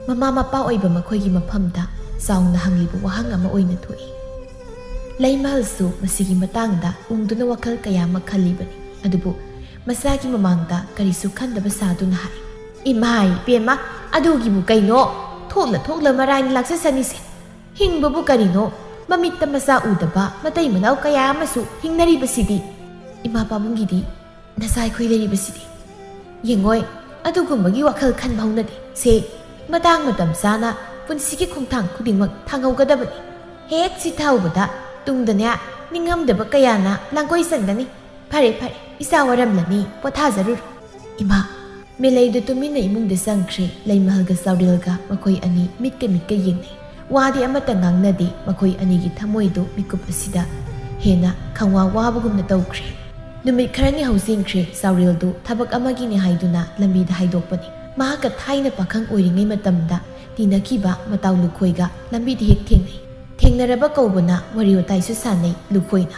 ꯃꯃꯥ ꯃꯄꯥ ꯑꯣꯏꯕ ꯃꯈꯣꯏꯒꯤ ꯃꯐꯝꯗ ꯆꯥꯎꯅ ꯍꯪꯂꯤꯕ ꯋꯥꯍꯪ ꯑꯃ ꯑꯣꯏꯅ ꯊꯣꯛꯏ꯫ ꯂꯩꯃꯍꯜꯁꯨ ꯃꯁꯤꯒꯤ ꯃꯇꯥꯡꯗ ꯎꯪꯗꯨꯅ ꯋꯥꯈꯜ ꯀꯌꯥ ꯑꯃ ꯈꯜꯂꯤꯕꯅꯤ꯫ ꯑꯗꯨꯕꯨ ꯃꯆꯥꯒꯤ ꯃꯃꯥꯡꯗ ꯀꯔꯤꯁꯨ ꯈꯟꯗꯕ ꯁꯥꯗꯨꯅ ꯍꯥꯏ, "ꯏꯃꯥ ꯏꯕꯦꯝꯃ, ꯑꯗꯨꯒꯤꯕꯨ ꯀꯩꯅꯣ? ꯊꯣꯛꯂ ꯊꯣꯛꯂ ꯃꯔꯥꯏꯅ ꯂꯥꯛꯆꯁꯅꯤꯁꯦ꯫ ꯍꯤꯡꯕꯕꯨ ꯀꯔꯤꯅꯣ? ꯃꯃꯤꯠꯇ ꯃꯆꯥ ꯎꯗꯕ ꯃꯇꯩ ꯃꯅꯥꯎ ꯀꯌꯥ ꯑꯃꯁꯨ ꯍꯤꯡꯅꯔꯤꯕꯁꯤꯗꯤ꯫ ꯏꯃꯥ ꯄꯥꯕꯨꯡꯒꯤꯗꯤ ꯅꯆꯥ ꯑꯩꯈꯣꯏ ꯂꯩꯔꯤꯕꯁꯤꯗꯤ꯫ ꯌꯦꯡꯉꯣꯏ, ꯑꯗꯨꯒꯨꯝꯕꯒꯤ ꯋꯥꯈꯜ ꯈꯟꯕ ꯍꯧꯅꯗꯦ꯫ ꯁꯦ, ꯃꯇꯥꯡ ꯃꯇꯝ ꯆꯥꯅ ꯄꯨꯟꯁꯤꯒꯤ ꯈꯣꯡꯊꯥꯡ ꯈꯨꯗꯤꯡꯃꯛ ꯊꯥꯡꯍꯧꯒꯗꯕꯅꯤ꯫ ꯍꯦꯛ ꯆꯤꯠꯊꯍꯧꯕꯗ ꯇꯨꯡꯗꯅꯦ, ꯅꯤꯡꯉꯝꯗꯕ ꯀꯌꯥꯅ ꯂꯥꯡꯒꯣꯏ ꯆꯟꯒꯅꯤ꯫ ꯐꯔꯦ, ꯐꯔꯦ, ꯏꯆꯥ ꯋꯥꯔꯝꯂꯅꯤ, ꯄꯣꯊꯥꯖꯔꯨꯔꯣ꯫" "ꯏꯃꯥ!" ꯃꯦꯂꯩꯗꯨ ꯇꯨꯃꯤꯟꯅ ꯏꯃꯨꯡꯗ ꯆꯪꯈ꯭ꯔꯦ꯫ ꯂꯩꯃꯍꯜꯒ ꯆꯥꯎꯔꯦꯜꯒ ꯃꯈꯣꯏ ꯑꯅꯤ ꯃꯤꯠꯀ ꯃꯤꯠꯀ ꯌꯦꯡꯅꯩ꯫ ꯋꯥꯗꯤ ꯑꯃꯠꯇ ꯉꯥꯡꯅꯗꯦ꯫ ꯃꯈꯣꯏ ꯑꯅꯤꯒꯤ ꯊꯃꯣꯏꯗꯨ ꯃꯤꯀꯨꯞ ꯑꯁꯤꯗ ꯍꯦꯟꯅ ꯈꯪꯋꯥ ꯋꯥꯕꯒꯨꯝꯅ ꯇꯧꯈ꯭ꯔꯦ꯫ ꯅꯨꯃꯤꯠ ꯈꯔꯅꯤ ꯍꯧꯖꯤꯟꯈ꯭ꯔꯦ꯫ ꯆꯥꯎꯔꯦꯜꯗꯨ ꯊꯕꯛ ꯑꯃꯒꯤꯅꯤ ꯍꯥꯏꯗꯨꯅ ꯂꯝꯕꯤꯗ ꯍꯥꯏꯗꯣꯛꯄꯅꯤ꯫ ꯃꯍꯥꯛꯀ ꯊꯥꯏꯅ ꯄꯥꯈꯪ ꯑꯣꯏꯔꯤꯉꯩ ꯃꯇꯝꯗ ꯇꯤꯟꯅꯈꯤꯕ ꯃꯇꯥꯎ ꯂꯨꯈꯣꯏꯒ ꯂꯝꯕꯤꯗ ꯍꯦꯛ ꯊꯦꯡꯅꯩ꯫ ꯊꯦꯡꯅꯔꯕ ꯀꯧꯕꯅ ꯋꯥꯔꯤ ꯋꯥꯇꯥꯏꯁꯨ ꯁꯥꯟꯅꯩ ꯂꯨꯈꯣꯏꯅ꯫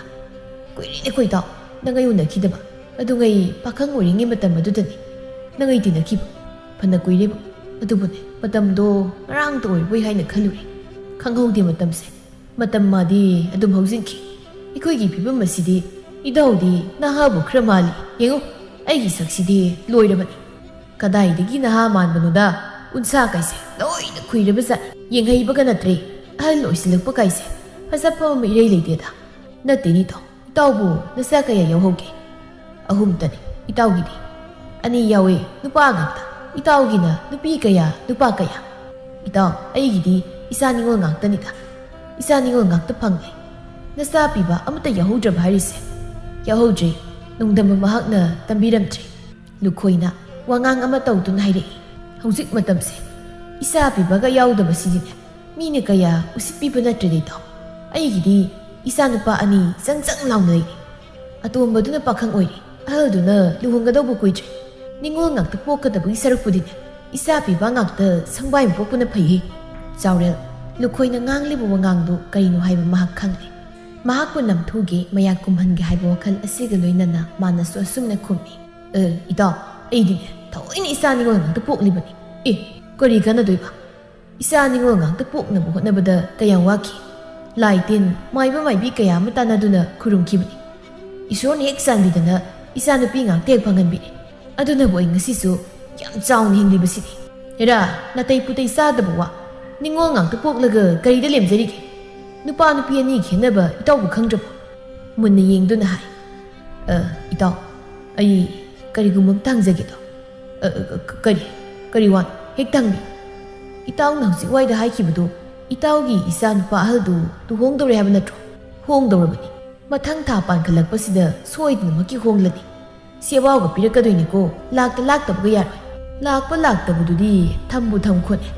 "ꯀꯨꯏꯔꯦꯅꯦ ꯈꯣꯏꯗꯥꯎ, ꯅꯪ ꯑꯩ ꯎꯅꯈꯤꯗꯕ꯫ ꯑꯗꯨꯉꯩ ꯄꯥꯈꯪ ꯑꯣꯏꯔꯤꯉꯩ ꯃꯇꯝ ꯑꯗꯨꯗꯅꯤ ꯅꯪ ꯑꯩ ꯇꯤꯟꯅꯈꯤꯕ꯫ ꯐꯅ ꯀꯨꯏꯔꯦꯕ꯫ ꯑꯗꯨꯕꯨꯅꯦ, ꯃꯇꯝꯗꯣ ꯉꯔꯥꯡꯇ ꯑꯣꯏꯔꯕꯣꯏ ꯍꯥꯏꯅ ꯈꯜꯂꯨꯔꯦ꯫ ꯈꯪꯍꯧꯗꯦ ꯃꯇꯝꯁꯦ꯫ ꯃꯇꯝ ꯃꯥꯗꯤ ꯑꯗꯨꯝ ꯍꯧꯖꯤꯟꯈꯤ꯫ ꯑꯩꯈꯣꯏꯒꯤ ꯐꯤꯕꯝ ꯑꯁꯤꯗꯤ ꯏꯇꯥꯎꯗꯤ ꯅꯍꯥꯕꯨ ꯈꯔ ꯃꯥꯜꯂꯤ꯫ ꯌꯦꯡꯉꯨ, ꯑꯩꯒꯤ ꯁꯛꯁꯤꯗꯤ ꯂꯣꯏꯔꯕꯅꯤ꯫ ꯀꯗꯥꯏꯗꯒꯤ ꯅꯍꯥ ꯃꯥꯟꯕꯅꯣꯗ? ꯎꯟꯁꯥ ꯀꯥꯏꯁꯦ ꯂꯣꯏꯅ ꯈꯨꯏꯔꯕ ꯖꯥꯠꯅꯤ꯫ ꯌꯦꯡꯍꯩꯕꯒ ꯅꯠꯇ꯭ꯔꯦ꯫ ꯑꯍꯜ ꯑꯣꯏꯁꯤꯜꯂꯛꯄ ꯀꯥꯏꯁꯦ ꯐꯖꯐꯝ ꯑꯃ ꯏꯔꯩ ꯂꯩꯇꯦꯗ꯫" "ꯅꯠꯇꯦꯅꯦ ꯏꯇꯥꯎ, ꯏꯇꯥꯎꯕꯨ ꯅꯆꯥ ꯀꯌꯥ ꯌꯥꯎꯍꯧꯒꯦ?" "ꯑꯍꯨꯝꯇꯅꯤ ꯏꯇꯥꯎꯒꯤꯗꯤ꯫" "ꯑꯅꯤ ꯌꯥꯎꯏ, ꯅꯨꯄꯥ ꯉꯥꯛꯇ꯫ ꯏꯇꯥꯎꯒꯤꯅ ꯅꯨꯄꯤ ꯀꯌꯥ, ꯅꯨꯄꯥ ꯀꯌꯥ?" "ꯏꯇꯥꯎ, ꯑꯩꯒꯤꯗꯤ ꯏꯆꯥ ꯅꯤꯉꯣꯜ ꯉꯥꯛꯇꯅꯤꯗ꯫ ꯏꯆꯥ ꯅꯤꯉꯣꯜ ꯉꯥꯛꯇ ꯐꯪꯂꯦ꯫ ꯅꯆꯥ ꯄꯤꯕ ꯑꯃꯠꯇ ꯌꯥꯎꯍꯧꯗ꯭ꯔꯕ ꯍꯥꯏꯔꯤꯁꯦ?" "ꯌꯥꯎꯍꯧꯗ꯭ꯔꯦ꯫ ꯅꯣꯡꯗꯝꯕ ꯃꯍꯥꯛꯅ ꯇꯝꯕꯤꯔꯝꯗ꯭ꯔꯦ꯫" ꯂꯨꯈꯣꯏꯅ ꯋꯥꯉꯥꯡ ꯑꯃ ꯇꯧꯗꯨꯅ ꯍꯥꯏꯔꯛꯏ꯫ "ꯍꯧꯖꯤꯛ ꯃꯇꯝꯁꯦ ꯏꯆꯥ ꯄꯤꯕꯒ ꯌꯥꯎꯗꯕꯁꯤꯗꯤꯅꯦ, ꯃꯤꯅ ꯀꯌꯥ ꯎꯁꯤꯠꯄꯤꯕ ꯅꯠꯇ꯭ꯔꯦꯗ ꯏꯇꯥꯎ꯫ ꯑꯩꯒꯤꯗꯤ ꯏꯆꯥ ꯅꯨꯄꯥ ꯑꯅꯤ ꯆꯪ ꯆꯪ ꯂꯥꯎꯅ ꯂꯩꯔꯦ꯫ ꯑꯇꯣꯝꯕꯗꯨꯅ ꯄꯥꯈꯪ ꯑꯣꯏꯔꯤ, ꯑꯍꯜꯗꯨꯅ ꯂꯨꯍꯣꯡꯒꯗꯧꯕ ꯀꯨꯏꯗ꯭ꯔꯦ꯫ ꯅꯤꯉꯣꯜ ꯉꯥꯛꯇ ꯄꯣꯛꯀꯗꯕꯒꯤ ꯁꯔꯨꯛꯄꯨꯗꯤꯅꯦ, ꯏꯆꯥ ꯄꯤꯕ ꯉꯥꯛꯇ ꯁꯪꯕꯥꯏ ꯄꯣꯛꯄꯅ ꯐꯩꯍꯦ꯫" ꯆꯥꯎꯔꯦꯜ, ꯂꯨꯈꯣꯏꯅ ꯉꯥꯡꯂꯤꯕ ꯋꯥꯉꯥꯡꯗꯨ ꯀꯔꯤꯅꯣ ꯍꯥꯏꯕ ꯃꯍꯥꯛ ꯈꯪꯂꯦ꯫ ꯃꯍꯥꯛꯄꯨ ꯅꯝꯊꯨꯒꯦ, ꯃꯌꯥ ꯀꯨꯝꯍꯟꯒꯦ ꯍꯥꯏꯕ ꯋꯥꯈꯜ ꯑꯁꯤꯒ ꯂꯣꯏꯅꯅ ꯃꯥꯅꯁꯨ ꯑꯁꯨꯝꯅ ꯈꯨꯝꯃꯤ, "ꯑꯦ, ꯏꯇꯥꯎ, ꯑꯩꯗꯤꯅꯦ ꯊꯑꯣꯏꯅ ꯏꯆꯥ ꯅꯤꯉꯣꯜ ꯉꯥꯛꯇ ꯄꯣꯛꯂꯤꯕꯅꯤ꯫ ꯑꯦ, ꯀꯔꯤ ꯀꯥꯟꯅꯗꯣꯏꯕ? ꯏꯆꯥ ꯅꯤꯉꯣꯜ ꯉꯥꯛꯇ ꯄꯣꯛꯅꯕ ꯍꯣꯠꯅꯕꯗ ꯀꯌꯥꯝ ꯋꯥꯈꯤ꯫ ꯂꯥꯏ ꯇꯤꯟ, ꯃꯥꯏꯕ ꯃꯥꯏꯕꯤ ꯀꯌꯥ ꯑꯃ ꯇꯥꯟꯅꯗꯨꯅ ꯈꯨꯔꯨꯝꯈꯤꯕꯅꯤ꯫ ꯏꯁꯣꯔꯅ ꯍꯦꯛ ꯆꯥꯟꯕꯤꯗꯅ ꯏꯆꯥꯅꯨꯄꯤ ꯉꯥꯛꯇ ꯍꯦꯛ ꯐꯪꯍꯟꯕꯤꯔꯦ꯫ ꯑꯗꯨꯅꯕꯨ ꯑꯩ ꯉꯁꯤꯁꯨ ꯌꯥꯝ ꯆꯥꯎꯅ ꯍꯤꯡꯂꯤꯕꯁꯤꯗꯤ꯫ ꯍꯦꯔꯥ, ꯅꯥꯇꯩ ꯄꯨꯇꯩ ꯆꯥꯗꯕ ꯋꯥ꯫ ꯅꯤꯉꯣꯜ ꯉꯥꯛꯇ ꯄꯣꯛꯂꯒ ꯀꯔꯤꯗ ꯂꯦꯝꯖꯔꯤꯒꯦ? ꯅꯨꯄꯥ ꯅꯨꯄꯤ ꯑꯅꯤ ꯈꯦꯠꯅꯕ ꯏꯇꯥꯎꯕꯨ ꯈꯪꯗ꯭ꯔꯕꯣ?" ꯃꯨꯟꯅ ꯌꯦꯡꯗꯨꯅ ꯍꯥꯏ, "ꯑ, ꯏꯇꯥꯎ, ꯑꯩ ꯀꯔꯤꯒꯨꯝꯕ ꯑꯝꯇ ꯍꯪꯖꯒꯦꯗꯣ?" "ꯑ, ꯑ, ꯀ-, ꯀꯔꯤ? ꯀꯔꯤ ꯋꯥꯅꯣ? ꯍꯦꯛꯇ ꯍꯪꯕꯤꯌꯨ꯫" "ꯏꯇꯥꯎꯅ ꯍꯧꯖꯤꯛ ꯋꯥꯏꯗ ꯍꯥꯏꯈꯤꯕꯗꯨ, ꯏꯇꯥꯎꯒꯤ ꯏꯆꯥ ꯅꯨꯄꯥ ꯑꯍꯜꯗꯨ ꯂꯨꯍꯣꯡꯗꯧꯔꯦ ꯍꯥꯏꯕ ꯅꯠꯇ꯭ꯔꯣ?" "ꯍꯣꯡꯗꯧꯔꯕꯅꯤ꯫ ꯃꯊꯪ ꯊꯥ ꯄꯥꯟꯈꯠꯂꯛꯄꯁꯤꯗ ꯁꯣꯏꯗꯅꯃꯛꯀꯤ ꯍꯣꯡꯂꯅꯤ꯫ ꯁꯦꯕꯥꯎꯒ ꯄꯤꯔꯛꯀꯗꯣꯏꯅꯤꯀꯣ, ꯂꯥꯛꯇ ꯂꯥꯛꯇꯕꯒ ꯌꯥꯔꯣꯏ꯫ ꯂꯥꯛꯄ ꯂꯥꯛꯇꯕꯗꯨꯗꯤ ꯊꯝꯕꯨ ꯊꯝꯈꯣꯅꯦ꯫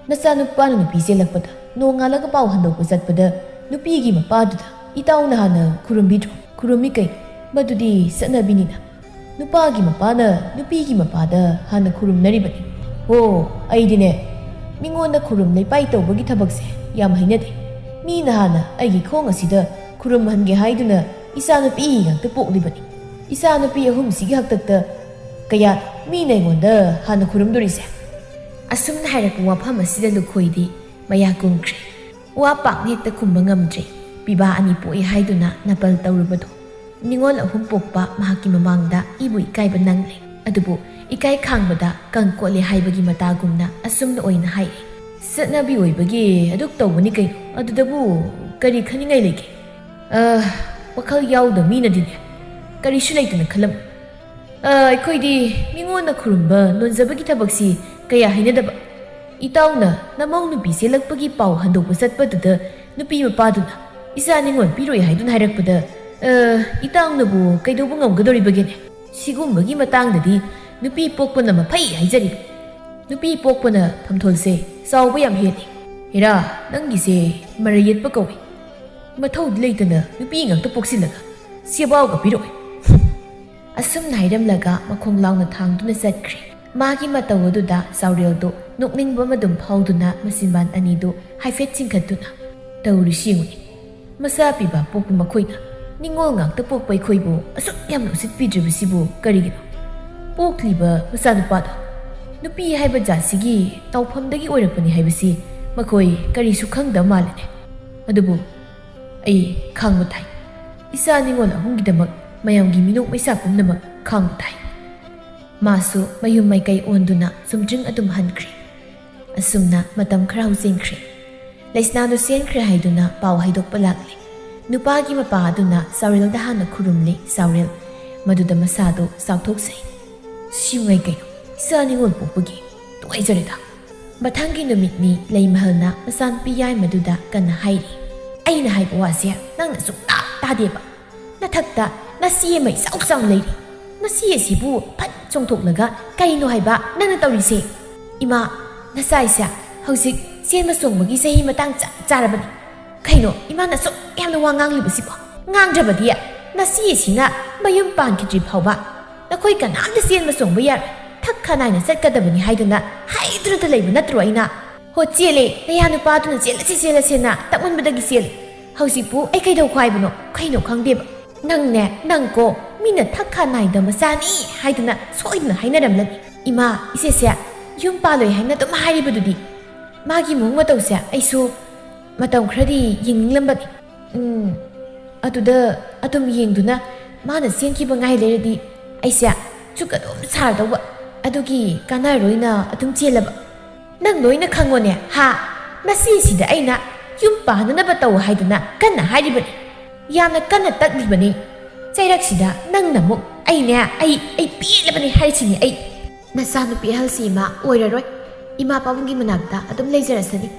ꯅꯆꯥꯅꯨꯄꯥꯅ ꯅꯨꯄꯤ ꯆꯦꯜꯂꯛꯄꯗ, ꯅꯣꯡꯉꯥꯜꯂꯒ ꯄꯥꯎ ꯍꯟꯗꯣꯛꯄ ꯆꯠꯄꯗ ꯅꯨꯄꯤꯒꯤ ꯃꯄꯥꯗꯨꯗ ꯏꯇꯥꯎꯅ ꯍꯥꯟꯅ ꯈꯨꯔꯨꯝꯕꯤꯗ꯭ꯔꯣ?" "ꯈꯨꯔꯨꯝꯃꯤ ꯀꯩꯅꯣ, ꯃꯗꯨꯗꯤ ꯆꯠꯅꯕꯤꯅꯤꯅ꯫ ꯅꯨꯄꯥꯒꯤ ꯃꯄꯥꯅ ꯅꯨꯄꯤꯒꯤ ꯃꯄꯥꯗ ꯍꯥꯟꯅ ꯈꯨꯔꯨꯝꯅꯔꯤꯕꯅꯤ꯫ ꯍꯣ, ꯑꯩꯗꯤꯅꯦ, ꯃꯤꯉꯣꯟꯗ ꯈꯨꯔꯨꯝ ꯂꯩꯄꯥꯏ ꯇꯧꯕꯒꯤ ꯊꯕꯛꯁꯦ ꯌꯥꯝ ꯍꯩꯅꯗꯦ꯫ ꯃꯤꯅ ꯍꯥꯟꯅ ꯑꯩꯒꯤ ꯈꯣꯡ ꯑꯁꯤꯗ ꯈꯨꯔꯨꯝꯍꯟꯒꯦ ꯍꯥꯏꯗꯨꯅ ꯏꯆꯥꯅꯨꯄꯤ ꯉꯥꯛꯇ ꯄꯣꯛꯂꯤꯕꯅꯤ꯫ ꯏꯆꯥꯅꯨꯄꯤ ꯑꯍꯨꯝꯁꯤꯒꯤ ꯍꯥꯛꯇꯛꯇ ꯀꯌꯥ ꯃꯤꯅ ꯑꯩꯉꯣꯟꯗ ꯍꯥꯟꯅ ꯈꯨꯔꯨꯝꯗꯣꯔꯤꯁꯦ?" ꯑꯁꯨꯝꯅ ꯍꯥꯏꯔꯛꯄ ꯋꯥꯐꯝ ꯑꯁꯤꯗ ꯂꯨꯈꯣꯏꯗꯤ ꯃꯌꯥ ꯀꯨꯝꯈ꯭ꯔꯦ꯫ ꯋꯥ ꯄꯥꯛꯅ ꯍꯦꯛꯇ ꯈꯨꯝꯕ ꯉꯝꯗ꯭ꯔꯦ꯫ ꯄꯤꯕꯥ ꯑꯅꯤ ꯄꯣꯛꯏ ꯍꯥꯏꯗꯨꯅ ꯅꯄꯜ ꯇꯧꯔꯨꯕꯗꯣ꯫ ꯅꯤꯉꯣꯜ ꯑꯍꯨꯝ ꯄꯣꯛꯄ ꯃꯍꯥꯛꯀꯤ ꯃꯃꯥꯡꯗ ꯏꯕꯨ ꯏꯀꯥꯏꯕ ꯅꯪꯂꯦ꯫ ꯑꯗꯨꯕꯨ ꯏꯀꯥꯏ ꯈꯥꯡꯕꯗ ꯀꯪ ꯀꯣꯠꯂꯦ ꯍꯥꯏꯕꯒꯤ ꯃꯇꯥꯒꯨꯝꯅ ꯑꯁꯨꯝꯅ ꯑꯣꯏꯅ ꯍꯥꯏꯔꯛꯏ꯫ "ꯆꯠꯅꯕꯤ ꯑꯣꯏꯕꯒꯤ ꯑꯗꯨꯛ ꯇꯧꯕꯅꯤ ꯀꯩꯅꯣ꯫ ꯑꯗꯨꯗꯕꯨ ꯀꯔꯤ ꯈꯟꯅꯤꯡꯉꯥꯏ ꯂꯩꯒꯦ? ꯑ, ꯋꯥꯈꯜ ꯌꯥꯎꯗꯕ ꯃꯤꯅꯗꯤꯅꯦ ꯀꯔꯤꯁꯨ ꯂꯩꯇꯅ ꯈꯜꯂꯝꯃꯣꯏ꯫ ꯑ, ꯑꯩꯈꯣꯏꯗꯤ ꯃꯤꯉꯣꯟꯗ ꯈꯨꯔꯨꯝꯕ ꯅꯣꯟꯖꯕꯒꯤ ꯊꯕꯛꯁꯤ ꯀꯌꯥ ꯍꯩꯅꯗꯕ꯫ ꯏꯇꯥꯎꯅ ꯅꯃꯧ ꯅꯨꯄꯤ ꯆꯦꯜꯂꯛꯄꯒꯤ ꯄꯥꯎ ꯍꯟꯗꯣꯛꯄ ꯆꯠꯄꯗꯨꯗ ꯅꯨꯄꯤ ꯃꯄꯥꯗꯨꯅ ꯏꯆꯥ ꯅꯤꯉꯣꯜ ꯄꯤꯔꯣꯏ ꯍꯥꯏꯗꯨꯅ ꯍꯥꯏꯔꯛꯄꯗ, ꯑ, ꯏꯇꯥꯎꯅꯕꯨ ꯀꯩꯗꯧꯕ ꯉꯝꯒꯗꯧꯔꯤꯕꯒꯦꯅꯦ? ꯁꯤꯒꯨꯝꯕꯒꯤ ꯃꯇꯥꯡꯗꯗꯤ ꯅꯨꯄꯤ ꯄꯣꯛꯄꯅ ꯃꯐꯩ ꯍꯥꯏꯖꯔꯤ꯫ ꯅꯨꯄꯤ ꯄꯣꯛꯄꯅ ꯐꯝꯊꯣꯜꯁꯦ ꯆꯥꯎꯕ ꯌꯥꯝ ꯍꯦꯜꯂꯤ꯫ ꯍꯦꯔꯥ, ꯅꯪꯒꯤꯁꯦ ꯃꯔꯩ ꯌꯦꯠꯄ ꯀꯧꯏ꯫ ꯃꯊꯧꯗꯤ ꯂꯩꯇꯅ ꯅꯨꯄꯤ ꯉꯥꯛꯇ ꯄꯣꯛꯁꯤꯜꯂꯒ ꯁꯦꯕꯥꯎꯒ ꯄꯤꯔꯛꯑꯣꯏ꯫" ꯑꯁꯨꯝꯅ ꯍꯥꯏꯔꯝꯂꯒ ꯃꯈꯣꯡ ꯂꯥꯎꯅ ꯊꯥꯡꯗꯨꯅ ꯆꯠꯈ꯭ꯔꯦ꯫ ꯃꯥꯒꯤ ꯃꯇꯧ ꯑꯗꯨꯗ ꯆꯥꯎꯔꯦꯜꯗꯨ ꯅꯣꯛꯅꯤꯡꯕ ꯑꯃ ꯑꯗꯨꯝ ꯐꯥꯎꯗꯨꯅ ꯃꯆꯤꯟꯕꯥꯟ ꯑꯅꯤꯗꯨ ꯍꯥꯏꯐꯦꯠ ꯆꯤꯡꯈꯠꯇꯨꯅ, "ꯇꯧꯔꯤꯁꯤ ꯌꯦꯡꯉꯨꯅꯦ꯫ ꯃꯆꯥ ꯄꯤꯕ ꯄꯣꯛꯄ ꯃꯈꯣꯏꯅ ꯅꯤꯡꯉꯣꯜ ꯉꯥꯛꯇ ꯄꯣꯛꯄ ꯑꯩꯈꯣꯏꯕꯨ ꯑꯁꯨꯛ ꯌꯥꯝꯅ ꯎꯁꯤꯠꯄꯤꯗ꯭ꯔꯤꯕꯁꯤꯕꯨ ꯀꯔꯤꯒꯤꯅꯣ? ꯄꯣꯛꯂꯤꯕ ꯃꯆꯥꯅꯨꯄꯥꯗꯣ ꯅꯨꯄꯤ ꯍꯥꯏꯕ ꯖꯥꯠꯁꯤꯒꯤ ꯇꯧꯐꯝꯗꯒꯤ ꯑꯣꯏꯔꯛꯄꯅꯤ ꯍꯥꯏꯕꯁꯤ ꯃꯈꯣꯏ ꯀꯔꯤꯁꯨ ꯈꯪꯗꯕ ꯃꯥꯜꯂꯦꯅꯦ꯫ ꯑꯗꯨꯕꯨ ꯑꯩ ꯈꯥꯡꯕ ꯊꯥꯏ꯫ ꯏꯆꯥ ꯅꯤꯉꯣꯜ ꯑꯍꯨꯝꯒꯤꯗꯃꯛ ꯃꯌꯥꯝꯒꯤ ꯃꯤꯅꯣꯛ ꯃꯩꯁꯥ ꯄꯨꯝꯅꯃꯛ ꯈꯥꯡꯕ ꯊꯥꯏ꯫ ꯃꯥꯁꯨ ꯃꯌꯨꯝ ꯃꯥꯏꯀꯩ ꯑꯣꯟꯗꯨꯅ ꯆꯨꯝꯗ꯭ꯔꯤꯡ ꯑꯗꯨꯝ ꯍꯟꯈ꯭ꯔꯦ꯫ ꯑꯁꯨꯝꯅ ꯃꯇꯝ ꯈꯔ ꯍꯧꯖꯤꯟꯈ꯭ꯔꯦ꯫ ꯂꯩꯁꯅꯥꯗꯨ ꯆꯦꯟꯈ꯭ꯔꯦ ꯍꯥꯏꯗꯨꯅ ꯄꯥꯎ ꯍꯥꯏꯗꯣꯛꯄ ꯂꯥꯛꯂꯦ꯫ ꯅꯨꯄꯥꯒꯤ ꯃꯄꯥ ꯑꯗꯨꯅ ꯆꯥꯎꯔꯦꯜꯗ ꯍꯥꯟꯅ ꯈꯨꯔꯨꯝꯂꯦ꯫ ꯆꯥꯎꯔꯦꯜ ꯃꯗꯨꯗ ꯃꯁꯥꯗꯨ ꯆꯥꯎꯊꯣꯛꯆꯩ꯫ ꯁꯤꯃꯉꯥꯏ ꯀꯩꯅꯣ, ꯏꯆꯥ ꯅꯤꯉꯣꯜ ꯄꯣꯛꯄꯒꯤ ꯅꯨꯡꯉꯥꯏꯖꯔꯦꯗ꯫ ꯃꯊꯪꯒꯤ ꯅꯨꯃꯤꯠꯅꯤ꯫ ꯂꯩꯃꯍꯜꯅ ꯃꯆꯥꯅꯨꯄꯤ ꯌꯥꯏꯃꯗꯨꯗ ꯀꯟꯅ ꯍꯥꯏꯔꯤ, "ꯑꯩꯅ ꯍꯥꯏꯕ ꯋꯥꯁꯦ ꯅꯪꯅ ꯁꯨꯡꯇꯥ ꯇꯥꯗꯦꯕ꯫ ꯅꯊꯛꯇ ꯅꯆꯦ ꯑꯃ ꯏꯆꯥꯎ ꯆꯥꯎꯅ ꯂꯩꯔꯤ꯫ ꯅꯆꯦ ꯑꯁꯤꯕꯨ ꯐꯠ ꯆꯣꯡꯊꯣꯛꯂꯒ ꯀꯩꯅꯣ ꯍꯥꯏꯕ ꯅꯪꯅ ꯇꯧꯔꯤꯁꯦ? ꯏꯃꯥ, ꯅꯆꯥꯏꯁꯦ ꯍꯧꯖꯤꯛ ꯆꯦꯟꯕ ꯆꯣꯡꯕꯒꯤ ꯆꯍꯤ ꯃꯇꯥꯡ ꯆꯞ ꯆꯥꯔꯕꯅꯤ꯫ ꯀꯩꯅꯣ ꯏꯃꯥꯅ ꯑꯁꯨꯛ ꯌꯥꯝꯅ ꯋꯥ ꯉꯥꯡꯂꯤꯕꯁꯤꯕꯣ? ꯉꯥꯡꯗ꯭ꯔꯕꯗꯤ ꯅꯆꯦ ꯑꯁꯤꯅ ꯃꯌꯨꯝ ꯄꯥꯟꯈꯤꯗ꯭ꯔꯤ ꯐꯥꯎꯕ ꯅꯈꯣꯏ ꯀꯅꯥꯝꯇ ꯆꯦꯟꯕ ꯆꯣꯡꯕ ꯌꯥꯔꯣꯏ, ꯊꯛ ꯈꯥ ꯅꯥꯏꯅ ꯆꯠꯀꯗꯕꯅꯤ ꯍꯥꯏꯗꯨꯅ ꯍꯥꯏꯗꯨꯅꯇ ꯂꯩꯕ ꯅꯠꯇ꯭ꯔꯣ ꯑꯩꯅ?" "ꯍꯣ ꯆꯦꯜꯂꯦ, ꯅꯌꯥ ꯅꯨꯄꯥꯗꯨꯅ ꯆꯦꯜꯂꯁꯤ ꯆꯦꯜꯂꯁꯦꯅ ꯇꯛꯃꯟꯕꯗꯒꯤ ꯆꯦꯜꯂꯦ꯫ ꯍꯧꯖꯤꯛꯄꯨ ꯑꯩ ꯀꯩꯗꯧꯈꯣ ꯍꯥꯏꯕꯅꯣ? ꯀꯩꯅꯣ ꯈꯪꯗꯦꯕ꯫ ꯅꯪꯅꯦ, ꯅꯪꯀꯣ, ꯃꯤꯅ ꯊꯛ ꯈꯥ ꯅꯥꯏꯗ ꯃꯆꯥꯅꯤ ꯍꯥꯏꯗꯨꯅ ꯁꯣꯏꯗꯅ ꯍꯥꯏꯅꯔꯝꯂꯅꯤ꯫ ꯏꯃꯥ, ꯏꯆꯦꯁꯦ ꯌꯨꯝ ꯄꯥꯜꯂꯣꯏ ꯍꯥꯏꯅ ꯑꯗꯨꯝ ꯍꯥꯏꯔꯤꯕꯗꯨꯗꯤ꯫ ꯃꯥꯒꯤ ꯃꯑꯣꯡ ꯃꯇꯧꯁꯦ ꯑꯩꯁꯨ ꯃꯇꯝ ꯈꯔꯗꯤ ꯌꯦꯡꯅꯤꯡꯂꯝꯕꯅꯤ꯫ ꯎꯝ, ꯑꯗꯨꯗ ꯑꯗꯨꯝ ꯌꯦꯡꯗꯨꯅ ꯃꯥꯅ ꯆꯦꯟꯈꯤꯕ ꯉꯥꯏ ꯂꯩꯔꯗꯤ ꯑꯩꯁꯦ ꯆꯨꯛ ꯑꯗꯨꯝ ꯁꯥꯔꯗꯧꯕ꯫ ꯑꯗꯨꯒꯤ ꯀꯥꯟꯅꯔꯣꯏꯅ ꯑꯗꯨꯝ ꯆꯦꯜꯂꯕ꯫ ꯅꯪ ꯂꯣꯏꯅ ꯈꯪꯉꯣꯅꯦ, ꯍꯥ? ꯃꯁꯤꯁꯤꯗ ꯑꯩꯅ ꯌꯨꯝ ꯄꯥꯟꯅꯅꯕ ꯇꯧ ꯍꯥꯏꯗꯨꯅ ꯀꯟꯅ ꯍꯥꯏꯔꯤꯕꯅꯤ꯫ ꯌꯥꯝꯅ ꯀꯟꯅ ꯇꯛꯂꯤꯕꯅꯤ꯫ ꯆꯩꯔꯛꯁꯤꯗ ꯅꯪꯅ ꯑꯃꯨꯛ ꯑꯩꯅꯦ, ꯑꯩ, ꯑꯩ ꯄꯦꯜꯂꯕꯅꯤ ꯍꯥꯏꯔꯤꯁꯤꯅꯤ ꯑꯩ꯫ ꯅꯆꯥꯅꯨꯄꯤ ꯑꯍꯜꯁꯤ ꯏꯃꯥ ꯑꯣꯏꯔꯔꯣꯏ꯫ ꯏꯃꯥ ꯄꯥꯕꯨꯡꯒꯤ ꯃꯅꯥꯛꯇ ꯑꯗꯨꯝ ꯂꯩꯖꯔꯁꯅꯤ꯫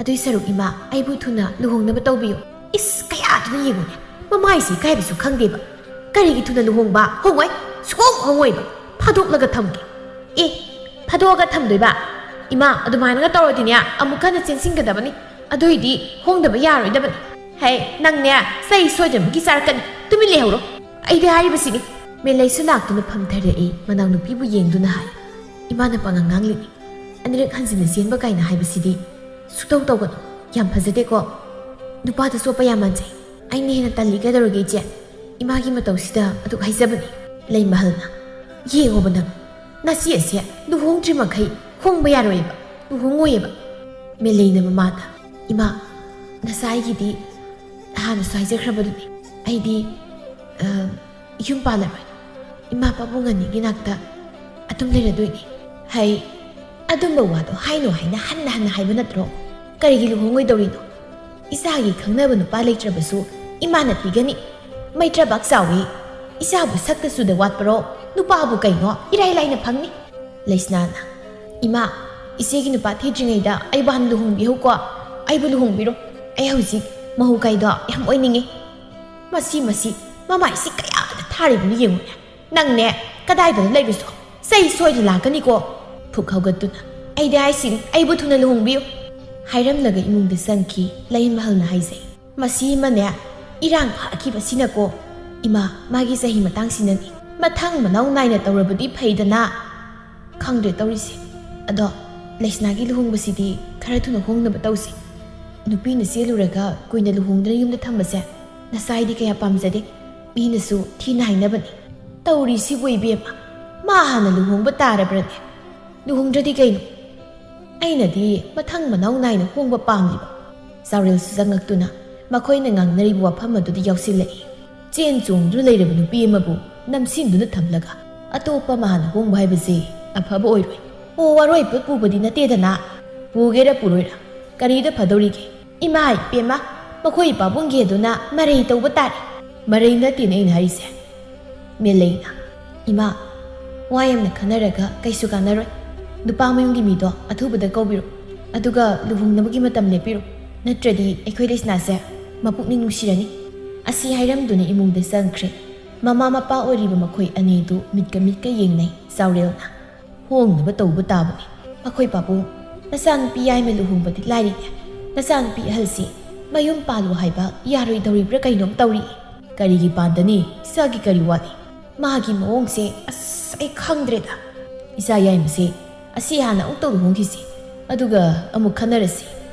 ꯑꯗꯨꯏ ꯁꯔꯨꯛ ꯏꯃꯥ, ꯑꯩꯕꯨ ꯊꯨꯅ ꯂꯨꯍꯣꯡꯅꯕ ꯇꯧꯕꯤꯌꯨ꯫ ꯏꯁ, ꯀꯌꯥꯗꯨꯅ ꯌꯦꯡꯉꯨꯅꯦ꯫ ꯃꯃꯥꯏꯁꯤ ꯏꯀꯥꯏꯕꯁꯨ ꯈꯪꯗꯦꯕ꯫ ꯀꯔꯤꯒꯤ ꯊꯨꯅ ꯂꯨꯍꯣꯡꯕ? ꯍꯣꯡꯉꯣꯏ꯫ ꯁꯨꯛꯍꯣꯡ ꯍꯣꯡꯉꯣꯏꯕ꯫ ꯐꯥꯗꯣꯛꯂꯒ ꯊꯝꯒꯦ꯫ ꯑꯦ, ꯐꯥꯗꯣꯛꯑꯒ ꯊꯝꯗꯣꯏꯕ? ꯏꯃꯥ, ꯑꯗꯨꯃꯥꯏꯅꯒ ꯇꯧꯔꯗꯤꯅꯦ, ꯑꯃꯨꯛ ꯍꯟꯅ ꯆꯦꯟꯁꯤꯟꯒꯗꯕꯅꯤ꯫ ꯑꯗꯨꯏꯗꯤ ꯍꯣꯡꯗꯕ ꯌꯥꯔꯣꯏꯗꯕꯅꯤ꯫ ꯍꯦ, ꯅꯪꯅꯦ, ꯆꯩ ꯁꯣꯏꯗꯅꯃꯛꯀꯤ ꯆꯥꯔꯛꯀꯅꯤ꯫ ꯇꯨꯃꯤꯟ ꯂꯩꯍꯧꯔꯣ꯫ ꯑꯩꯗꯤ ꯍꯥꯏꯔꯤꯕꯁꯤꯅꯤ꯫ ꯃꯦꯂꯩꯁꯨ ꯂꯥꯛꯇꯨꯅ ꯐꯝꯊꯔꯛꯏ, ꯃꯅꯥꯎꯅꯨꯄꯤꯕꯨ ꯌꯦꯡꯗꯨꯅ ꯍꯥꯏ, "ꯏꯃꯥꯅ ꯄꯉꯥꯡ ꯉꯥꯡꯂꯤꯅꯤ꯫ ꯑꯅꯤꯔꯛ ꯍꯟꯖꯤꯟꯅ ꯆꯦꯟꯕ ꯀꯥꯏꯅ ꯍꯥꯏꯕꯁꯤꯗꯤ ꯁꯨꯛꯇꯧ ꯇꯧꯒꯅꯨ꯫ ꯌꯥꯝ ꯐꯖꯗꯦꯀꯣ?" ꯅꯨꯄꯥꯗ ꯆꯣꯞꯄ ꯌꯥꯝ ꯃꯥꯟꯖꯩ꯫ ꯑꯩꯅ ꯍꯦꯟꯅ ꯇꯜꯂꯤ ꯀꯩꯗꯧꯔꯒꯦ ꯏꯆꯦ? ꯏꯃꯥꯒꯤ ꯃꯇꯧꯁꯤꯗ ꯑꯗꯨꯛ ꯍꯥꯏꯖꯕꯅꯤ꯫ ꯂꯩꯃꯍꯜꯅ, "ꯌꯦꯡꯉꯣꯕ ꯅꯪ, ꯅꯆꯦ ꯑꯁꯦ ꯂꯨꯍꯣꯡꯗ꯭ꯔꯤ ꯃꯈꯩ ꯍꯣꯡꯕ ꯌꯥꯔꯣꯏꯑꯕ, ꯂꯨꯍꯣꯡꯉꯣꯏꯑꯕ꯫" ꯃꯦꯂꯩꯅ ꯃꯃꯥꯗ, "ꯏꯃꯥ, ꯅꯆꯥ ꯑꯩꯒꯤꯗꯤ ꯍꯥꯟꯅꯁꯨ ꯍꯥꯏꯖꯈ꯭ꯔꯕꯗꯨꯅꯤ꯫ ꯑꯩꯗꯤ, ꯑ, ꯌꯨꯝ ꯄꯥꯜꯂꯔꯣꯏ꯫ ꯏꯃꯥ ꯄꯥꯕꯨꯡ ꯑꯅꯤꯒꯤ ꯅꯥꯛꯇ ꯑꯗꯨꯝ ꯂꯩꯔꯗꯣꯏꯅꯤ꯫" "ꯍꯩ, ꯑꯗꯨꯝꯕ ꯋꯥꯗꯣ ꯍꯥꯏꯅꯨ ꯍꯥꯏꯅ ꯍꯟꯅ ꯍꯟꯅ ꯍꯥꯏꯕ ꯅꯠꯇ꯭ꯔꯣ? ꯀꯔꯤꯒꯤ ꯂꯨꯍꯣꯡꯉꯣꯏꯗꯧꯔꯤꯅꯣ? ꯏꯆꯥꯒꯤ ꯈꯪꯅꯕ ꯅꯨꯄꯥ ꯂꯩꯇ꯭ꯔꯕꯁꯨ ꯏꯃꯥꯅ ꯄꯤꯒꯅꯤ꯫ ꯃꯩꯇ꯭ꯔꯕꯥꯛ ꯆꯥꯎꯏ꯫ ꯏꯆꯥꯕꯨ ꯁꯛꯇ ꯆꯨꯗ ꯋꯥꯠꯄꯔꯣ? ꯅꯨꯄꯥꯕꯨ ꯀꯩꯅꯣ ꯏꯔꯥꯏ ꯂꯥꯏꯅ ꯐꯪꯅꯤ꯫" ꯂꯩꯁꯅꯥꯅ, "ꯏꯃꯥ, ꯏꯆꯦꯒꯤ ꯅꯨꯄꯥ ꯊꯤꯗ꯭ꯔꯤꯉꯩꯗ ꯑꯩꯕꯨ ꯍꯥꯟꯅ ꯂꯨꯍꯣꯡꯕꯤꯍꯧꯀꯣ꯫ ꯑꯩꯕꯨ ꯂꯨꯍꯣꯡꯕꯤꯔꯣ꯫ ꯑꯩ ꯍꯧꯖꯤꯛ ꯃꯍꯧ ꯀꯥꯏꯗꯣ ꯌꯥꯝ ꯑꯣꯏꯅꯤꯡꯉꯤ꯫" ꯃꯁꯤ, ꯃꯁꯤ, ꯃꯃꯥꯏꯁꯤ ꯀꯌꯥꯗ ꯊꯥꯔꯤꯕꯅꯣ ꯌꯦꯡꯉꯨꯅꯦ꯫ "ꯅꯪꯅꯦ, ꯀꯗꯥꯏꯗ ꯂꯩꯔꯨꯁꯣ꯫ ꯆꯩ ꯁꯣꯏꯗ ꯂꯥꯛꯀꯅꯤꯀꯣ꯫" ꯐꯨꯛ ꯍꯧꯒꯠꯇꯨꯅ, "ꯑꯩꯗꯤ ꯍꯥꯏꯁꯤꯅꯤ, ꯑꯩꯕꯨ ꯊꯨꯅ ꯂꯨꯍꯣꯡꯕꯤꯌꯨ꯫" ꯍꯥꯏꯔꯝꯂꯒ ꯏꯃꯨꯡꯗ ꯆꯪꯈꯤ ꯂꯩꯃꯍꯜꯅ ꯍꯥꯏꯖꯩ꯫ ꯃꯁꯤ ꯑꯃꯅꯦ, ꯏꯔꯥꯡ ꯐꯥꯈꯤꯕꯁꯤꯅꯀꯣ꯫ ꯏꯃꯥ, ꯃꯥꯒꯤ ꯆꯍꯤ ꯃꯇꯥꯡꯁꯤꯅꯅꯤ꯫ ꯃꯊꯪ ꯃꯅꯥꯎ ꯅꯥꯏꯅ ꯇꯧꯔꯕꯗꯤ ꯐꯩꯗꯅ꯫ ꯈꯪꯗ꯭ꯔꯦ ꯇꯧꯔꯤꯁꯦ꯫ ꯑꯗꯣ ꯂꯩꯁꯅꯥꯒꯤ ꯂꯨꯍꯣꯡꯕꯁꯤꯗꯤ ꯈꯔ ꯊꯨꯅ ꯍꯣꯡꯅꯕ ꯇꯧꯁꯤ꯫ ꯅꯨꯄꯤꯅ ꯆꯦꯜꯂꯨꯔꯒ ꯀꯨꯏꯅ ꯂꯨꯍꯣꯡꯗꯅ ꯌꯨꯝꯗ ꯊꯝꯕꯁꯦ ꯅꯆꯥꯏꯗꯤ ꯀꯌꯥ ꯄꯥꯝꯖꯗꯦ꯫ ꯃꯤꯅꯁꯨ ꯊꯤꯅ ꯍꯥꯏꯅꯕꯅꯤ꯫ ꯇꯧꯔꯤꯁꯤꯕꯨ ꯏꯕꯦꯝꯃ, ꯃꯥ ꯍꯥꯟꯅ ꯂꯨꯍꯣꯡꯕ ꯇꯥꯔꯕ꯭ꯔꯅꯦ? ꯂꯨꯍꯣꯡꯗ꯭ꯔꯗꯤ ꯀꯩꯅꯣ? ꯑꯩꯅꯗꯤ ꯃꯊꯪ ꯃꯅꯥꯎ ꯅꯥꯏꯅ ꯍꯣꯡꯕ ꯄꯥꯝꯂꯤꯕ꯫ ꯆꯥꯎꯔꯦꯜꯁꯨ ꯆꯪꯉꯛꯇꯨꯅ ꯃꯈꯣꯏꯅ ꯉꯥꯡꯅꯔꯤꯕ ꯋꯥꯐꯝ ꯑꯗꯨꯗ ꯌꯥꯎꯁꯤꯜꯂꯛꯏ꯫ ꯆꯦꯟ ꯆꯣꯡꯗꯨꯅ ꯂꯩꯔꯕ ꯅꯨꯄꯤ ꯑꯃꯕꯨ ꯅꯝꯁꯤꯟꯗꯨꯅ ꯊꯝꯂꯒ ꯑꯇꯣꯞꯄ ꯑꯃ ꯍꯥꯟꯅ ꯍꯣꯡꯕ ꯍꯥꯏꯕꯁꯤ ꯑꯐꯕ ꯑꯣꯏꯔꯣꯏ꯫ ꯑꯣ, ꯋꯥꯔꯣꯏ ꯄꯣꯠ ꯄꯨꯕꯗꯤ ꯅꯠꯇꯦꯗꯅ꯫ ꯄꯨꯒꯦꯔꯥ ꯄꯨꯔꯣꯏꯔꯥ ꯀꯔꯤꯗ ꯐꯗꯧꯔꯤꯒꯦ? ꯏꯃꯥ ꯏꯄꯦꯝꯃ, ꯃꯈꯣꯏ ꯄꯥꯕꯨꯡꯒꯤ ꯑꯗꯨꯅ ꯃꯔꯩ ꯇꯧꯕ ꯇꯥꯔꯦ꯫ ꯃꯔꯩ ꯅꯠꯇꯦꯅꯦ ꯑꯩꯅ ꯍꯥꯏꯔꯤꯁꯦ꯫ ꯃꯦꯂꯩꯅ, "ꯏꯃꯥ, ꯋꯥ ꯌꯥꯝꯅ ꯈꯟꯅꯔꯒ ꯀꯩꯁꯨ ꯀꯥꯟꯅꯔꯣꯏ꯫ ꯅꯨꯄꯥ ꯃꯌꯨꯝꯒꯤ ꯃꯤꯗꯣ ꯑꯊꯨꯕꯗ ꯀꯧꯕꯤꯔꯣ꯫ ꯑꯗꯨꯒ ꯂꯨꯍꯣꯡꯅꯕꯒꯤ ꯃꯇꯝ ꯂꯦꯞꯄꯤꯔꯣ꯫ ꯅꯠꯇ꯭ꯔꯗꯤ ꯑꯩꯈꯣꯏ ꯂꯩꯁꯅꯥꯁꯦ ꯃꯄꯨꯛꯅꯤꯡ ꯅꯨꯡꯁꯤꯔꯅꯤ꯫" ꯑꯁꯤ ꯍꯥꯏꯔꯝꯗꯨꯅ ꯏꯃꯨꯡꯗ ꯆꯪꯈ꯭ꯔꯦ꯫ ꯃꯃꯥ ꯃꯄꯥ ꯑꯣꯏꯔꯤꯕ ꯃꯈꯣꯏ ꯑꯅꯤꯗꯨ ꯃꯤꯠꯀ ꯃꯤꯠꯀ ꯌꯦꯡꯅꯩ꯫ ꯆꯥꯎꯔꯦꯜꯅ, "ꯍꯣꯡꯅꯕ ꯇꯧꯕ ꯇꯥꯕꯅꯤ꯫ ꯃꯈꯣꯏ ꯄꯥꯕꯨꯡ, ꯅꯆꯥꯅꯨꯄꯤ ꯌꯥꯏꯃ ꯂꯨꯍꯣꯡꯕꯗꯤ ꯂꯥꯏꯔꯤꯅꯦ꯫ ꯅꯆꯥꯅꯨꯄꯤ ꯑꯍꯜꯁꯤ ꯃꯌꯨꯝ ꯄꯥꯜꯂꯨ ꯍꯥꯏꯕ ꯌꯥꯔꯣꯏꯗꯧꯔꯤꯕ꯭ꯔꯥ ꯀꯩꯅꯣꯝ ꯇꯧꯔꯤ꯫" "ꯀꯔꯤꯒꯤ ꯄꯥꯟꯗꯅꯤ? ꯏꯆꯥꯒꯤ ꯀꯔꯤ ꯋꯥꯠꯂꯤ? ꯃꯥꯒꯤ ꯃꯑꯣꯡꯁꯦ, ꯑꯁ, ꯑꯩ ꯈꯪꯗ꯭ꯔꯦꯗ꯫ ꯏꯆꯥ ꯌꯥꯏꯃꯁꯦ ꯑꯁꯤ ꯍꯥꯟꯅ ꯑꯃꯨꯛꯇ ꯂꯨꯍꯣꯡꯈꯤꯁꯤ, ꯑꯗꯨꯒ ꯑꯃꯨꯛ ꯈꯟꯅꯔꯁꯤ꯫"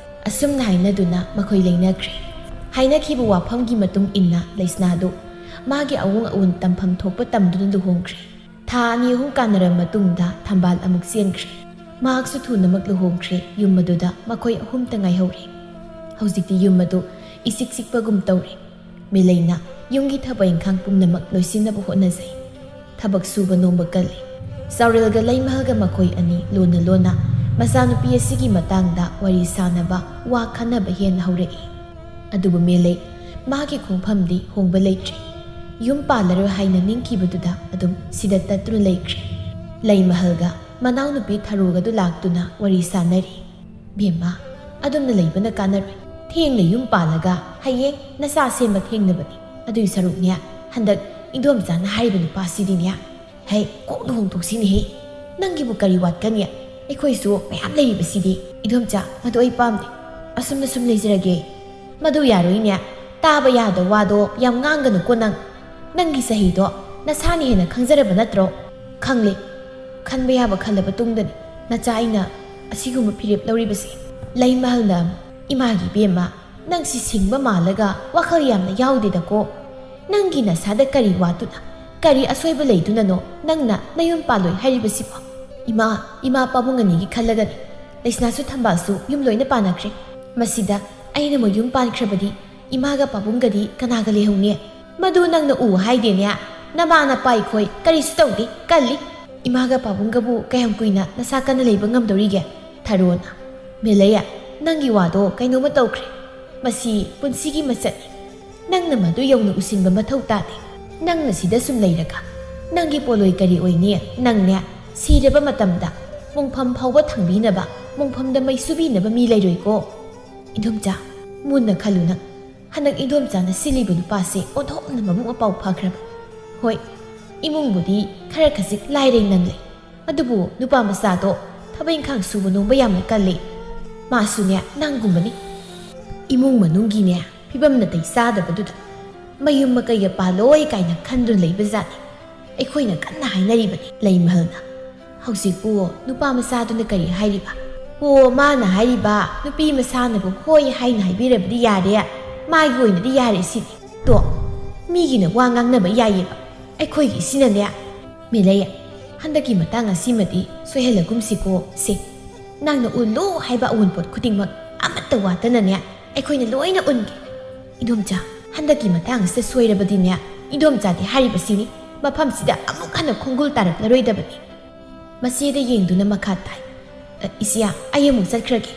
ꯑꯁꯨꯝꯅ ꯍꯥꯏꯅꯗꯨꯅ ꯃꯈꯣꯏ ꯂꯩꯅꯈ꯭ꯔꯦ꯫ ꯍꯥꯏꯅꯈꯤꯕ ꯋꯥꯐꯝꯒꯤ ꯃꯇꯨꯡ ꯏꯟꯅ ꯂꯩꯁꯅꯥꯗꯨ ꯃꯥꯒꯤ ꯑꯋꯣꯡ ꯑꯋꯣꯟ ꯇꯝꯐꯝ ꯊꯣꯛꯄ ꯇꯝꯗꯨꯅ ꯂꯨꯍꯣꯡꯈ꯭ꯔꯦ꯫ ꯊꯥ ꯑꯅꯤ ꯑꯍꯨꯝ ꯀꯥꯟꯅꯔꯕ ꯃꯇꯨꯡꯗ ꯊꯝꯕꯥꯜ ꯑꯃꯨꯛ ꯆꯦꯟꯈ꯭ꯔꯦ꯫ ꯃꯍꯥꯛꯁꯨ ꯊꯨꯅꯃꯛ ꯂꯨꯍꯣꯡꯈ꯭ꯔꯦ꯫ ꯌꯨꯝ ꯑꯗꯨꯗ ꯃꯈꯣꯏ ꯑꯍꯨꯝꯇ ꯉꯥꯏꯍꯧꯔꯦ꯫ ꯍꯧꯖꯤꯛꯇꯤ ꯌꯨꯝ ꯑꯗꯨ ꯏꯆꯤꯛ ꯆꯤꯛꯄꯒꯨꯝ ꯇꯧꯔꯦ꯫ ꯃꯤꯂꯩꯅ ꯌꯨꯝꯒꯤ ꯊꯕꯛ ꯏꯪꯈꯥꯡ ꯄꯨꯝꯅꯃꯛ ꯂꯣꯏꯁꯤꯟꯅꯕ ꯍꯣꯠꯅꯖꯩ꯫ ꯊꯕꯛ ꯁꯨꯕ ꯅꯣꯝꯕ ꯀꯜꯂꯤ꯫ ꯆꯥꯎꯔꯦꯜꯒ ꯂꯩꯃꯍꯜꯒ ꯃꯈꯣꯏ ꯑꯅꯤ ꯂꯣꯟꯅ ꯂꯣꯟꯅ ꯃꯆꯥꯅꯨꯄꯤ ꯑꯁꯤꯒꯤ ꯃꯇꯥꯡꯗ ꯋꯥꯔꯤ ꯁꯥꯅꯕ, ꯋꯥ ꯈꯟꯅꯕ ꯍꯦꯟꯅ ꯍꯧꯔꯛꯏ꯫ ꯑꯗꯨꯕꯨ ꯃꯦꯂꯩ ꯃꯥꯒꯤ ꯈꯣꯡꯐꯝꯗꯤ ꯍꯣꯡꯕ ꯂꯩꯇ꯭ꯔꯦ꯫ ꯌꯨꯝ ꯄꯥꯜꯂꯔꯣꯏ ꯍꯥꯏꯅ ꯅꯤꯡꯈꯤꯕꯗꯨꯗ ꯑꯗꯨꯝ ꯁꯤꯗ ꯇꯠꯇꯨꯅ ꯂꯩꯈ꯭ꯔꯦ꯫ ꯂꯩꯃꯍꯜꯒ ꯃꯅꯥꯎꯅꯨꯄꯤ ꯊꯔꯣꯒꯗꯨ ꯂꯥꯛꯇꯨꯅ ꯋꯥꯔꯤ ꯁꯥꯅꯔꯤ꯫ "ꯕꯦꯝꯃ, ꯑꯗꯨꯝꯅ ꯂꯩꯕꯅ ꯀꯥꯟꯅꯔꯣꯏ꯫ ꯊꯦꯡꯅ ꯌꯨꯝ ꯄꯥꯜꯂꯒ ꯍꯌꯦꯡ ꯅꯆꯥ ꯁꯦꯝꯕ ꯊꯦꯡꯅꯕꯅꯤ꯫ ꯑꯗꯨꯏ ꯁꯔꯨꯛꯅꯦ, ꯍꯟꯗꯛ ꯏꯟꯗꯣꯝꯆꯥꯅ ꯍꯥꯏꯔꯤꯕ ꯅꯨꯄꯥꯁꯤꯗꯤꯅꯦ, ꯍꯦ, ꯀꯣꯛ ꯂꯨꯍꯣꯡꯊꯣꯛꯁꯤꯅꯦꯍꯦ꯫ ꯅꯪꯒꯤꯕꯨ ꯀꯔꯤ ꯋꯥꯠꯀꯅꯤ? ꯑꯩꯈꯣꯏꯁꯨ ꯃꯌꯥꯝ ꯂꯩꯔꯤꯕꯁꯤꯗꯤ꯫" "ꯏꯗꯣꯝꯆꯥ, ꯃꯗꯨ ꯑꯩ ꯄꯥꯝꯗꯦ꯫ ꯑꯁꯨꯝꯅ ꯁꯨꯝ ꯂꯩꯖꯔꯒꯦ꯫" "ꯃꯗꯨ ꯌꯥꯔꯣꯏꯅꯦ꯫ ꯇꯥꯕ ꯌꯥꯗ ꯋꯥꯗꯣ ꯌꯥꯝ ꯉꯥꯡꯒꯅꯨꯀꯣ ꯅꯪ꯫ ꯅꯪꯒꯤ ꯆꯍꯤꯗꯣ ꯅꯁꯥꯅ ꯍꯦꯟꯅ ꯈꯪꯖꯔꯕ ꯅꯠꯇ꯭ꯔꯣ?" "ꯈꯪꯂꯦ꯫ ꯈꯟꯕ ꯌꯥꯕ ꯈꯜꯂꯕ ꯇꯨꯡꯗꯅꯤ ꯅꯆꯥ ꯑꯩꯅ ꯑꯁꯤꯒꯨꯝꯕ ꯐꯤꯔꯦꯞ ꯂꯧꯔꯤꯕꯁꯦ꯫" ꯂꯩꯃꯍꯜꯅ ꯑꯃꯨꯛ, "ꯏꯃꯥꯒꯤ ꯏꯕꯦꯝꯃ, ꯅꯪꯁꯤ ꯁꯤꯡꯕ ꯃꯥꯜꯂꯒ ꯋꯥꯈꯜ ꯌꯥꯝꯅ ꯌꯥꯎꯗꯦꯗꯀꯣ꯫ ꯅꯪꯒꯤ ꯅꯁꯥꯗ ꯀꯔꯤ ꯋꯥꯠꯇꯨꯅ, ꯀꯔꯤ ꯑꯁꯣꯏꯕ ꯂꯩꯗꯨꯅꯅꯣ ꯅꯪꯅ ꯅꯌꯨꯝ ꯄꯥꯜꯂꯣꯏ ꯍꯥꯏꯔꯤꯕꯁꯤꯕꯣ?" "ꯏꯃꯥ, ꯏꯃꯥ ꯄꯥꯕꯨꯡ ꯑꯅꯤꯒꯤ ꯈꯜꯂꯒꯅꯤ꯫ ꯂꯩꯁꯅꯥꯁꯨ ꯊꯝꯕꯥꯜꯁꯨ ꯌꯨꯝ ꯂꯣꯏꯅ ꯄꯥꯟꯅꯈ꯭ꯔꯦ꯫ ꯃꯁꯤꯗ ꯑꯩꯅ ꯃꯣꯏ ꯌꯨꯝ ꯄꯥꯟꯈ꯭ꯔꯕꯗꯤ ꯏꯃꯥꯒ ꯄꯥꯕꯨꯡꯒꯗꯤ ꯀꯅꯥꯒ ꯂꯩꯍꯧꯅꯤ?" "ꯃꯗꯨ ꯅꯪꯅ ꯎ ꯍꯥꯏꯗꯦꯅꯦ꯫ ꯅꯃꯥ ꯅꯄꯥ ꯑꯩꯈꯣꯏ ꯀꯔꯤꯁꯨ ꯇꯧꯗꯦ, ꯀꯜꯂꯤ꯫ ꯏꯃꯥꯒ ꯄꯥꯕꯨꯡꯒꯕꯨ ꯀꯌꯥꯝ ꯀꯨꯏꯅ ꯅꯁꯥ ꯀꯟꯅ ꯂꯩꯕ ꯉꯝꯗꯧꯔꯤꯒꯦ?" ꯊꯔꯣꯅ, "ꯃꯦꯂꯩꯌꯥ, ꯅꯪꯒꯤ ꯋꯥꯗꯣ ꯀꯩꯅꯣꯝꯃ ꯇꯧꯈ꯭ꯔꯦ꯫ ꯃꯁꯤ ꯄꯨꯟꯁꯤꯒꯤ ꯃꯆꯠꯅꯤ꯫ ꯅꯪꯅ ꯃꯗꯨ ꯌꯧꯅ ꯎꯁꯤꯟꯕ ꯃꯊꯧ ꯇꯥꯗꯦ꯫ ꯅꯪꯅ ꯁꯤꯗ ꯁꯨꯝ ꯂꯩꯔꯒ ꯅꯪꯒꯤ ꯄꯣꯂꯣꯏ ꯀꯔꯤ ꯑꯣꯏꯅꯤ? ꯅꯪꯅꯦ, ꯁꯤꯔꯕ ꯃꯇꯝꯗ ꯃꯣꯡꯐꯝ ꯐꯥꯎꯕ ꯊꯥꯡꯕꯤꯅꯕ, ꯃꯣꯡꯐꯝꯗ ꯃꯩ ꯁꯨꯕꯤꯅꯕ ꯃꯤ ꯂꯩꯔꯣꯏꯀꯣ꯫ ꯏꯗꯣꯝꯆꯥ, ꯃꯨꯟꯅ ꯈꯜꯂꯨ ꯅꯪ꯫ ꯍꯟꯗꯛ ꯏꯗꯣꯝꯆꯥꯅ ꯁꯤꯜꯂꯤꯕ ꯅꯨꯄꯥꯁꯦ ꯑꯣꯟꯊꯣꯛꯅ ꯃꯕꯨꯛ ꯃꯄꯥꯎ ꯐꯈ꯭ꯔꯕ꯫ ꯍꯣꯏ, ꯏꯃꯨꯡꯕꯨꯗꯤ ꯈꯔ ꯈꯖꯤꯛ ꯂꯥꯏꯔꯩ ꯅꯪꯂꯦ, ꯑꯗꯨꯕꯨ ꯅꯨꯄꯥ ꯃꯆꯥꯗꯣ ꯊꯕꯛ ꯏꯪꯈꯥꯡ ꯁꯨꯕ ꯅꯣꯝꯕ ꯌꯥꯝꯅ ꯀꯜꯂꯦ꯫ ꯃꯥꯁꯨꯅꯦ ꯅꯪꯒꯨꯝꯕꯅꯤ꯫ ꯏꯃꯨꯡ ꯃꯅꯨꯡꯒꯤꯅꯦ ꯐꯤꯕꯝ ꯅꯥꯇꯩ ꯆꯥꯗꯕꯗꯨꯗ ꯃꯌꯨꯝ ꯃꯀꯩꯒ ꯄꯥꯜꯂꯣꯏ ꯀꯥꯏꯅ ꯈꯟꯗꯨꯅ ꯂꯩꯕ ꯖꯥꯠꯅꯤ꯫ ꯑꯩꯈꯣꯏꯅ ꯀꯟꯅ ꯍꯥꯏꯅꯔꯤꯕꯅꯤ꯫" ꯂꯩꯃꯍꯜꯅ, "ꯍꯧꯖꯤꯛꯄꯨ ꯅꯨꯄꯥ ꯃꯆꯥꯗꯨꯅ ꯀꯔꯤ ꯍꯥꯏꯔꯤꯕ?" "ꯑꯣ, ꯃꯥꯅ ꯍꯥꯏꯔꯤꯕ, ꯅꯨꯄꯤ ꯃꯆꯥꯅꯕꯨ ꯍꯣꯏ ꯍꯥꯏꯅ ꯍꯥꯏꯕꯤꯔꯕꯗꯤ ꯌꯥꯔꯦ꯫ ꯃꯥꯒꯤ ꯑꯣꯏꯅꯗꯤ ꯌꯥꯔꯦ ꯁꯤꯅꯤ꯫ ꯇꯣ, ꯃꯤꯒꯤꯅ ꯋꯥ ꯉꯥꯡꯅꯕ ꯌꯥꯏꯌꯦꯕ, ꯑꯩꯈꯣꯏꯒꯤ ꯁꯤꯅꯅꯦ꯫ ꯃꯦꯂꯩ, ꯍꯟꯗꯛꯀꯤ ꯃꯇꯥꯡ ꯑꯁꯤꯃꯗꯤ ꯁꯣꯏꯍꯜꯂꯒꯨꯝꯁꯤꯀꯣ꯫ ꯁꯦ, ꯅꯪꯅ ꯎꯠꯂꯨ ꯍꯥꯏꯕ ꯑꯋꯨꯟꯄꯣꯠ ꯈꯨꯗꯤꯡꯃꯛ ꯑꯃꯠꯇ ꯋꯥꯠꯇꯅꯅꯦ ꯑꯩꯈꯣꯏꯅ ꯂꯣꯏꯅ ꯎꯟꯒꯦ꯫ ꯏꯗꯣꯝꯆꯥ, ꯍꯟꯗꯛꯀꯤ ꯃꯇꯥꯡ ꯑꯁꯤꯗ ꯁꯣꯏꯔꯕꯗꯤꯅꯦ, ꯏꯗꯣꯝꯆꯥꯗꯤ ꯍꯥꯏꯔꯤꯕꯁꯤꯅꯤ, ꯃꯐꯝꯁꯤꯗ ꯑꯃꯨꯛ ꯍꯟꯅ ꯈꯣꯡꯒꯨꯜ ꯇꯥꯔꯛꯂꯔꯣꯏꯗꯕꯅꯤ꯫ ꯃꯆꯦꯗ ꯌꯦꯡꯗꯨꯅ ꯃꯈꯥ ꯇꯥꯏ꯫ "ꯑ, ꯏꯆꯦ, ꯑꯩ ꯑꯃꯨꯛ ꯆꯠꯈ꯭ꯔꯒꯦ,"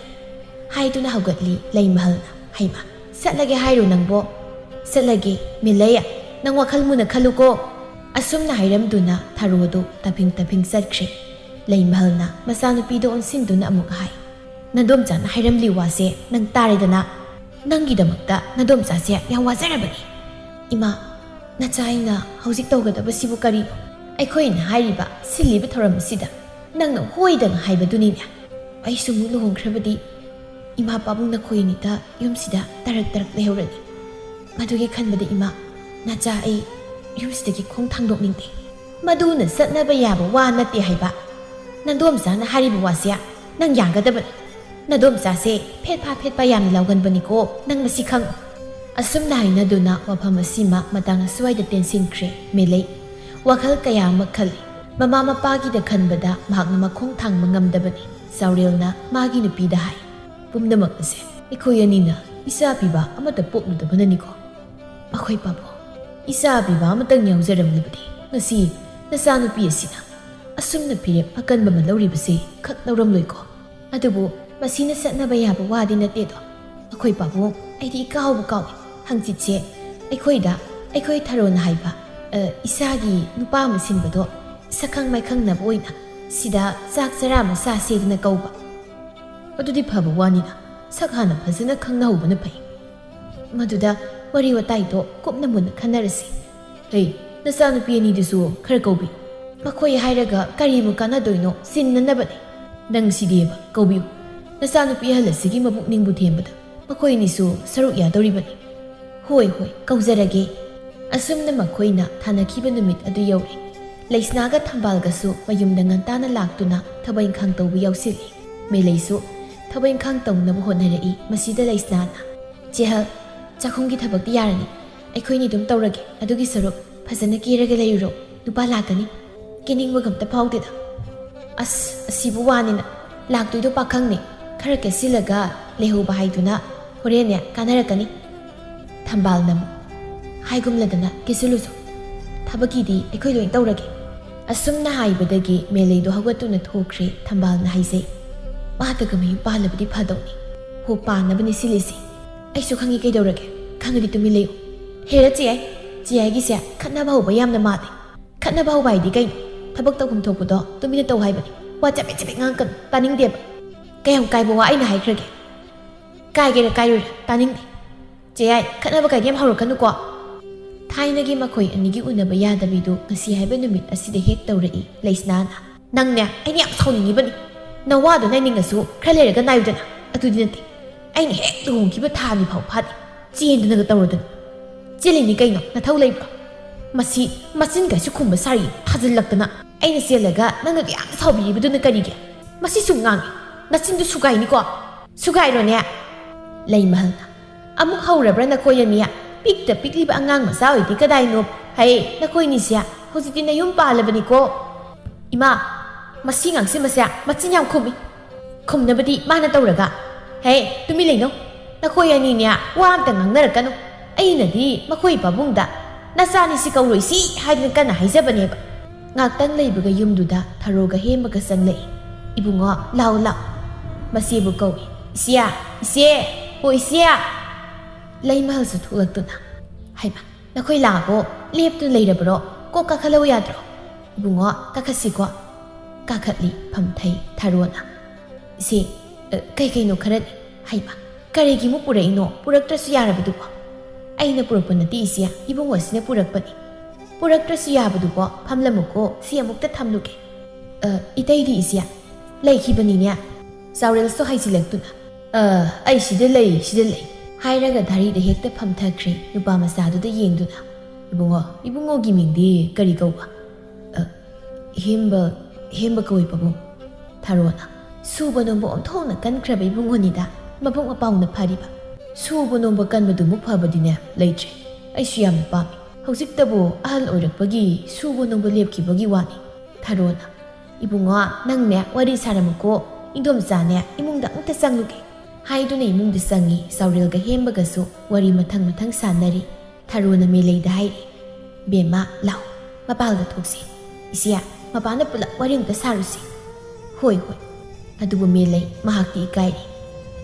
ꯍꯥꯏꯗꯨꯅ ꯍꯧꯒꯠꯂꯤ ꯂꯩꯃꯍꯜꯅ꯫ "ꯍꯩꯃꯥ, ꯆꯠꯂꯒꯦ ꯍꯥꯏꯔꯣ ꯅꯪꯕꯣ?" "ꯆꯠꯂꯒꯦ, ꯃꯦꯂꯩ, ꯅꯪ ꯋꯥꯈꯜ ꯃꯨꯟꯅ ꯈꯜꯂꯨꯀꯣ," ꯑꯁꯨꯝꯅ ꯍꯥꯏꯔꯝꯗꯨꯅ ꯊꯔꯣꯗꯨ ꯇꯞꯐꯤꯡ ꯇꯞꯐꯤꯡ ꯆꯠꯈ꯭ꯔꯦ꯫ ꯂꯩꯃꯍꯜꯅ ꯃꯆꯥꯅꯨꯄꯤꯗ ꯑꯣꯟꯁꯤꯟꯗꯨꯅ ꯑꯃꯨꯛ ꯍꯥꯏ, "ꯅꯗꯣꯝꯆꯥꯅ ꯍꯥꯏꯔꯝꯂꯤ ꯋꯥꯁꯦ ꯅꯪ ꯇꯥꯔꯦꯗꯅ꯫ ꯅꯪꯒꯤꯗꯃꯛꯇ ꯅꯗꯣꯝꯆꯥꯁꯦ ꯌꯥꯝ ꯋꯥꯖꯔꯕꯅꯤ꯫ ꯏꯃꯥ, ꯅꯆꯥ ꯑꯩꯅ ꯍꯧꯖꯤꯛ ꯇꯧꯒꯗꯕꯁꯤꯕꯨ ꯀꯔꯤꯅꯣ? ꯑꯩꯈꯣꯏꯅ ꯍꯥꯏꯔꯤꯕ ꯁꯤꯜꯂꯤꯕ ꯊꯧꯔꯝ ꯑꯁꯤꯗ ꯅꯪꯅ ꯍꯣꯏꯗꯪ ꯍꯥꯏꯕꯗꯨꯅꯤꯅꯦ꯫ ꯑꯩꯁꯨ ꯑꯃꯨꯛ ꯂꯨꯍꯣꯡꯈ꯭ꯔꯕꯗꯤ ꯏꯃꯥ ꯄꯥꯕꯨꯡ ꯅꯈꯣꯏ ꯑꯅꯤꯗ ꯌꯨꯝꯁꯤꯗ ꯇꯔꯛ ꯇꯔꯛ ꯂꯩꯍꯧꯔꯅꯤ꯫ ꯃꯗꯨꯒꯤ ꯈꯟꯕꯗ ꯏꯃꯥ, ꯅꯆꯥ ꯑꯩ ꯌꯨꯝꯁꯤꯗꯒꯤ ꯈꯣꯡ ꯊꯥꯡꯗꯣꯛꯅꯤꯡꯗꯦ꯫" "ꯃꯗꯨꯅ ꯆꯠꯅꯕ ꯌꯥꯕ ꯋꯥ ꯅꯠꯇꯦ ꯍꯥꯏꯕ꯫ ꯅꯗꯣꯝꯆꯥꯅ ꯍꯥꯏꯔꯤꯕ ꯋꯥꯁꯦ ꯅꯪ ꯌꯥꯒꯗꯕꯅꯤ꯫ ꯅꯗꯣꯝꯆꯥꯁꯦ ꯐꯦꯠꯐꯥ ꯐꯦꯠꯐꯥ ꯌꯥꯝꯅ ꯂꯥꯎꯒꯟꯕꯅꯤꯀꯣ, ꯅꯪ ꯃꯁꯤ ꯈꯪꯉꯨ꯫" ꯑꯁꯨꯝꯅ ꯍꯥꯏꯅꯗꯨꯅ ꯋꯥꯐꯝ ꯑꯁꯤꯃ ꯃꯇꯥꯡ ꯑꯁ꯭ꯋꯥꯏꯗ ꯇꯦꯟꯁꯤꯟꯈ꯭ꯔꯦ ꯃꯦꯂꯩ꯫ ꯋꯥꯈꯜ ꯀꯌꯥ ꯑꯃ ꯈꯜꯂꯤ꯫ ꯃꯃꯥ ꯃꯄꯥꯒꯤꯗ ꯈꯟꯕꯗ ꯃꯍꯥꯛꯅ ꯃꯈꯣꯡ ꯊꯥꯡꯕ ꯉꯝꯗꯕꯅꯤ꯫ ꯆꯥꯎꯔꯦꯜꯅ ꯃꯥꯒꯤ ꯅꯨꯄꯤꯗ ꯍꯥꯏ, "ꯄꯨꯝꯅꯃꯛ ꯑꯁꯦ ꯑꯩꯈꯣꯏ ꯑꯅꯤꯅ ꯏꯆꯥ ꯄꯤꯕ ꯑꯃꯠꯇ ꯄꯣꯛꯂꯨꯗꯕꯅꯅꯤꯀꯣ꯫ ꯑꯩꯈꯣꯏ ꯄꯥꯕꯨꯡ, ꯏꯆꯥ ꯄꯤꯕ ꯑꯃꯇꯪ ꯌꯥꯎꯖꯔꯝꯂꯕꯗꯤ ꯉꯁꯤ ꯅꯆꯥꯅꯨꯄꯤ ꯑꯁꯤꯅ ꯑꯁꯨꯝꯅ ꯐꯤꯔꯦꯞ ꯑꯀꯟꯕ ꯑꯃ ꯂꯧꯔꯤꯕꯁꯤ ꯈꯛ ꯂꯧꯔꯝꯂꯣꯏꯀꯣ꯫ ꯑꯗꯨꯕꯨ ꯃꯁꯤꯅ ꯆꯠꯅꯕ ꯌꯥꯕ ꯋꯥꯗꯤ ꯅꯠꯇꯦꯗꯣ꯫ ꯑꯩꯈꯣꯏ ꯄꯥꯕꯨꯡ, ꯑꯩꯗꯤ ꯏꯀꯥꯎꯕꯨ ꯀꯥꯎꯏ꯫ ꯍꯪꯆꯤꯠꯁꯦ ꯑꯩꯈꯣꯏꯗ ꯑꯩꯈꯣꯏ ꯊꯔꯣꯅ ꯍꯥꯏꯕ, ꯑ, ꯏꯆꯥꯒꯤ ꯅꯨꯄꯥ ꯑꯃ ꯁꯤꯟꯕꯗꯣ ꯁꯛꯈꯪ ꯃꯥꯏꯈꯪꯅꯕ ꯑꯣꯏꯅ ꯁꯤꯗ ꯆꯥꯛ ꯆꯔꯥ ꯑꯃ ꯆꯥꯁꯦꯗꯅ ꯀꯧꯕ꯫" "ꯑꯗꯨꯗꯤ ꯐꯕ ꯋꯥꯅꯤꯅ, ꯁꯛ ꯍꯥꯟꯅ ꯐꯖꯅ ꯈꯪꯅꯍꯧꯕꯅ ꯐꯩ꯫ ꯃꯗꯨꯗ ꯋꯥꯔꯤ ꯋꯥꯇꯥꯏꯗꯣ ꯀꯨꯞꯅ ꯃꯨꯟꯅ ꯈꯟꯅꯔꯁꯤ꯫ ꯍꯦ, ꯅꯆꯥꯅꯨꯄꯤ ꯑꯅꯤꯗꯨꯁꯨ ꯈꯔ ꯀꯧꯕꯤꯌꯨ꯫ ꯃꯈꯣꯏ ꯍꯥꯏꯔꯒ ꯀꯔꯤꯕꯨ ꯀꯥꯟꯅꯗꯣꯏꯅꯣ? ꯆꯤꯟꯅꯅꯕꯅꯦ꯫ ꯅꯪ ꯁꯤꯗꯤꯕ, ꯀꯧꯕꯤꯌꯨ꯫ ꯅꯆꯥꯅꯨꯄꯤ ꯑꯍꯜ ꯑꯁꯤꯒꯤ ꯃꯄꯨꯛꯅꯤꯡꯕꯨ ꯊꯦꯝꯕꯗ ꯃꯈꯣꯏ ꯑꯅꯤꯁꯨ ꯁꯔꯨꯛ ꯌꯥꯗꯧꯔꯤꯕꯅꯤ꯫" "ꯍꯣꯏ, ꯍꯣꯏ, ꯀꯧꯖꯔꯒꯦ꯫" ꯑꯁꯨꯝꯅ ꯃꯈꯣꯏꯅ ꯊꯥꯅꯈꯤꯕ ꯅꯨꯃꯤꯠ ꯑꯗꯨ ꯌꯧꯔꯦ꯫ ꯂꯩꯁꯅꯥꯒ ꯊꯝꯕꯥꯜꯒꯁꯨ ꯃꯌꯨꯝꯗ ꯉꯟꯇꯥꯅ ꯂꯥꯛꯇꯨꯅ ꯊꯕꯛ ꯏꯪꯈꯥꯡ ꯇꯧꯕ ꯌꯥꯎꯁꯤꯜꯂꯤ꯫ ꯃꯦꯂꯩꯁꯨ ꯊꯕꯛ ꯏꯪꯈꯥꯡ ꯇꯧꯅꯕ ꯍꯣꯠꯅꯔꯛꯏ꯫ ꯃꯁꯤꯗ ꯂꯩꯁꯅꯥꯅ, "ꯆꯦꯍꯜ, ꯆꯥꯛꯈꯨꯝꯒꯤ ꯊꯕꯛꯇꯤ ꯌꯥꯔꯅꯤ, ꯑꯩꯈꯣꯏꯅꯤ ꯑꯗꯨꯝ ꯇꯧꯔꯒꯦ꯫ ꯑꯗꯨꯒꯤ ꯁꯔꯨꯛ ꯐꯖꯅ ꯀꯦꯔꯒ ꯂꯩꯔꯨꯔꯣ, ꯅꯨꯄꯥ ꯂꯥꯛꯀꯅꯤ꯫ ꯀꯦꯅꯤꯡꯕꯒ ꯑꯝꯇ ꯐꯥꯎꯗꯦꯗ꯫ ꯑꯁ, ꯑꯁꯤꯕꯨ ꯋꯥꯅꯤꯅ꯫ ꯂꯥꯛꯇꯣꯏꯗꯣ ꯄꯥꯈꯪꯅꯤ, ꯈꯔ ꯀꯦꯁꯤꯜꯂꯒ ꯂꯩꯍꯧꯕ ꯍꯥꯏꯗꯨꯅ ꯍꯣꯔꯦꯟꯅꯦ ꯀꯥꯟꯅꯔꯛꯀꯅꯤ꯫ ꯊꯝꯕꯥꯜꯅ ꯑꯃꯨꯛ, ꯍꯥꯏꯒꯨꯝꯂꯗꯅ ꯀꯦꯁꯤꯜꯂꯨꯁꯨ, ꯊꯕꯛꯀꯤꯗꯤ ꯑꯩꯈꯣꯏ ꯂꯣꯏ ꯇꯧꯔꯒꯦ꯫ ꯑꯁꯨꯝꯅ ꯍꯥꯏꯕꯗꯒꯤ ꯃꯦꯂꯩꯗꯣ ꯍꯧꯒꯠꯇꯨꯅ ꯊꯣꯛꯈ꯭ꯔꯦ꯫ ꯊꯝꯕꯥꯜꯅ ꯍꯥꯏꯖꯩ, ꯃꯥꯗꯒ ꯃꯌꯨꯝ ꯄꯥꯜꯂꯕꯗꯤ ꯐꯗꯧꯅꯤ꯫ ꯍꯣ, ꯄꯥꯟꯅꯕꯅꯤ ꯁꯤꯜꯂꯤꯁꯤ꯫ ꯑꯩꯁꯨ ꯈꯪꯉꯤ ꯀꯩꯗꯧꯔꯒꯦ꯫ ꯈꯪꯉꯗꯤ ꯇꯨꯃꯤꯟ ꯂꯩꯌꯨ꯫ ꯍꯦꯔꯥ ꯆꯦ ꯌꯥꯏ, ꯆꯦ ꯌꯥꯏꯒꯤꯁꯦ ꯈꯠꯅꯕ ꯍꯧꯕ ꯌꯥꯝꯅ ꯃꯥꯜꯂꯦ꯫ ꯈꯠꯅꯕ ꯍꯧꯕ ꯍꯥꯏꯗꯤ ꯀꯩꯅꯣ? ꯊꯕꯛ ꯇꯧꯐꯝ ꯊꯣꯛꯄꯗꯣ ꯇꯨꯃꯤꯟꯅ ꯇꯧ ꯍꯥꯏꯕꯅꯤ꯫ ꯋꯥ ꯆꯕꯦꯠ ꯆꯕꯦꯠ ꯉꯥꯡꯉꯛꯀꯅꯨ, ꯇꯥꯅꯤꯡꯗꯦꯕ꯫ ꯀꯌꯥꯝ ꯀꯥꯏꯕ ꯋꯥ ꯑꯩꯅ ꯍꯥꯏꯈ꯭ꯔꯒꯦ? ꯀꯥꯏꯒꯦꯔꯥ ꯀꯥꯏꯔꯣꯏꯔꯥ ꯇꯥꯅꯤꯡꯗꯦ꯫ ꯆꯦ ꯌꯥꯏ, ꯈꯠꯅꯕ ꯀꯥꯏꯗꯤ ꯌꯥꯝ ꯍꯧꯔꯛꯀꯅꯨꯀꯣ꯫ ꯊꯥꯏꯅꯒꯤ ꯃꯈꯣꯏ ꯑꯅꯤꯒꯤ ꯎꯅꯕ ꯌꯥꯗꯕꯤꯗꯨ ꯉꯁꯤ ꯍꯥꯏꯕ ꯅꯨꯃꯤꯠ ꯑꯁꯤꯗ ꯍꯦꯛ ꯇꯧꯔꯛꯏ ꯂꯩꯁꯅꯥꯅ꯫ ꯅꯪꯅꯦ, ꯑꯩꯅ ꯌꯥꯝ ꯁꯥꯎꯅꯤꯡꯉꯤꯕꯅꯤ꯫ ꯅꯋꯥꯗꯣ ꯅꯥꯏꯅꯤꯡꯉꯁꯨ ꯈꯔ ꯂꯩꯔꯒ ꯅꯥꯏꯌꯨꯗꯅ꯫ ꯑꯗꯨꯗꯤ ꯅꯠꯇꯦ, ꯑꯩꯅ ꯍꯦꯛ ꯂꯨꯍꯣꯡꯈꯤꯕ ꯊꯥ ꯑꯅꯤ ꯐꯥꯎ ꯐꯥꯗꯦ, ꯆꯦꯟꯗꯅꯒ ꯇꯧꯔꯗꯅ꯫ ꯆꯦꯜꯂꯤꯅꯤ ꯀꯩꯅꯣ, ꯅꯊꯧ ꯂꯩꯕ꯭ꯔꯣ? ꯃꯁꯤ ꯃꯆꯤꯟ ꯀꯩꯁꯨ ꯈꯨꯝꯕ ꯁꯥꯔꯤ ꯊꯥꯖꯤꯜꯂꯛꯇꯅ꯫ ꯑꯩꯅ ꯆꯦꯜꯂꯒ ꯅꯪꯅ ꯑꯗꯨ ꯌꯥꯝ ꯁꯥꯎꯕꯤꯔꯤꯕꯗꯨꯅ ꯀꯔꯤꯒꯤ? ꯃꯁꯤ ꯁꯨꯝ ꯉꯥꯡꯉꯤ, ꯅꯆꯤꯟꯗꯨ ꯁꯨꯒꯥꯏꯅꯤꯀꯣ꯫ ꯁꯨꯒꯥꯏꯔꯣꯅꯦ꯫ ꯂꯩꯃꯍꯜꯅ, ꯑꯃꯨꯛ ꯍꯧꯔꯕ꯭ꯔꯥ ꯅꯈꯣꯏ ꯑꯅꯤ? ꯄꯤꯛꯇ ꯄꯤꯛꯂꯤꯕ ꯑꯉꯥꯡ ꯃꯆꯥ ꯑꯣꯏꯗꯤ ꯀꯗꯥꯏꯅꯣ? ꯍꯩ, ꯅꯈꯣꯏꯅꯤꯁꯦ ꯍꯧꯖꯤꯛꯇꯤ ꯅꯌꯨꯝ ꯄꯥꯜꯂꯕꯅꯤꯀꯣ꯫ ꯏꯃꯥ, ꯃꯁꯤ ꯉꯥꯡꯁꯤꯟꯕꯁꯦ ꯃꯆꯤꯟ ꯌꯥꯝ ꯈꯨꯝꯃꯤ꯫ ꯈꯨꯝꯅꯕꯗꯤ ꯃꯥꯅ ꯇꯧꯔꯒ꯫ ꯍꯦ, ꯇꯨꯃꯤꯟ ꯂꯩꯅꯧ꯫ ꯅꯈꯣꯏ ꯑꯅꯤꯅꯦ ꯋꯥ ꯑꯝꯇ ꯉꯥꯡꯅꯔꯛꯀꯅꯨ꯫ ꯑꯩꯅꯗꯤ ꯃꯈꯣꯏ ꯄꯥꯕꯨꯡꯗ ꯅꯆꯥꯅꯤꯁꯤ ꯀꯧꯔꯣꯏꯁꯤ ꯍꯥꯏꯗꯨꯅ ꯀꯟꯅ ꯍꯥꯏꯖꯕꯅꯦꯕ꯫ ꯉꯥꯛꯇꯪ ꯂꯩꯕꯒ ꯌꯨꯝꯗꯨꯗ ꯊꯔꯣꯒ ꯍꯦꯝꯕꯒ ꯆꯪꯂꯛꯏ꯫ "ꯏꯕꯨꯡꯉꯣ, ꯂꯥꯎ, ꯂꯥꯎ꯫" ꯃꯆꯦꯕꯨ ꯀꯧꯏ꯫ "ꯏꯆꯦ, ꯏꯆꯦ, ꯑꯣ ꯏꯆꯦ!" ꯂꯩꯃꯍꯜꯁꯨ ꯊꯣꯛꯂꯛꯇꯨꯅ, "ꯍꯩꯃꯥ, ꯅꯈꯣꯏ ꯂꯥꯛꯑꯕꯣ? ꯂꯦꯞꯇꯨꯅ ꯂꯩꯔꯕ꯭ꯔꯣ? ꯀꯣꯛ ꯀꯥꯈꯠꯂꯛꯎ ꯌꯥꯗ꯭ꯔꯣ?" "ꯏꯕꯨꯡꯉꯣ, ꯀꯥꯈꯠꯁꯤꯀꯣ꯫" ꯀꯥꯈꯠꯂꯤ ꯐꯝꯊꯩ ꯊꯔꯣꯅ꯫ "ꯏꯆꯦ, ꯑ, ꯀꯩ ꯀꯩꯅꯣ ꯈꯔꯅꯤ꯫" "ꯍꯩꯃꯥ, ꯀꯔꯤꯒꯤ ꯑꯃꯨꯛ ꯄꯨꯔꯛꯏꯅꯣ? ꯄꯨꯔꯛꯇ꯭ꯔꯁꯨ ꯌꯥꯔꯕꯗꯨꯕꯣ?" "ꯑꯩꯅ ꯄꯨꯔꯛꯄ ꯅꯠꯇꯦ ꯏꯆꯦ, ꯏꯕꯨꯡꯉꯣꯁꯤꯅ ꯄꯨꯔꯛꯄꯅꯤ꯫" "ꯄꯨꯔꯛꯇ꯭ꯔꯁꯨ ꯌꯥꯕꯗꯨꯕꯣ, ꯐꯝꯂꯝꯃꯨꯀꯣ, ꯁꯤ ꯑꯃꯨꯛꯇ ꯊꯝꯂꯨꯒꯦ꯫" "ꯑ, ꯏꯇꯩꯗꯤ ꯏꯆꯦ?" "ꯂꯩꯈꯤꯕꯅꯤꯅꯦ꯫" ꯆꯥꯎꯔꯦꯜꯁꯨ ꯍꯥꯏꯖꯤꯜꯂꯛꯇꯨꯅ, "ꯑ, ꯑꯩ ꯁꯤꯗ ꯂꯩ, ꯁꯤꯗ ꯂꯩ," ꯍꯥꯏꯔꯒ ꯗꯥꯔꯤꯗ ꯍꯦꯛꯇ ꯐꯝꯊꯈ꯭ꯔꯦ ꯅꯨꯄꯥ ꯃꯆꯥꯗꯨꯗ ꯌꯦꯡꯗꯨꯅ꯫ "ꯏꯕꯨꯡꯉꯣ, ꯏꯕꯨꯡꯉꯣꯒꯤ ꯃꯤꯡꯗꯤ ꯀꯔꯤ ꯀꯧꯕ?" "ꯑ, ꯍꯦꯝꯕ, ꯍꯦꯝꯕ ꯀꯧꯏ ꯄꯥꯕꯨꯡ꯫" ꯊꯔꯣꯅ, "ꯁꯨꯕ ꯅꯣꯝꯕ ꯑꯣꯟꯊꯣꯛꯅ ꯀꯟꯈ꯭ꯔꯕ ꯏꯕꯨꯡꯉꯣꯅꯤꯗ, ꯃꯕꯨꯛ ꯃꯄꯥꯎꯅ ꯐꯔꯤꯕ꯫ ꯁꯨꯕ ꯅꯣꯝꯕ ꯀꯟꯕꯗꯨꯃꯨꯛ ꯐꯕꯗꯤꯅꯦ ꯂꯩꯇ꯭ꯔꯦ꯫ ꯑꯩꯁꯨ ꯌꯥꯝꯅ ꯄꯥꯝꯃꯤ꯫ ꯍꯧꯖꯤꯛꯇꯕꯨ ꯑꯍꯜ ꯑꯣꯏꯔꯛꯄꯒꯤ ꯁꯨꯕ ꯅꯣꯝꯕ ꯂꯦꯞꯈꯤꯕꯒꯤ ꯋꯥꯅꯤ꯫ ꯊꯔꯣꯅ, "ꯏꯕꯨꯡꯉꯣ, ꯅꯪꯅꯦ ꯋꯥꯔꯤ ꯁꯥꯔꯝꯃꯨꯀꯣ, ꯏꯟꯗꯣꯝꯆꯥꯅꯦ ꯏꯃꯨꯡꯗ ꯑꯝꯇ ꯆꯪꯂꯨꯒꯦ" ꯍꯥꯏꯗꯨꯅ ꯏꯃꯨꯡꯗ ꯆꯪꯉꯤ꯫ ꯆꯥꯎꯔꯦꯜꯒ ꯍꯦꯝꯕꯒꯁꯨ ꯋꯥꯔꯤ ꯃꯊꯪ ꯃꯊꯪ ꯁꯥꯟꯅꯔꯤ꯫ ꯊꯔꯣꯅ ꯃꯦꯂꯩꯗ ꯍꯥꯏꯔꯤ, "ꯕꯦꯝꯃ, ꯂꯥꯎ, ꯃꯄꯥꯜꯗ ꯊꯣꯛꯁꯤ꯫ ꯏꯆꯦ, ꯃꯄꯥꯟꯗ ꯄꯨꯂꯞ ꯋꯥꯔꯤ ꯑꯝꯇ ꯁꯥꯔꯨꯁꯤ"꯫ "ꯍꯣꯏ, ꯍꯣꯏ"꯫ ꯑꯗꯨꯕꯨ ꯃꯦꯂꯩ ꯃꯍꯥꯛꯇꯤ ꯏꯀꯥꯏꯔꯤ꯫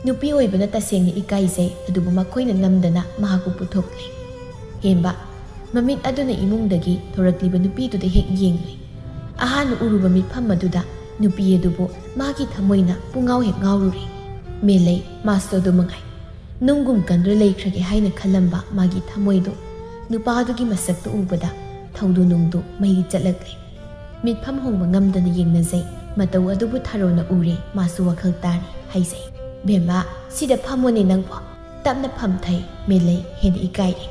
ꯅꯨꯄꯤ ꯑꯣꯏꯕꯅ ꯇꯁꯦꯡꯅ ꯏꯀꯥꯏꯖꯩ, ꯑꯗꯨꯕꯨ ꯃꯈꯣꯏꯅ ꯅꯝꯗꯅ ꯃꯍꯥꯛꯄꯨ ꯄꯨꯊꯣꯛꯂꯦ꯫ ꯍꯦꯝꯕ, ꯃꯃꯤꯠ ꯑꯗꯨꯅ ꯏꯃꯨꯡꯗꯒꯤ ꯊꯣꯔꯛꯂꯤꯕ ꯅꯨꯄꯤꯗꯨꯗ ꯍꯦꯛ ꯌꯦꯡꯂꯨꯏ꯫ ꯑꯍꯥꯟꯕ ꯎꯔꯨꯕ ꯃꯤꯠꯐꯝ ꯑꯗꯨꯗ ꯅꯨꯄꯤ ꯑꯗꯨꯕꯨ ꯃꯥꯒꯤ ꯊꯃꯣꯏꯅ ꯄꯨꯡꯉꯥꯎ ꯍꯦꯛ ꯉꯥꯎꯔꯨꯔꯦ꯫ ꯃꯦꯂꯩ ꯃꯥꯁꯨ ꯑꯗꯨ ꯃꯉꯥꯏ꯫ ꯅꯨꯡꯒꯨꯝ ꯀꯟꯗꯨꯅ ꯂꯩꯈ꯭ꯔꯒꯦ ꯍꯥꯏꯅ ꯈꯜꯂꯝꯕ ꯃꯥꯒꯤ ꯊꯃꯣꯏꯗꯨ ꯅꯨꯄꯥꯗꯨꯒꯤ ꯃꯁꯛꯇꯨ ꯎꯕꯗ ꯊꯧꯗꯨ ꯅꯨꯡꯗꯨ ꯃꯩ ꯆꯠꯂꯛꯂꯦ꯫ ꯃꯤꯠꯐꯝ ꯍꯣꯡꯕ ꯉꯝꯗꯅ ꯌꯦꯡꯅꯖꯩ꯫ ꯃꯇꯧ ꯑꯗꯨꯕꯨ ꯊꯔꯣꯅ ꯎꯔꯦ, ꯃꯥꯁꯨ ꯋꯥꯈꯜ ꯇꯥꯔꯤ꯫ ꯍꯥꯏꯖꯩ, "ꯕꯦꯝꯃ, ꯁꯤꯗ ꯐꯝꯃꯣꯅꯦ ꯅꯪꯕꯣ꯫ ꯇꯞꯅ ꯐꯝꯊꯩ"꯫ ꯃꯦꯂꯩ ꯍꯦꯟꯅ ꯏꯀꯥꯏꯔꯦ꯫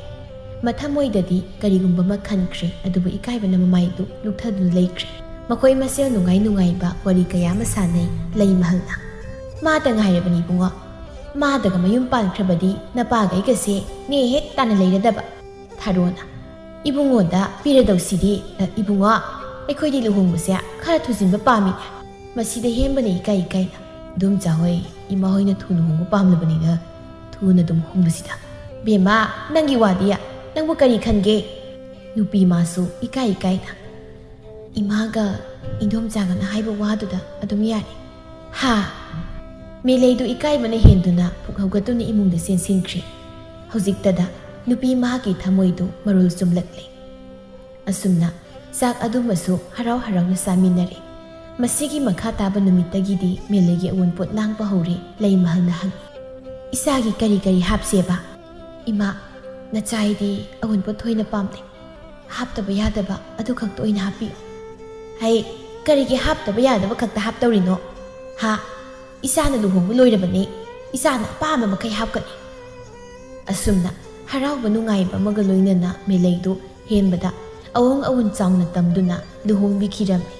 ꯃꯊꯃꯣꯏꯗꯗꯤ ꯀꯔꯤꯒꯨꯝꯕ ꯑꯃ ꯈꯟꯈ꯭ꯔꯦ, ꯑꯗꯨꯕꯨ ꯏꯀꯥꯏꯕꯅ ꯃꯃꯥꯏꯗꯨ ꯂꯨꯛꯊꯗꯨꯅ ꯂꯩꯈ꯭ꯔꯦ꯫ ꯃꯈꯣꯏ ꯃꯁꯦꯜ ꯅꯨꯡꯉꯥꯏ ꯅꯨꯡꯉꯥꯏꯕ ꯋꯥꯔꯤ ꯀꯌꯥ ꯑꯃ ꯁꯥꯟꯅꯩ ꯂꯩꯃꯍꯜꯅ꯫ "ꯃꯥꯇ ꯉꯥꯏꯔꯕꯅꯤ ꯏꯕꯨꯡꯉꯣ꯫ ꯃꯥꯗꯒ ꯃꯌꯨꯝ ꯄꯥꯟꯈ꯭ꯔꯕꯗꯤ ꯅꯄꯥꯒ ꯑꯩꯒꯁꯦ ꯅꯦ ꯍꯦꯛ ꯇꯥꯅ ꯂꯩꯔꯗꯕ"꯫ ꯊꯔꯣꯅ, "ꯏꯕꯨꯡꯉꯣꯗ ꯄꯤꯔꯗꯧꯁꯤꯗꯤ, ꯑ, ꯏꯕꯨꯡꯉꯣ, ꯑꯩꯈꯣꯏꯗꯤ ꯂꯨꯍꯣꯡꯕꯁꯦ ꯈꯔ ꯊꯨꯖꯤꯟꯕ ꯄꯥꯝꯃꯤꯅꯦ"꯫ ꯃꯁꯤꯗ ꯍꯦꯝꯕꯅ ꯏꯀꯥꯏ ꯏꯀꯥꯏꯅ, "ꯏꯗꯣꯝꯆꯥ ꯍꯣꯏ, ꯏꯃꯥ ꯍꯣꯏꯅ ꯊꯨꯅ ꯍꯣꯡꯕ ꯄꯥꯝꯂꯕꯅꯤꯅ ꯊꯨꯅ ꯑꯗꯨꯝ ꯍꯣꯡꯕꯁꯤꯗ"꯫ "ꯕꯦꯝꯃ, ꯅꯪꯒꯤ ꯋꯥꯗꯤ ꯅꯪꯕꯨ ꯀꯔꯤ ꯈꯟꯒꯦ?" ꯅꯨꯄꯤ ꯃꯥꯁꯨ ꯏꯀꯥꯏ ꯏꯀꯥꯏꯅ, "ꯏꯃꯥꯒ ꯏꯗꯣꯝꯆꯥꯒꯅ ꯍꯥꯏꯕ ꯋꯥꯗꯨꯗ ꯑꯗꯨꯝ ꯌꯥꯔꯦ"꯫ "ꯍꯥ?" ꯃꯦꯂꯩꯗꯨ ꯏꯀꯥꯏꯕꯅ ꯍꯦꯟꯗꯨꯅ ꯄꯨꯛ ꯍꯧꯒꯠꯇꯨꯅ ꯏꯃꯨꯡꯗ ꯆꯦꯟꯁꯤꯟꯈ꯭ꯔꯦ꯫ ꯍꯧꯖꯤꯛꯇꯗ ꯅꯨꯄꯤ ꯃꯍꯥꯛꯀꯤ ꯊꯃꯣꯏꯗꯨ ꯃꯔꯣꯜ ꯆꯨꯝꯂꯛꯂꯦ꯫ ꯑꯁꯨꯝꯅ ꯆꯥꯛ ꯑꯗꯨꯃꯁꯨ ꯍꯔꯥꯎ ꯍꯔꯥꯎꯅ ꯆꯥꯃꯤꯟꯅꯔꯦ꯫ ꯃꯁꯤꯒꯤ ꯃꯈꯥ ꯇꯥꯕ ꯅꯨꯃꯤꯠꯇꯒꯤꯗꯤ ꯃꯦꯂꯩꯒꯤ ꯑꯋꯨꯟꯄꯣꯠ ꯂꯥꯡꯕ ꯍꯧꯔꯦ꯫ ꯂꯩꯃꯍꯜꯅ ꯍꯪꯉꯤ, "ꯏꯆꯥꯒꯤ ꯀꯔꯤ ꯀꯔꯤ ꯍꯥꯞꯁꯦꯕ?" "ꯏꯃꯥ, ꯅꯆꯥꯏꯗꯤ ꯑꯋꯨꯟꯄꯣꯠ ꯊꯣꯏꯅ ꯄꯥꯝꯗꯦ꯫ ꯍꯥꯞꯇꯕ ꯌꯥꯗꯕ ꯑꯗꯨ ꯈꯛꯇ ꯑꯣꯏꯅ ꯍꯥꯞꯄꯤꯌꯨ"꯫ "ꯍꯩ, ꯀꯔꯤꯒꯤ ꯍꯥꯞꯇꯕ ꯌꯥꯗꯕ ꯈꯛꯇ ꯍꯥꯞꯇꯧꯔꯤꯅꯣ? ꯍꯥ? ꯏꯆꯥꯅ ꯂꯨꯍꯣꯡꯕ ꯂꯣꯏꯔꯕꯅꯤ꯫ ꯏꯆꯥꯅ ꯑꯄꯥꯝꯕ ꯃꯈꯩ ꯍꯥꯞꯀꯅꯤ"꯫ ꯑꯁꯨꯝꯅ ꯍꯔꯥꯎꯕ ꯅꯨꯡꯉꯥꯏꯕ ꯑꯃꯒ ꯂꯣꯏꯅꯅ ꯃꯦꯂꯩꯗꯨ ꯍꯦꯝꯕꯗ ꯑꯋꯣꯡ ꯑꯋꯨꯟ ꯆꯥꯎꯅ ꯇꯝꯗꯨꯅ ꯂꯨꯍꯣꯡꯕꯤꯈꯤꯔꯝꯃꯤ꯫